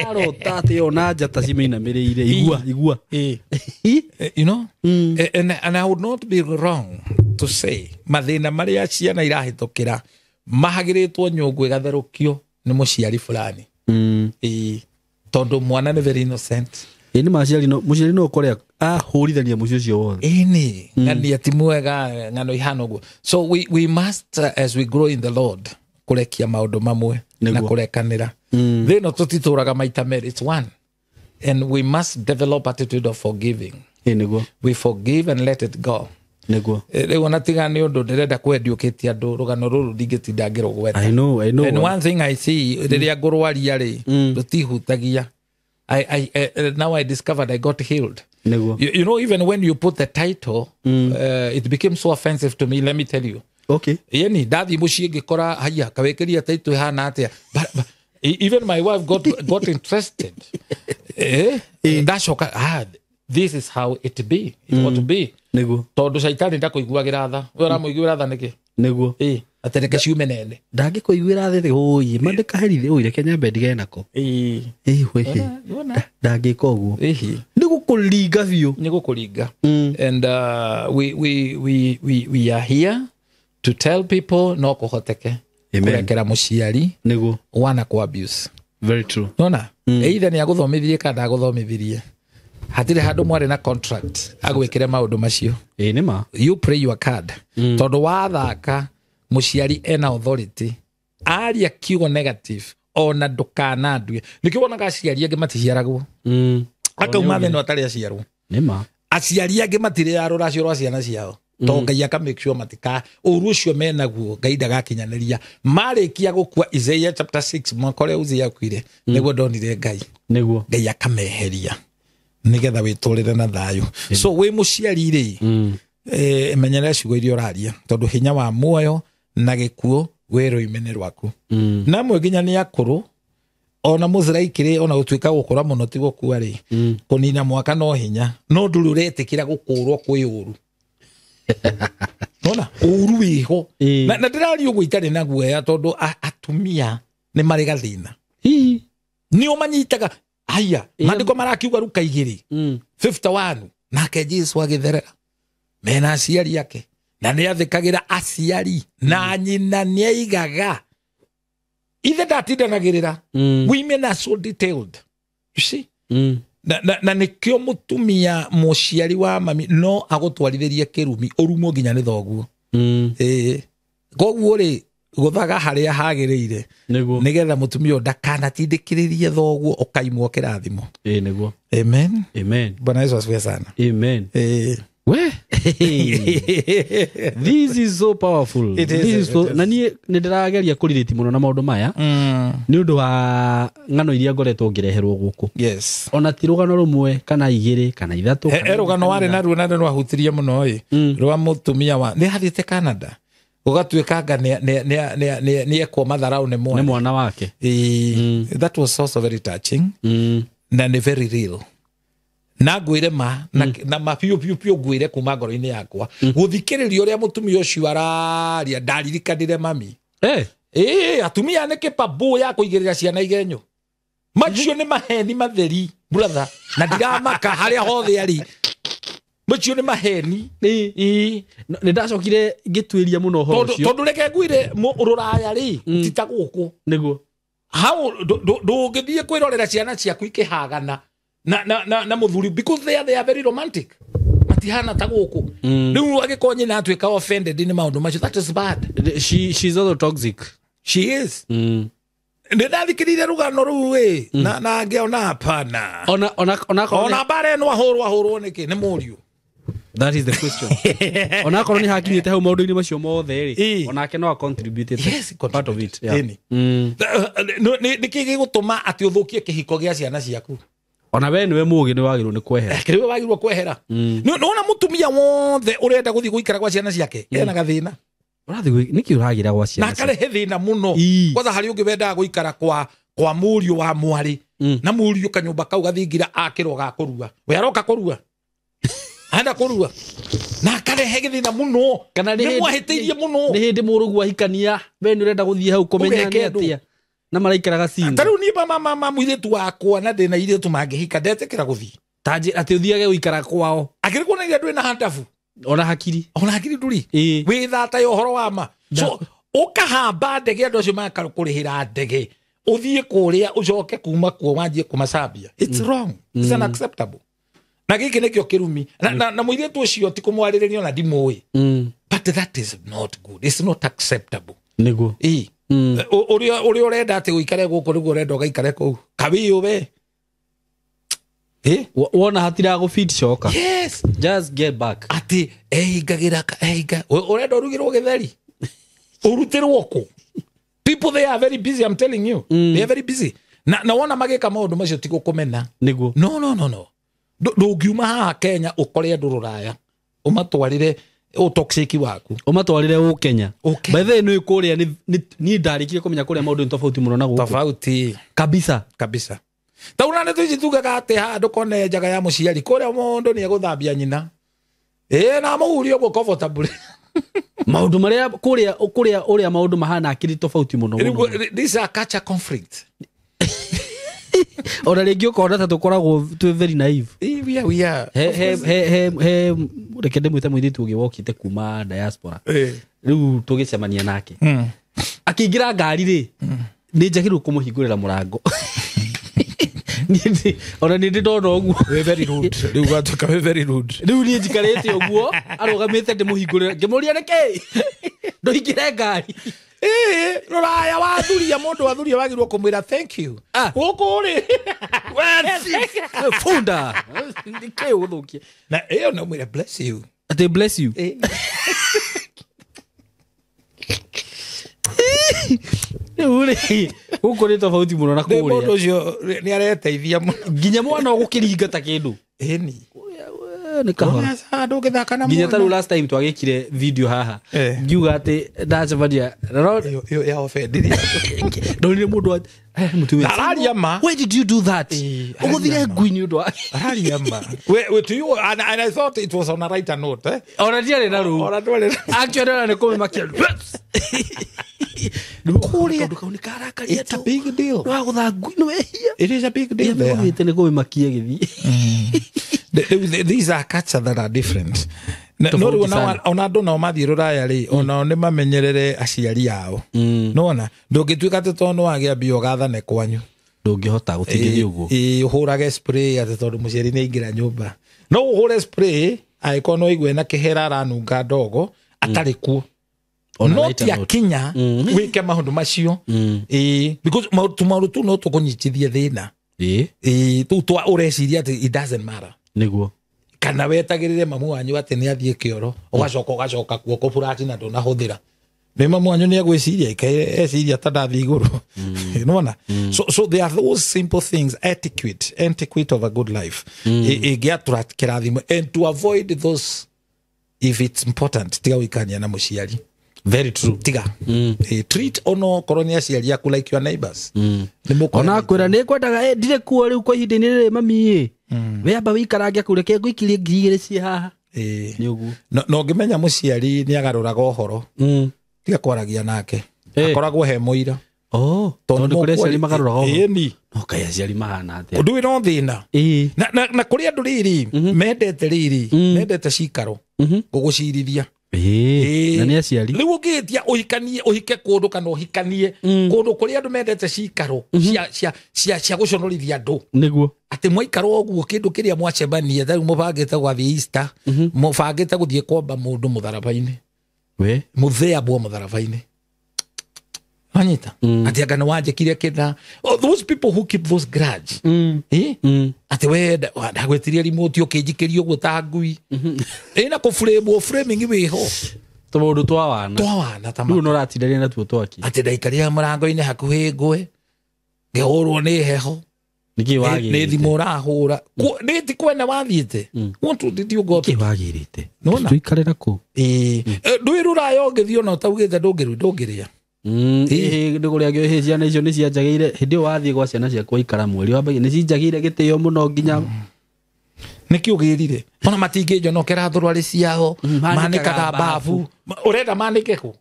Arota atĩ ona njata cimĩinamĩrĩire, igua igua. Ĩĩ. And I would not be wrong to say mathĩna marĩa ciana irahĩtũkĩra mahagĩrĩtwo nyũngũ ĩgatherũkio nĩ mũciari fulani. Ĩĩ. Tondũ mwana nĩ very innocent. Ĩ, nĩ maciari, no mũciari no ũkore ahũrithania mũciĩ ũcio wothe. Ĩni ng'ania ti mwega, ng'ano ihana ũguo. So we must, as we grow in the Lord, kũrekia maũndũ mamwe na kũrekanĩra. Thĩ ĩno tũtitũraga maita merĩ, it's one, and we must develop attitude of forgiving. Ĩ, nĩguo. We forgive and let it go. Nĩguo. Rĩu ona tiga nĩ ũndũ ndĩrenda kwendiũkĩtie andũ rũgano rũrũ ndingĩtinda ngĩrũgweta. I know, I know. And one thing I see rĩrĩa ngũrwaria rĩ, rũtihutagia. Now I discovered I got healed. Nĩguo. You know, even when you put the title, it became so offensive to me, let me tell you. Okay. Yani ndathiĩ mũciĩ ngĩkora haya kawĩkĩria title ĩhana atĩa. But even my wife got interested. Ndacoka, this is how it be. It ought to be. Nĩguo. Tondũ caitani ndakũiguagĩra tha. We ũramũiguĩra tha nĩkĩ? Nĩguo. Atĩ reke ciume nene. Ndangĩkũiguĩra tha ũi, ma ndĩkaherithie ũi, reke nyambe ndigane nako. Ndangĩka ũguo. Nĩ gũkũringa biũ. Nĩ gũkũringa. And we are here to tell people no kũhoteke. Kũrekera mũciari. Nĩguo. Wana kũ abuse. Very true. Nona? Either nĩ agũthomithirie kana ndagũthomithirie. Hatirĩ handũ mwarĩ na contract agwĩkĩre maũndũ macio. Nĩ ma. You play your card. Tondũ wathaka mũciari ena authority aria kiugo negative ona ndũkanandue. Nĩkĩo wonaga aciari angĩ maticiaragwo. Akauma thĩna atarĩ aciarwo. Nĩ ma. Aciari angĩ matirĩ rũracio rwa ciana ciao. Tondũ Ngai aka make sure matika ũru ũcio menaguo Ngai ndagakinyanĩria. Marĩkia gũkua Isaiah chapter 6 mwaka ũrĩa Uzia akuire nĩguo ndonire Ngai. Nĩguo. Ngai akameheria nĩgetha wĩtũrĩre na thayũ. So wĩ mũciari rĩ, menyerera ciugo iria ũraria tondũ hinya wa muoyo na gĩkuũ wĩ rũimene rwaku. Na amwe nginya nĩ akũrũ ona mũthiraikĩrĩ ona gũtuĩka gũkũra mũno ti gũkua rĩ, kũnina mwaka no hinya no ndũrĩ ũretĩkĩra gũkũrwo kwĩ ũru. Nona ũru wĩho. Na ndĩraria ũguo itarĩ na guoya tondũ atumia nĩ marĩ gathĩna. Nĩo manyitaga haya maandĩko marakiuga Luka 2 51 nake Jesu agĩtherera mena aciari ake na nĩ athĩkagĩra aciari na nyina nĩaigaga ithe ndatindanagĩrĩra. Women are so detailed, you see. Na nĩkĩo mũtumia mũciari wa mami no agũtwarithĩrie kĩrumi ũrumwo nginya nĩ thoguo. Koguo rĩ gũthaga harĩa hagĩrĩire nĩgetha mũtumia ũyũ ndakanatindĩkĩrĩrie thoguo ũkaimwo kĩrathimo. Nĩguo. Amen. Amen. Bwana Yesu asifiwe sana. Amen. We. This is so powerful. It is, This is so, it is. Na niĩ nĩ ndĩrageria kũrirĩti mũno na maũndũ maya nĩ ũndũ wa ng'ano iria ngoretwo ngĩreherwo gũkũ. Yes. Ona ti rũgano rũmwe kana igĩrĩ kana ithatũ. He rũgano warĩ naruo na rwahutirie mũno ĩ rwa mũtumia wa nĩ athiĩte Canada gũgatuĩka anga nĩ ekwo matharau nĩ Nĩ mwana wake. That was also very touching. Na nĩ very real. Na ngwĩre ma na ma biũ biũ biũ ngwĩre kuma ngoro-inĩ yakwa. Gũthikĩrĩria ũrĩa mũtumia ũcio araria ndaririkanire mami. Atumia nĩ kĩpabũ ya kũigĩrĩra ciana igenyo. Macio nĩ maheni matheri brother, na ndiramaka harĩa hothe arĩ. Macio nĩ maheni. Nĩ ndacokire ngĩtuĩria mũno ũhoro ũcio. Tondũ reke ngwĩre rũraya rĩ ti ta gũkũ. Nĩguo. Hau ndũngĩthiĩ kwĩrorera ciana ciaku ikĩhagana na mũthuri because they are very romantic. Matihana ta gũkũ. Rĩu angĩkorwo nyina atuĩka offended nĩ maũndũ macio, that is bad. She's also toxic. She is. Nĩ ndathikĩrĩirie rũgano rũu ĩ na ngĩona hapana. Ona mbara ĩno ahũrwo nĩkĩ nĩ mũriũ. That is the question. Ona akorwo nĩ hakinyĩte hau maũndũ-inĩ macio mothe rĩ, onake no contributed. Yes, part of it. Yeah. Nĩkĩ gĩgũtũma atĩ ũthũkie kĩhiko gĩa ciana ciaku? Ona we nĩwe mũũgĩ nĩ wagĩrĩirwo nĩ kwehera. Kĩrĩa wagĩrĩirwo kwehera. Nĩwona mũtumia wothe ũrenda gũthiĩ gũikara gwa ciana ciake ena gathĩna. Ũrathiĩ nĩkĩ ũragĩra gwa ciana? Na akarehe thĩna mũno. Kwanza harĩ ũngĩ wendaga gũikara kwa mũriũ wa mwarĩ na mũriũ kanyũmba kau gathingira akĩrwo ga kũrua. We aroka kũrua. Anda kũrua. Na akarehe gĩthĩna mũno. Kana nĩ mwahĩtĩirie mũno. Nĩ hĩndĩ mũrũguo ahikania, we nĩ ũrenda gũthiĩ hau kũmenya nĩ atĩa. Na maraikaraga single. Ta rĩu niĩ mama mũirĩtu wakwa na ndĩna irĩtu mangĩhika ndetĩkĩra gũthiĩ. Tanji atĩ ũthiage gũikara kwao. Akĩrĩ kuona iria ndũrĩ na handabu. Ona hakiri. Ona hakiri ndũrĩ. Wĩ thata ya ũhoro wa ma. So ũkahamba ndege andũ acio makakũrĩhĩra ndege. Ũthiĩ kũrĩa ũcoke kuma kuo wanjie kũmacambia. It's wrong. It's unacceptable. Na gĩkĩ nĩkĩo kĩrumi. Na mũirĩtu ũcio ti kũmwarĩrĩria ona ndimũĩ. But that is not good. It's not acceptable. Nĩguo. Ũrĩa ũrenda atĩ ũikare gũkũ nĩguo ũrenda ũgaikare kũu. Kawĩyũ we. Wona hatiragũ coka. Yes. Just get back. Atĩ ehingagĩra ehinga ũrenda ũrugĩrwo gĩtheri ũrutĩrwo kũ. People, they are very busy, I'm telling you. They are very busy. Na wona magĩka maũndũ macio ti gũkũmena. Nĩguo. No. Ndũngiuma haha Kenya ũkore andũ rũraya ũmatwarĩre ũtoxic waku. Ũmatwarĩre ũ Kenya. Ũkenya. By the way, nĩ kũrĩa niĩ ndarĩkire kũmenya kũrĩa maũndũ nĩ tofauti mũno na gũkũ. Tofauti. Kabisa. Kabisa. Tauna nĩ tũici tugaga atĩ haha ndũkone njaga ya mũciari kũrĩa mũndũ nĩ egũthambia nyina. Ĩĩ na mũhurie ũguo comfortably. Maũndũ marĩa kũrĩa ũrĩa maũndũ mahana akĩrĩ tofauti mũno mũno. These are culture conflict. Ona rĩngĩ ũkona ta tũkoragwo twĩ very naive. We are. He reke ndĩmwĩte mũirĩtu ũngĩ wokĩte kuma diaspora. Rĩu tũgĩcemania nake. Akĩingĩra ngari rĩ, nĩ njagĩrĩirwo kũmũhingũrĩra mũrango. Ona nĩ ndĩ ndona ũguo. We're very rude. Rĩu gwatuĩka we're very rude. Rĩu niĩ njikarĩte ũguo arũgamĩte ndĩmũhingũrĩre ngĩmũria nĩkĩ ndũingĩre ngari. Rũraya wathuria mũndũ wathuria wagĩrĩirwo kũmwĩra thank you. Gũkũ rĩ funda nĩkĩ ũgũthũkia. Na ĩyo no mwĩre bless you. Atĩ bless you. Rĩu rĩ gũkũ nĩ tofauti mũno na kũrĩa. Mũndũ ũcio nĩ areteithia mũno. Nginya mwana ũgũkĩringa ta kĩndũ. Ĩni. Nĩ kahora. Ndũngĩthaka na nginya ta rĩu last time twagĩkire video haha ngiuga atĩ ndacemania ĩyo ya offendirie. Ndonire mũndũ mũtumia. Araria ma. Why did you do that? Ũgũthire ngui nĩ ũndũ wa araria ma. Wait, to you and I thought it was on a lighter note, eh? Ona ndiarĩ na rũu. Ona ndwarĩ. Actually ona nĩ kũmĩmakia. Kũrĩa kaũndũ kau nĩ karakaria. It's a big deal. Wagũtha ngui nĩ wehia. It is a big deal. Ũgĩte nĩ kũmĩmakia gĩthiĩ. These are culture that are different. No rĩu ona andũ nao mathiĩ rũraya rĩ, onao nĩ mamenyerere aciari ao. Nĩwona ndũngĩtuĩka atĩ tondũ nĩwagĩa mbia ũgathane kwanyu. Ndũngĩhota gũtingĩthiĩ ũguo. Ũhũrage spray atĩ tondũ mũciari nĩ aingĩra nyũmba. No ũhũre spray angĩkorwo no ũigue na kĩhera aranunga ndogo atarĩ kuo. No ti akinya wĩke maũndũ macio. Because tũmaũndũ tũu no tũkũnyitithie thĩna. Tũu twa ũreciria atĩ it doesn't matter. Nĩguo. Kana wetagĩrĩre mamu wanyu atĩ nĩ athiĩ kĩoro ũgacoka kuo kũburati na ndũnahũthĩra. Nĩ mamu wanyu nĩ egwĩciria eciria ta ndathiĩ igũrũ. Nĩwona? So there are those simple things, etiquette of a good life. Ĩngĩatũra kĩrathimo and to avoid those if it's important tiga gũikania na mũciari. Very true. Tiga. Treat ono korwo nĩ aciari aku like your neighbors. Ona kwĩra nĩ kwendaga ndirĩ kuo rĩu kwa ihinda-inĩ rĩrĩ mami ĩ. We amba wĩikarange kũu reke ngũikirie 2,000 ciĩ haha. Nĩ ũguo. No ngĩmenya mũciari nĩ agarũraga ũhoro. Tiga kwaragia nake. Akoragwo he mũira. Oh, tondũ kũrĩ aciari magarũraga ũhoro. Ĩni. No kaĩ aciari mahana atĩa. Ũndũ wĩna thĩna. Na kũrĩ andũ rĩrĩ mendete rĩrĩ mendete cikaro gũgũcirithia. Na nĩ aciari. Rĩu ũngĩhĩtia ũhikanie ũhike kũndũ kana ũhikanie kũndũ kũrĩa andũ mendete cikaro cia gũconorithia andũ. Nĩguo. Atĩ mwaikara ũguo kĩndũ kĩrĩa mwacemania ta rĩu mũbangĩte gwathiĩ Easter, mũbangĩte gũthiĩ kwamba mũndũ mũtharaba-inĩ. We? Mũtheambwo mũtharaba-inĩ. Wanyita? Atĩ anga nĩ wanjĩkire kĩna. Oh, those people who keep those grudge. Atĩ we ndagwĩtirie remote ũkĩnjikĩria ũguo ta ngui. Ĩna kũ framing wĩho. Tũmaũndũ twa wana. Twa wana ta Rĩu no ũratindanĩria natuo twaki. Atĩ ndaikarire mũrango-inĩ hakuhĩ ngũe. Ngĩhũrwo nĩ heho. Nĩkĩ wagĩrĩte? Nĩ thimũ ũrahũra. Nĩ ti kwene wathiĩte. What did you go to? Nĩkĩ wagĩrĩte? Nĩwona? Tũikare nakũ? Ndwĩ rũraya ũngĩthiĩ ona ũtaugĩte ndũngĩrĩa. Nĩ kũrĩa ngĩoĩ ciana icio nĩ cianjagĩire hĩndĩ ĩyo wathiĩ gwa ciana ciakwa ikara mweri wambagia nĩ cinjagĩire gĩtĩo mũno nginya nĩkĩ ũgĩrire ona matingĩnjonokera thũrwarĩ ciao manĩkaga babu ũrenda manĩke kũ.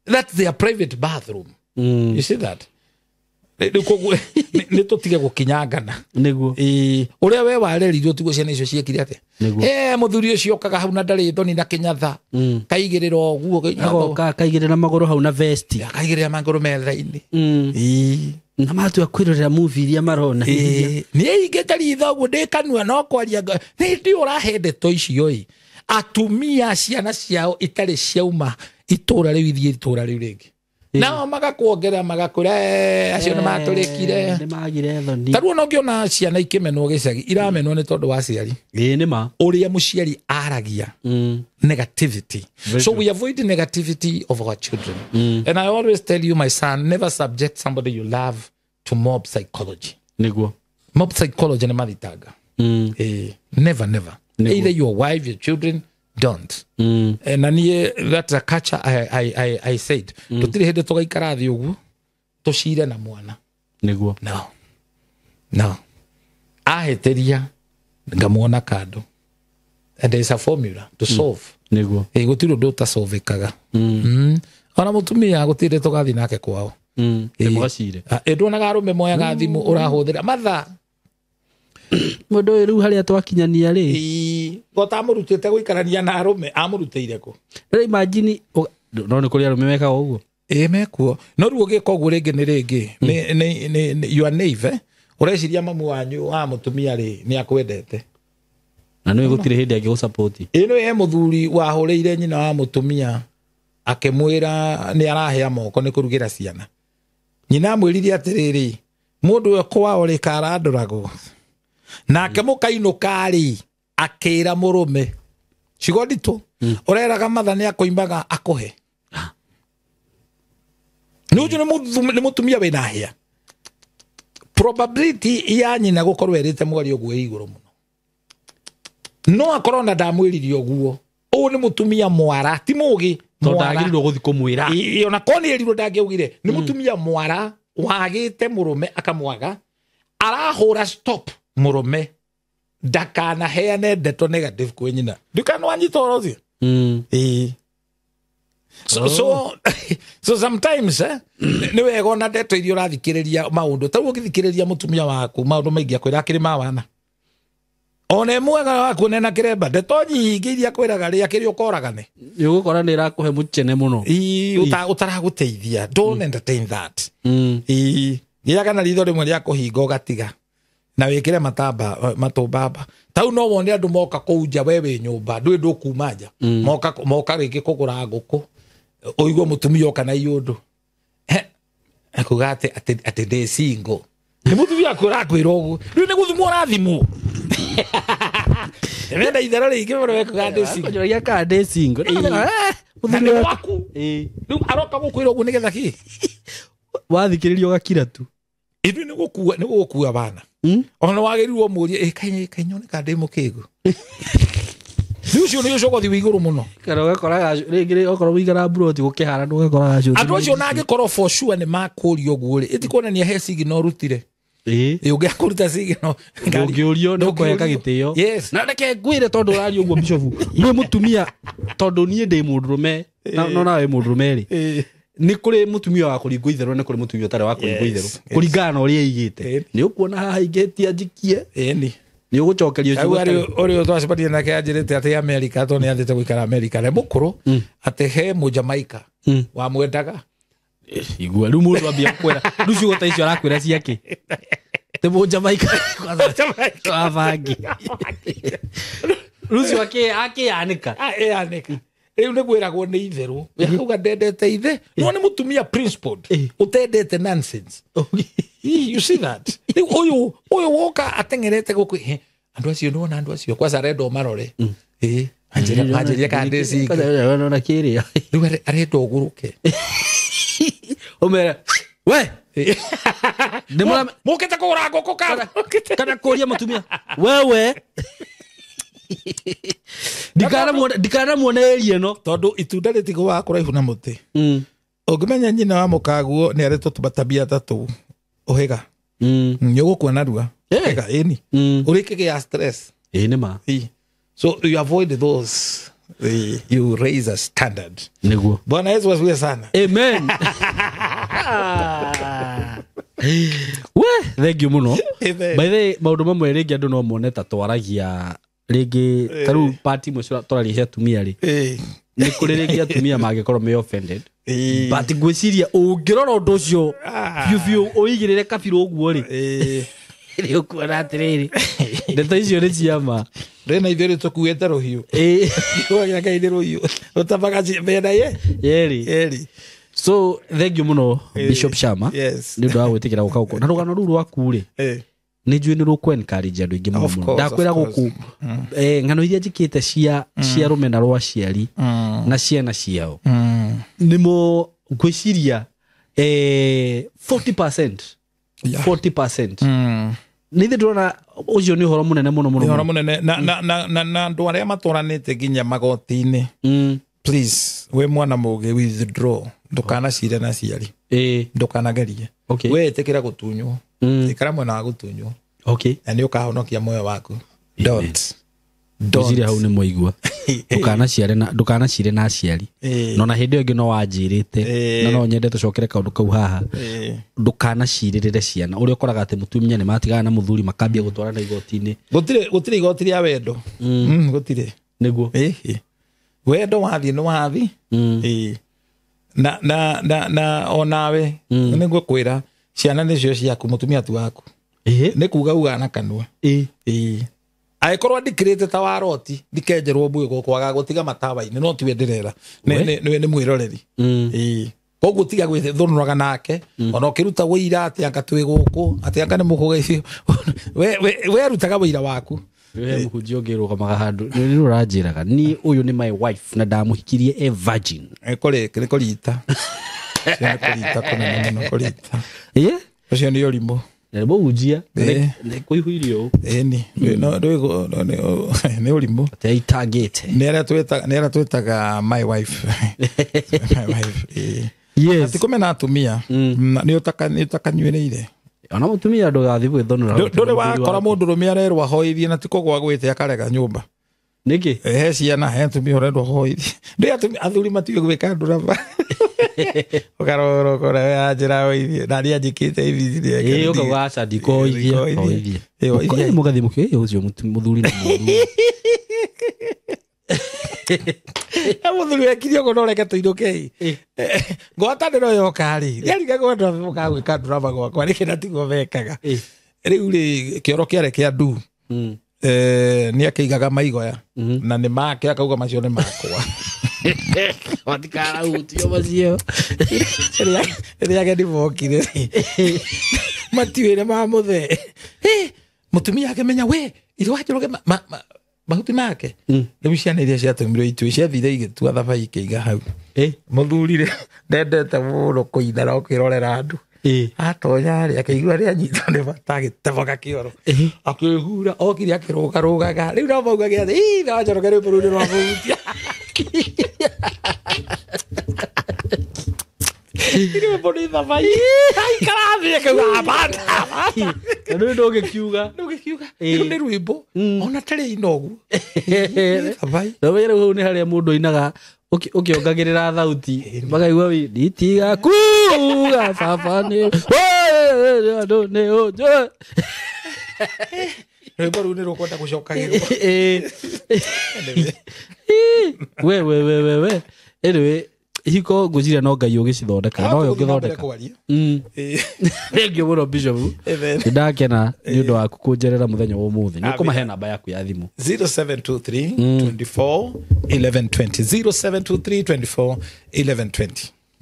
That's their private bathroom. You see that? Rĩu koguo nĩ tũtige gũkinyangana. Nĩguo. Ũrĩa we warerirwo tiguo ciana icio ciekire atĩa. Mũthuri ũcio okaga hau na ndarĩ thoni na kĩnyatha. Kaigĩrĩra ũguo agoka kaigĩrĩra magũrũ hau na vesti. Akaigĩrĩra magũrũ metha-inĩ. Na matua kwĩrorera movie iria marona. Niĩ ingĩte ritho ũguo ndĩ kanua no kwaria nĩ ndĩ ũrahe ndeto icio ĩ. Atumia ciana ciao itarĩ ciauma itũra rĩu ithiĩ itũra rĩu rĩngĩ. Nao magakuongerera magakwĩra, "Eh, acio nĩ matũrĩkire." Nĩ magire thoni. Ta rĩu ona ũngĩona ciana ikĩmenwo gĩcagi, iramenwo nĩ tondũ wa aciari, Ĩĩ, nĩ ma. ũrĩa mũciari aragia, negativity. Very So true. we avoid the negativity of our children. And I always tell you, my son, never subject somebody you love to mob psychology. Nĩguo. Mob psychology nĩ mathitanga. Never, never. Nĩguo. Either your wife, your children, don't. Na niĩ that's a culture I said tũtirĩ hĩndĩ tũgaikara thĩ ũguo tũcire na mwana. Nĩguo. No, no, ahĩtĩria ngamuona kando, and there is a formula to solve. Nĩguo. Ĩ, gũtirĩ ũndũ ũtasolvĩkaga. Ona mũtumia gũtirĩ tũgathiĩ nake kwao. Ĩ, mũgacire. Ah, ĩ, nduonaga arũme moyaga thimũ ũrahũthĩra mathaa. Mũndũ ũyũ rĩu harĩa twakinyania rĩ. Gotamũrutĩte gũikarania na arũme, amũrutĩire kũ? Rĩu imagine no nĩ kũrĩ arũme mekaga ũguo. Ĩ, mekuo, no rĩu ũgĩka ũguo rĩngĩ nĩ rĩngĩ you are naive, eh? Ũreciria mamu wanyu wa mũtumia rĩ nĩ akwendete. Na nĩ gũtirĩ hĩndĩ angĩgũcapoti. Ĩno he mũthuri wahũrĩire nyina wa mũtumia akĩmwĩra nĩ arahĩa moko nĩ kũrugĩra ciana. Nyina amwĩrire atĩrĩrĩ, mũndũ ũyũ kwao rĩ karandũragwo nake mũkainũka rĩ, akĩra mũrũme ciugo nditũ, ũreraga matha nĩ akũimaga akũhe nĩ ũcio nĩ mũtumia wĩna hĩa. Probability ya nyina gũkorwo erĩte mwarĩ ũguo ĩ igũrũ mũno, no akorwo na ndamwĩrire ũguo. Ũyũ nĩ mũtumia mwara, ti mũgĩ. Tondũ Mwara. ndagĩrĩirwo gũthiĩ kũmwĩra. Ĩ, ona korwo nĩ erirwo ndangĩaugire. Nĩ mũtumia mwara wagĩte mũrũme akamwaga, arahũra stop mũrũme ndakanaheane ndeto negative kwĩ nyina. Ndukana wanyita ũhoro ũcio. Ĩĩ. So sometimes, nĩ wega ona ndeto iria ũrathikĩrĩria maũndũ ta rĩu ũngĩthikĩrĩria mũtumia waku maũndũ maingĩ akwĩra akĩrĩ ma wana, ona ĩmwega waku nena kĩremba, ndeto nyingĩ iria akwĩraga rĩ akĩrĩ ũkoragane. Nĩ ũgũkora nĩ ĩrakũhe mũchene mũno. Ĩĩ, ũtaragũteithia, don't entertain that. Ĩĩ, gĩaga na ritho rĩmwe rĩa kũhinga ũgatiga na wĩkĩre matamba matũmbamba tau. No wone andũ moka kũu nja, we wĩ nyũmba ndũĩ ndũkuma nja, moka rĩngĩ kũgũra ngũkũ, ũigue mũtumia oka na iũndũ akuga atĩ ndĩ single. Nĩ mũtumia aku ũrakwĩra ũguo, rĩu nĩ gũthimwo ũrathimwo. Wenda itherũ rĩingĩ mũno wekuga ndĩ single. Kũnjũragia kana ndĩ single. Ĩĩ. Eh, Na mũthuri nĩ waku. waku. Ĩĩ. Rĩu aroka gũkwĩra ũguo nĩgetha kĩ? Wathikĩrĩria ũgakira tu. Ithuĩ nĩ gũgũkua bana. Ona wagĩrĩirwo mũrie, "Ĩ, kaĩ nyoneka ndĩ mũkĩgu?" Rĩu ũcio nĩ ũcogothi wĩ igũrũ mũno. Kana ũgakora rĩngĩ rĩ, okorwo wĩigara mburoti gũkĩhara ndũgakora gacũthi. Andũ acio ona angĩkorwo for sure nĩ makũria ũguo rĩ, ĩtikuonania he signal ũrutire. Ĩĩ. Ĩ, ũngĩakũruta signal. Ndũngĩũrio nĩ ũkũheka gĩtĩo. Yes. Na reke ngwĩre tondũ ũraria ũguo bishofu nĩ mũtumia, tondũ niĩ ndĩ mũndũrũme no nawe wĩ mũndũrũme rĩ, Ĩ. nĩ kũrĩ mũtumia wa kũringwo itherũ, nĩ kũrĩ mũtumia ũtarĩ wa kũringwo Yes, itherũ, yes. kũringana na ũrĩa eigĩte. Ĩĩ. Nĩ ũkuona haha ingĩtia njikie, Ĩni. nĩ ũgũcokerio Rĩu ciugo arĩ ũrĩa twacemania nake anjĩrĩte atĩ Amerika, tondũ nĩ athiĩte gũikara Amerika, nĩ mũkũrũ, atĩ he Mũjamaika wamwendaga. Igua rĩu mũndũ ambia kwĩra rĩu ciugo ta icio arakwĩra ciake tĩ mũjamaika wa bangi rĩu cio akĩyanĩka. Ĩyanĩka rĩu nĩ gwĩragwo nĩ itherũ yakauga ndendete ithe, no nĩ mũtumia principled ũtendete nonsense. You see that rĩu ũyũ woka ateng'erete gũkũ, andũ acio nĩwona andũ acio kwanza arenda ũmarore. Ĩ, anjĩria kana ndĩ single. Nona kĩrĩa. Rĩu arenda ũgũrũke. Ũmere we Ndĩmũra- Mũkĩte kũgũra ngũkũ kana? Kana kũria mũtumia wewe, ndikanamuone ĩria ĩno. Tondũ itunda rĩtigũaga kũraihu na mũtĩ. Ũngĩmenya nyina wa mũkaguo nĩ arĩ tũtabia ta tũu, ũhĩga nĩ ũgũkua narua. Ũhĩga, ĩni ũrĩkĩgĩa stress. Ĩĩ, nĩ ma. Ĩ. So you avoid those. You raise a standard. Nĩguo. Bwana Yesu asifiwe sana. Amen. We thank you mũno. Amen. By the way, maũndũ mamwe rĩngĩ andũ no mone ta twaragia rĩngĩ ta rĩu part imwe twaragia cia atumia rĩ, Ĩ. nĩ kũrĩ rĩngĩ atumia mangĩkorwo me offended, Ĩ. but ngwĩciria ũngĩrora ũndũ ũcio biũ biũ ũigĩrĩre kabirũ ũguo rĩ, Ĩ. nĩ ũkuona atĩrĩrĩ, ndeto icio nĩ ciama. Rĩ na ithuĩ rĩ tũkuĩte rũhiũ. Ĩ. Kiugo gĩa Ngai nĩ rũhiũ rũtamaga mĩena ye Yerĩ. ĩrĩ. So thank you muno Bishop Shama Yes. nĩ ũndũ wa gwĩtĩkĩra gũka gũkũ na rũgano rũu rwaku rĩ Eh. nĩ njũĩ nĩ rũkũ encourage andũ aingĩ mũno Of mũno course, ndakwĩra of course. gũkũ ng'ano iria njĩkĩte cia rũmena rwa aciari na ciana ciao nĩmo ngwĩciria 40% Yeah. 40% nĩ ithe ndĩrona ũcio nĩ ũhoro mũnene mũno mũno Nĩ ũhoro mũno. mũnene na andũ arĩa matwaranĩte nginya magoti-inĩ please wĩ mwana mũgĩ withdraw ndũkanacire na aciari ndũkanagerie Okay. we ĩtĩkĩra gũtunywo ĩkara mwena wa gũtunywo Okay. na nĩ ũkahonokia muoyo waku don't Ngwĩciria hau don't nĩ mwaigua ndũkanacire na aciari no na hĩndĩ ĩyo ĩngĩ no wanjĩrĩte na no nyende tũcokere kaũndũ kau haha ndũkanacirĩrĩre ciana ũrĩa ũkoraga atĩ mũtumia nĩ matigana na mũthuri makambia gũtwarana igoti-inĩ gũtirĩ igoti rĩa wendo gũtirĩ nĩguo Ĩhĩ. Wendo wathiĩ nĩ wathi Ĩĩ. Na onawe nĩ ngũkwĩra ciana nĩcio ciaku mũtumia ti waku nĩ kuga uga na kanua Ĩĩ. Angĩkorwo ndikĩrĩte ta waroti ndikenjerwo mbuĩ gũkwaga gũtiga matawa-inĩ no tiwe ndĩrera nĩ mwĩroreri Ĩĩ. Koguo tiga gwĩthũnũraga nake ona ũkĩruta wĩira atĩ anga twĩ gũkũ atĩ anga nĩ mũkũgeithio werutaga wĩira waku we mũhunjia ũngĩ rũgamaga handũ nĩ ũranjĩraga niĩ ũyũ nĩ my wife na ndamũhikirie e virgin Nĩ kũrita Ũcio nĩ kũrita kũnene mũno kũrita ĩĩ ũcio nĩ ũrimũ na nĩ mũhunjia Ĩĩ. nĩ kũihũirie ũũ ĩni nĩ ũrimũ atĩ aitangĩte nĩ arĩa twĩtaga my wife my wife ĩĩ. yes Ti kũmena atumia nĩ ũtakanyuĩrĩire ona mũtumia ndũgathiĩ gwĩthũnũra ndũrĩ wakora mũndũ rũme arerwo ahoithie na ti kũgwa gwĩte akarega nyũmba nĩkĩ he ciana he atumia ũrendwo ahoithie ndĩ atumia athuri matiũĩ gwĩka ndũraba ũkarora ũkora we anjĩra ahoithie na niĩ anjĩkĩte ibi ĩĩ ũkauga aca ndikoithia Ndikoithia. Ĩĩ, oithia. mũgathiĩ mũkĩ ũcio mũthuri nĩ mũũru." Mũthuri wekire ũguo no reke tũinũke ngwatanĩro yoka rĩ rĩarigagwo andũ mũkaga gwĩka ndũraba gwakwa rĩkĩ na tiguo mekaga rĩu rĩ kĩoro kĩarĩ kĩa ndu nĩ akĩigaga maigoya na nĩ make akauga macio nĩ makwa Matikarahutio macio rĩrĩa ageni mokire rĩ matiwĩre mamũthee mũtumia akĩmenya we ithe wa Njoroge mahuti make rĩu ciana iria ciatũmirwo ituĩ ciathire igĩtua thabai ikĩiga hau mũthuri rĩ ndendete mũno kũina na ũkĩrorera andũ atonya rĩ akĩigua rĩanyitwo nĩ bata agĩteboka kĩoro akĩhura okire akĩrũgarũgaga rĩu no maugage atĩ "Ii, ithe wa Njoroge rwĩmbo rũu nĩ rwamũhutia rwĩmbo nĩ thabai aikara thĩ akauga hapana hapana na rĩu ndũngĩkiuga ndũgĩkiuga rĩu nĩ rwĩmbo ona tarĩ ina ũguo thabai na wĩra hau nĩ harĩa mũndũ ainaga ũkĩongagĩrĩra thauti makaigua wi nditiga kuga baba nĩ andũ nĩ ũnjũĩ." rwĩmbo rũu nĩ rũkwenda gũcokagĩrwo we we we we we anyway hiko ngwĩciria no ngai ũgĩcithondeka nowe Tũgũthiĩ na mbere ũngĩthondeka kwaria. Thengiũ mũno bishop Amen. nĩ ndakena nĩ ũndũ waku kũnjerera mũthenya wa ũmũthĩ nĩ ũkũmahe namba yaku ya thimũ 0723 24 1120 0723 24 1120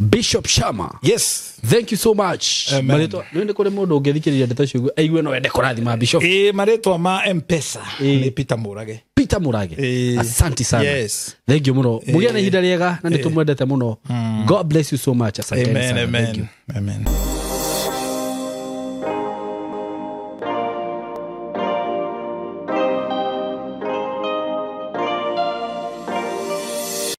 Bishop Shama yes thank you so much Amen. marĩtwa nĩ kũrĩ mũndũ ũngĩthikĩrĩria ndeto icio aigue no ende kũrathima bishop ĩ marĩtwa ma mpesa Ĩ. nĩ Peter Mũrage Peter Murage Ĩ. asanti sana Yes. thank you mũno mũgĩe na ihinda rĩega na nĩ tũmwendete mũno god bless you so much asanteni amen sana thank you amen amen.